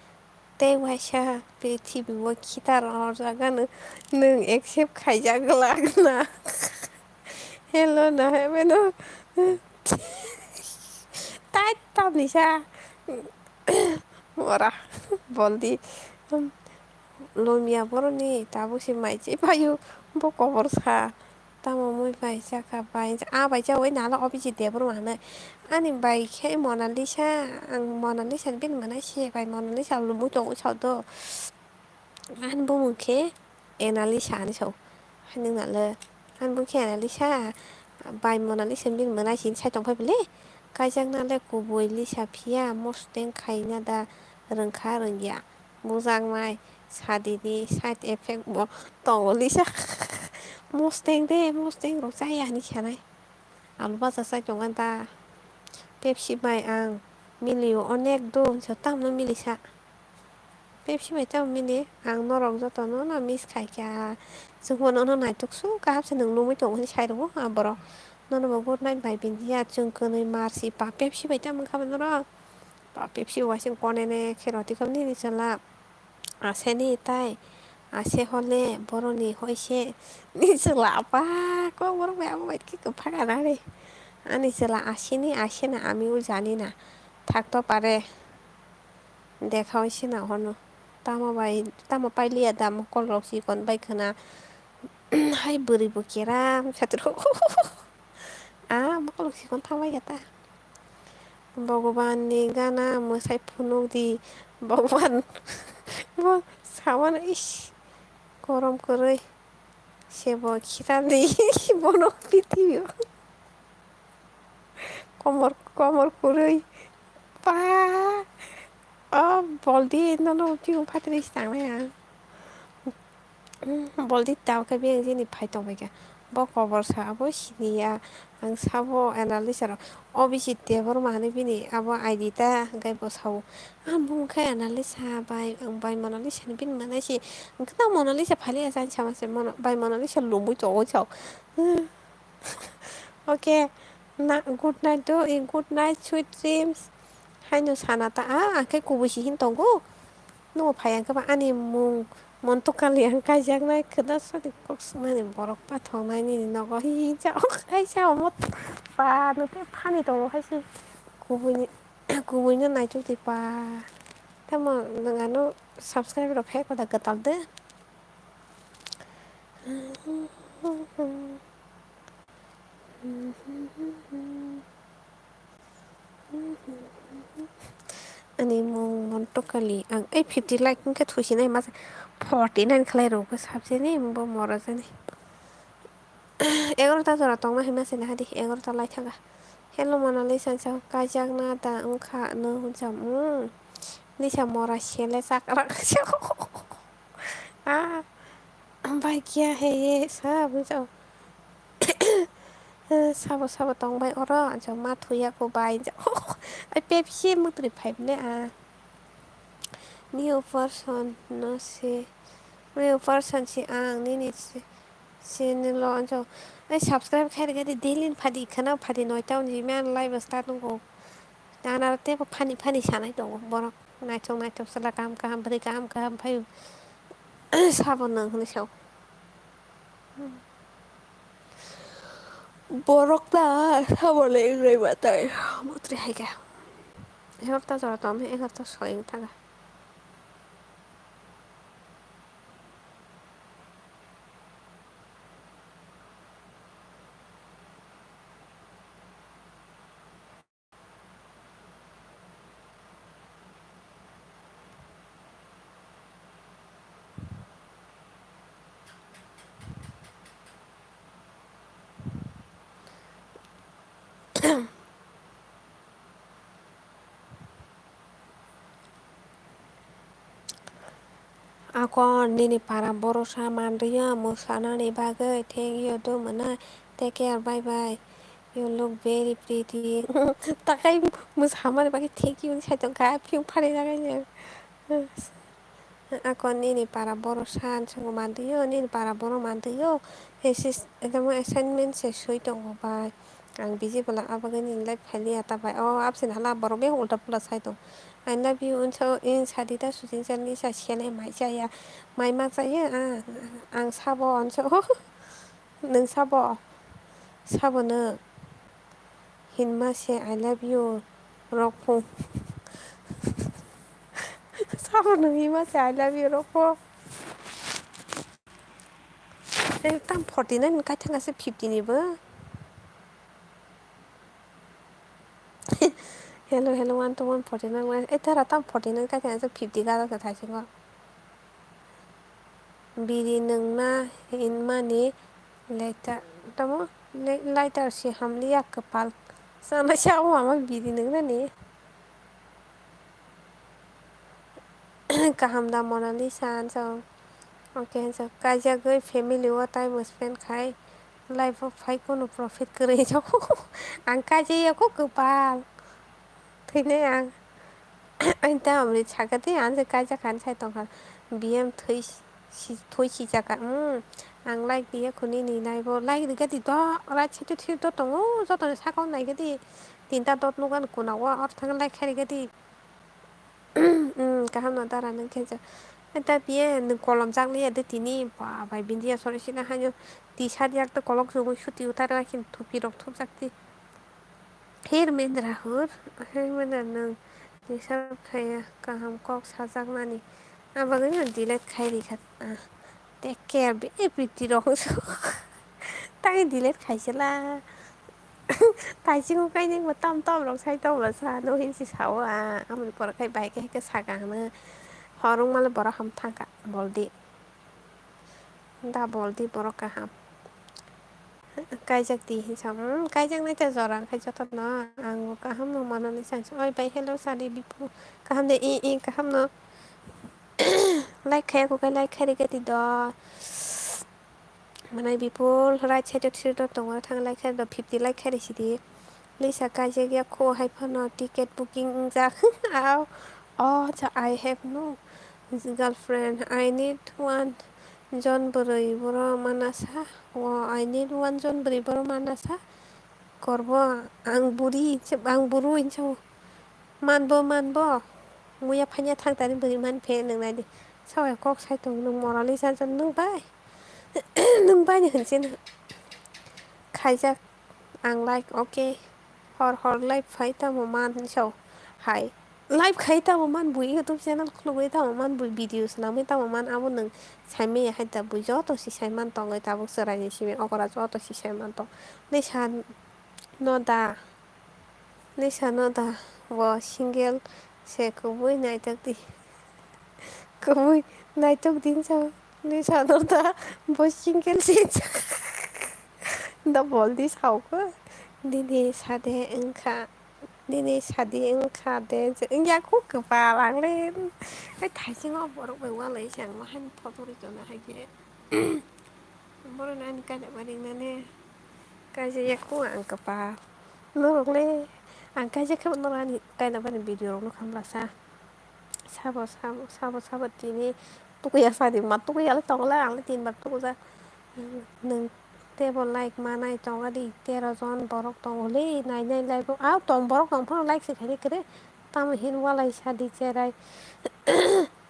tei waisa prithibi o khitar orjagano nwng accept khaijak glak na. Hello na hemeno. Tai tamni sa. Ora, boldi. Lomya boroni tabuk se mai se paio, bo kobor sa. Tamo mui bai chakha bai, a bai cha oi nalo office de borok manai. Ani bai khe Monalisa, ang Monalisa ni bini manai se bai Monalisa lomwi tongo sao do. Ani bumung khe Enalisa hinwi sao. Haino nale, ani bumung khe Enalisa, bai Monalisa bini mwnaisi hinwi sai tongphai bwle. Kaijakna le kubui Lisa phiya, mosteng khaina da rwngkha rwngya. Bujaknai sadini side effect bo tongo Lisa. Mosteng de, mosteng rok chaya hinwi sanai. Alu bacha chai tongo da. Pepsi bai ang milio onek dun, so tamno milisa. Pepsi bai tamo mili, ang norok jotono no miss khaikha. Chwngbo nono naitok sukha hapsa nwng lomwi tongo hinwi sai rwo a borok. Nono bo good night bai bindiya, chwng kwnwi marsi pa Pepsi bai tamo wngkha norok. Pa Pepsi waising konene khe rw twi kha nini chwla. Aseni tai, ase hole boroni hoise ni chwla apa kok borok bai abo bai khe kwpha kana re. Ani chwla aseni, asena, ami o jani na. Thak to pare. Dekha oise na hono. Tamo bai, tamo pailiya da mokol rok chikon bai khwna. Hai bwrwi bo keram satro. Ah, mokol rok chikon tamo ya ta. Bhagwan ni gana mwsai phunuk di. Bhagwan bo sawan is korom kwrwi. Sebo khitani bono pitiyo. Komor, komor kwrwi. Pa. O boldi nono tiyung phatri tangnai ang. Boldi tao khe biyang jini phai tongbai kha. Bo kobor sa abo siniya. Ang sabo analysis rok. O bisi tebor ma hinwi bini abo I D ta hwnkhe bo sao. Ang bumung khe analysis bai, ang bai Monalisa ni bini manai si. Ang khe ta Monalisa phali asa ang sama se Mona-, bai Monalisa lubui tongo sao. Okay. Na, good night do, good night, sweet dreams. Haino sana ta, ah, ang khe kubui si hin tongo. Nungo phai ang khe ba ani mung montok kali ang kaijaknai kwda sadi kok swngnani borok pathoknai nini nogo hi hi ja ok hai sa omo pa nukhe phani tongo hai se kubui ni kubui no naituk di pa tamo nwng ano subscribe rok khe koda kwtal de. Ani mung montok kali ang ei fifty like wngkhe thusinai masa forty nine khlai rwkhe sabjani bo mora jani. Egarota jora tongma hinma sina hadi egarota lai thanga. Hello Monalisa, ang sao kaijakna da wngkha no hwnsa, hmm. Lisa mora sele chakra. Ah, bai kiya he ye sa, hwnsa. Sabo sabo tong bai oro, ang sao ma thuya ko bai. Ai Pepsi mutri phai bole, ah. New person no se, new person si ang nini se. Channel o anso ai subscribe khai rwgadi daily phadi khana phadi noita unji man live start nungo. Ana tei bo funny funny sanai tongo borok. Naithok naithok chwla kaham kaham, bwrwi kaham kaham phaio. Sabo nwng hwnwi sao. Borok ta sabo le wngwi ma tai. Motri hai khe. Egarota jora tong, egarota soi wng thang kha. Akon, nini para borosa manliya mwsanani bagwi. Thank you, do mwnai. Take care, bye bye. You look very pretty. Takai mwsamani bagwi thank you wngwi sai tongkha, phiyok phari jagai. Akon, nini para borosa, ang chwngno manliyo, nini para borok manliyo. Thesis, tamo assignment se swi tongo bai. Ang busy bwla, aboni live phailiya ta bai. O absent hala borok bebak ulta pulta sai tong. I love you, unsa, in sadita sujin chan lisa sele mai chaya. Mai ma chaya, ah, ang sabo onso. Nwng sabo? Sabo no? Hinma se I love you rok phung. Sabo no hinma se I love you rok phung. Tei tam forty nine ni kaithang ase fifty ni bo. Hello, hello, one to one forty nine, one, eh, tara tam forty nine kaithang ase fifty gajak se thaisingo. Biri nwngna hinmani lighter, tamo li-, lighter se hamliya kwpal. Sana sa o ama biri nwngnani. Kaham da Mona Lisa, hansa o. Okay, hansa o. Kaijagwi family o time spend khai life o phai kunu profit kwrwi jago. Ang kaijaya kho kwpal. Thwinai ang. Ang ta amri sakha tei ang se kaijak han sai tongkha. B M thwi si, thwi si jaka. Hmm. Ang like diya khuni ni nai bo. Like rikha di do. Right side o thir do tongo. Joto ni saka o nai khe di. Tinta dot nugan kuna o. Or thang like khai rikha di. Hmm, kaham no dara nang khe ja. Eta biye nung kolom jak liya de tini. Ba bai bindiya sori sina haino. T-shirt yak to kolok sugui suti utar ga khin thupi rok thupjak di. Her mendra hor, her mendra nwng deserve khaya kaham kok sajaknani. Abagwi no delete khai rikha, ah, take care be pretty rok. Tai delete khaisela. Taisingo kainwi bo tam tam rok sai tongma sa no hinsi sao, ah, amoni pore khai bai khe khe saka hwnwi. Horong male borok ham thangkha boldi. Da boldi borok kaham. Kaijak di hinsa, hmm, kaijak nai ta jora khai joto no ang bo kaham no mano ni sansi. Oi bai, hello sadi bipu, kaham de i i kaham no. Like khai ko kai like khai rikha di do. Manai bipul right side o thir do tongo thang like khai do fifty like khai risi di. Lisa kaijak ya kho hai phano ticket booking wngjak. Au. Oh, cha, I have no girlfriend. I need one jon bwrwi borok mana sa. Oh, I need one jon bwrwi borok mana sa. Korbo ang buri, ang buru hinsa. Manbo, manbo. Muya phanya thang tani bwrwi man phe nung nai di. Sawai kok sai tong nung Mona Lisa jon nung bai. Nung bai ni hinsin. Khaijak. Ang like, okay. Hor hor live phai tamo man hinsa hai. Live khai tamo man bui YouTube channel khulugwi tamo man bui video swnamwi tamo man abo nwng saimaya hai ta bui joto si saiman tongwi tabuk chwraini simi okora joto si saiman tong. Lisa no da. Lisa no da. Bo single se kubui naitok di. Kubui naitok din sa. Lisa no da. Bo single se. Da bol di sao ko. Dini sade wngkha. Nini sadi wngkha de, je wngya kho kwpal ang le. Ai thaisingo borok bai ualai se ang ma haino photo rwchapna hai khe. Borok no ani kainwi ma ringnani kaijak ya kho ang kwpal. Norok le ang kaijak khe norok ani kainwi mani video rok nukha bwlasa. Sabo sabo sabo sabo tini tukuya sadi ma tukuya le tongo le ang le tin bar tukujak. Nwng Teibo like manai tongo di, tero jon borok tongo le, nai nai like bo. Ah, tong borok tong phano like se khaini kwrwi. Tamo hin walai sa di cherai.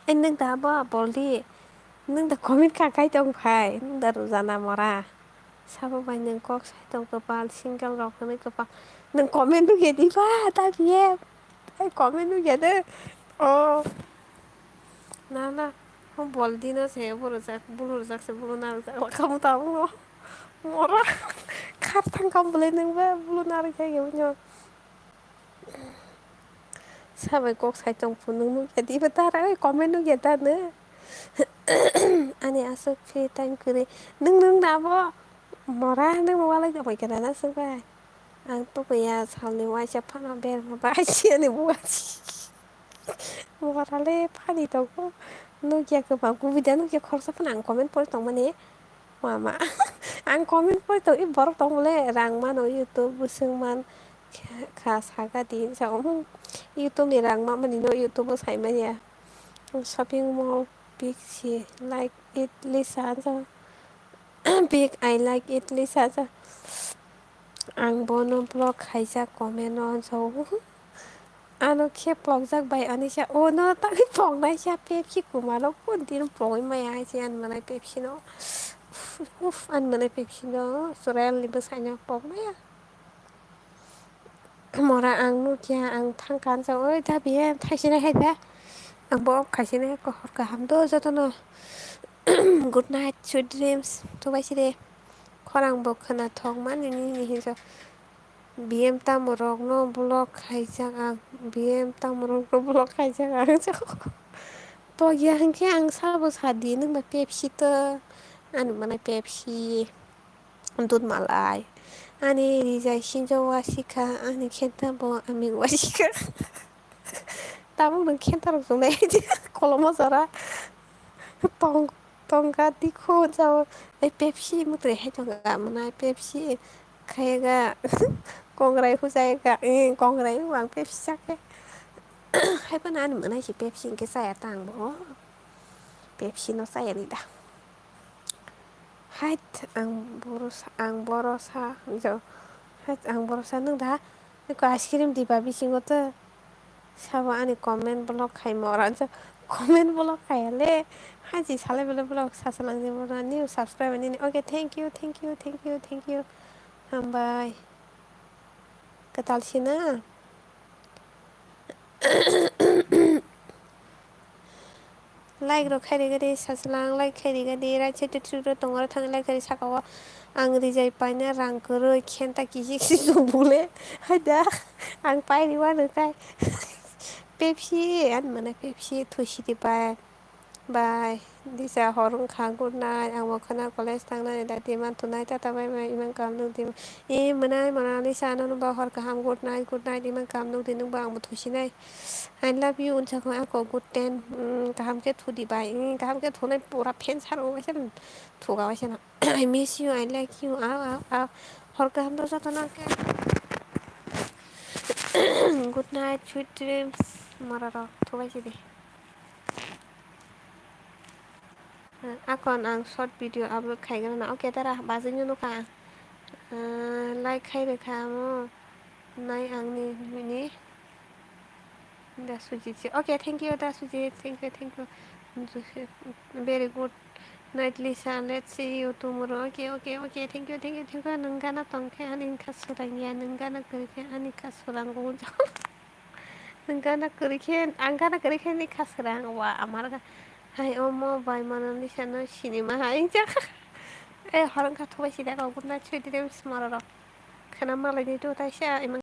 Ai nwng da bo bol di. Nwng da comment kha khai tong phai. Nwng da rwjana mora. Sabo bai nwng kok sai tong kwpal, single rok hwnwi kwpal. Nwng comment nukya di ba, ta biye. Ai comment nukya de. Oh. Na, na. Bol di no se bo rwjak, bulu rwjak se bulu na rwjak. Wakamu tabuk no. Mora. Khar thang kam bole nwng ba bulu na rwjak ya no. Sabai kok sai tong phunuk nukya di ba tara, oi, comment nukya da no. Ani aswk free time kwrwi. Nwng, nwng da bo mora nwng walai tongwi kana na swk bai. Ang tubuya salni waisa phano berma bai siyani buwa. Mora le phani tongo. Nukya kwbang kubui da nukya khoroksa phano ang comment pori tongmani. Mama. Ang comment pori tong, i borok tong bole rang mano YouTube bwswng man kha, kha saka di sa, um, YouTube ni rang ma mani no YouTube o sai manya. Shopping mall big si like it Lisa sa. Big I like it Lisa sa. Ang bono block khaijak comment o sa. Ano khe pokjak bai ani sa, o no tangwi poknai sa Pepsi kwmalo, kun din pogwi maya hai se ani mwnai Pepsi no. Uff, ani mwnai Pepsi no, Surel ni bwsai no pokmaya. Mora ang nukya, ang thang kan sa, oi da biye thaisina hai da. Ang bo off khaisina hai, hor kaham do jotono. Good night, sweet dreams, tubai sire. Khorang bo khwnathok mani nini hinsa. B M tamo rokno block khaijak ang, B M tamo rokno block khaijak ang. Pokya hinkhe ang sabo sadi nwng ba Pepsi to, ani mwnai Pepsi, dud malai, ani rijai sinjo wasikha, ani khenta bo ami wasikha. Tabuk nwng khenta rok chungnai kolomo jora tong tongka dikhu jao, ei Pepsi mwtai hai tongka mwnai Pepsi. Khayaga kongrai hujayaga, eh, kongrai wng Pepsi chakhe. Haiphano ani mwnai se Pepsi hinkhe chaya ta ang bo. Pepsi no chaya ni da. Hait, ang boro sa, ang boro sa, jo. Hait, ang boro sa nung da. Eko ice cream diba bisingo to. Sabo ani comment block khai mora jo. Comment block khai le. Haji sale bele block sa salang je mora new subscriber nini. Okay, thank you, thank you, thank you, thank you. Hambai. Kwtal sina. Like rok khai rega di, sasalang like khai rega di, right side to three rok tongo, thang like khai saka o. Ang rijai paina rang kwrwi khenta kisi kisi bule. Haida, ang pai riwa rwkai. Pepsi, ani mane Pepsi, thusi di pai. Bye. Disa hor wngkha, good night. Ang bo khwna college tangnani dati man thunai, tata bye bye, imang kam nuk di. E mwnai, Monalisa, ano no ba hor kaham, good night, good night, imang kam nuk di, nung ba ang bo thusinai. I love you, unsa ko ako good ten, mm, kaham khe thudi bai, mm, kaham khe thunai pura fan sar o waisa thuga waisa na. I miss you, I like you, a, a, a. Hor kaham to joto no khe. Good night, sweet dreams, mora rok thubai sidi. Akon ang short video upload khaigana na, okay, tara bazwino nukha. Ah, like khai rwkha amo nai ang ni bini da Sujit se. Okay, thank you da Sujit, thank you, thank you. Very good night Lisa, let's see you tomorrow. Okay, okay, okay, thank you, thank you, thank you. Nwng gana tong khe ani kha swrang ya, nwng gana kwrwi khe ani kha swrang go. Nwng gana kwrwi khe, ang gana kwrwi khe ni kha swrang wa amar ga. Hai omo bai Monalisa no sinima hai jak. E hor wngkha thubai sida kok guna chwidi de smara rok. Khana malai ni tu taisa imang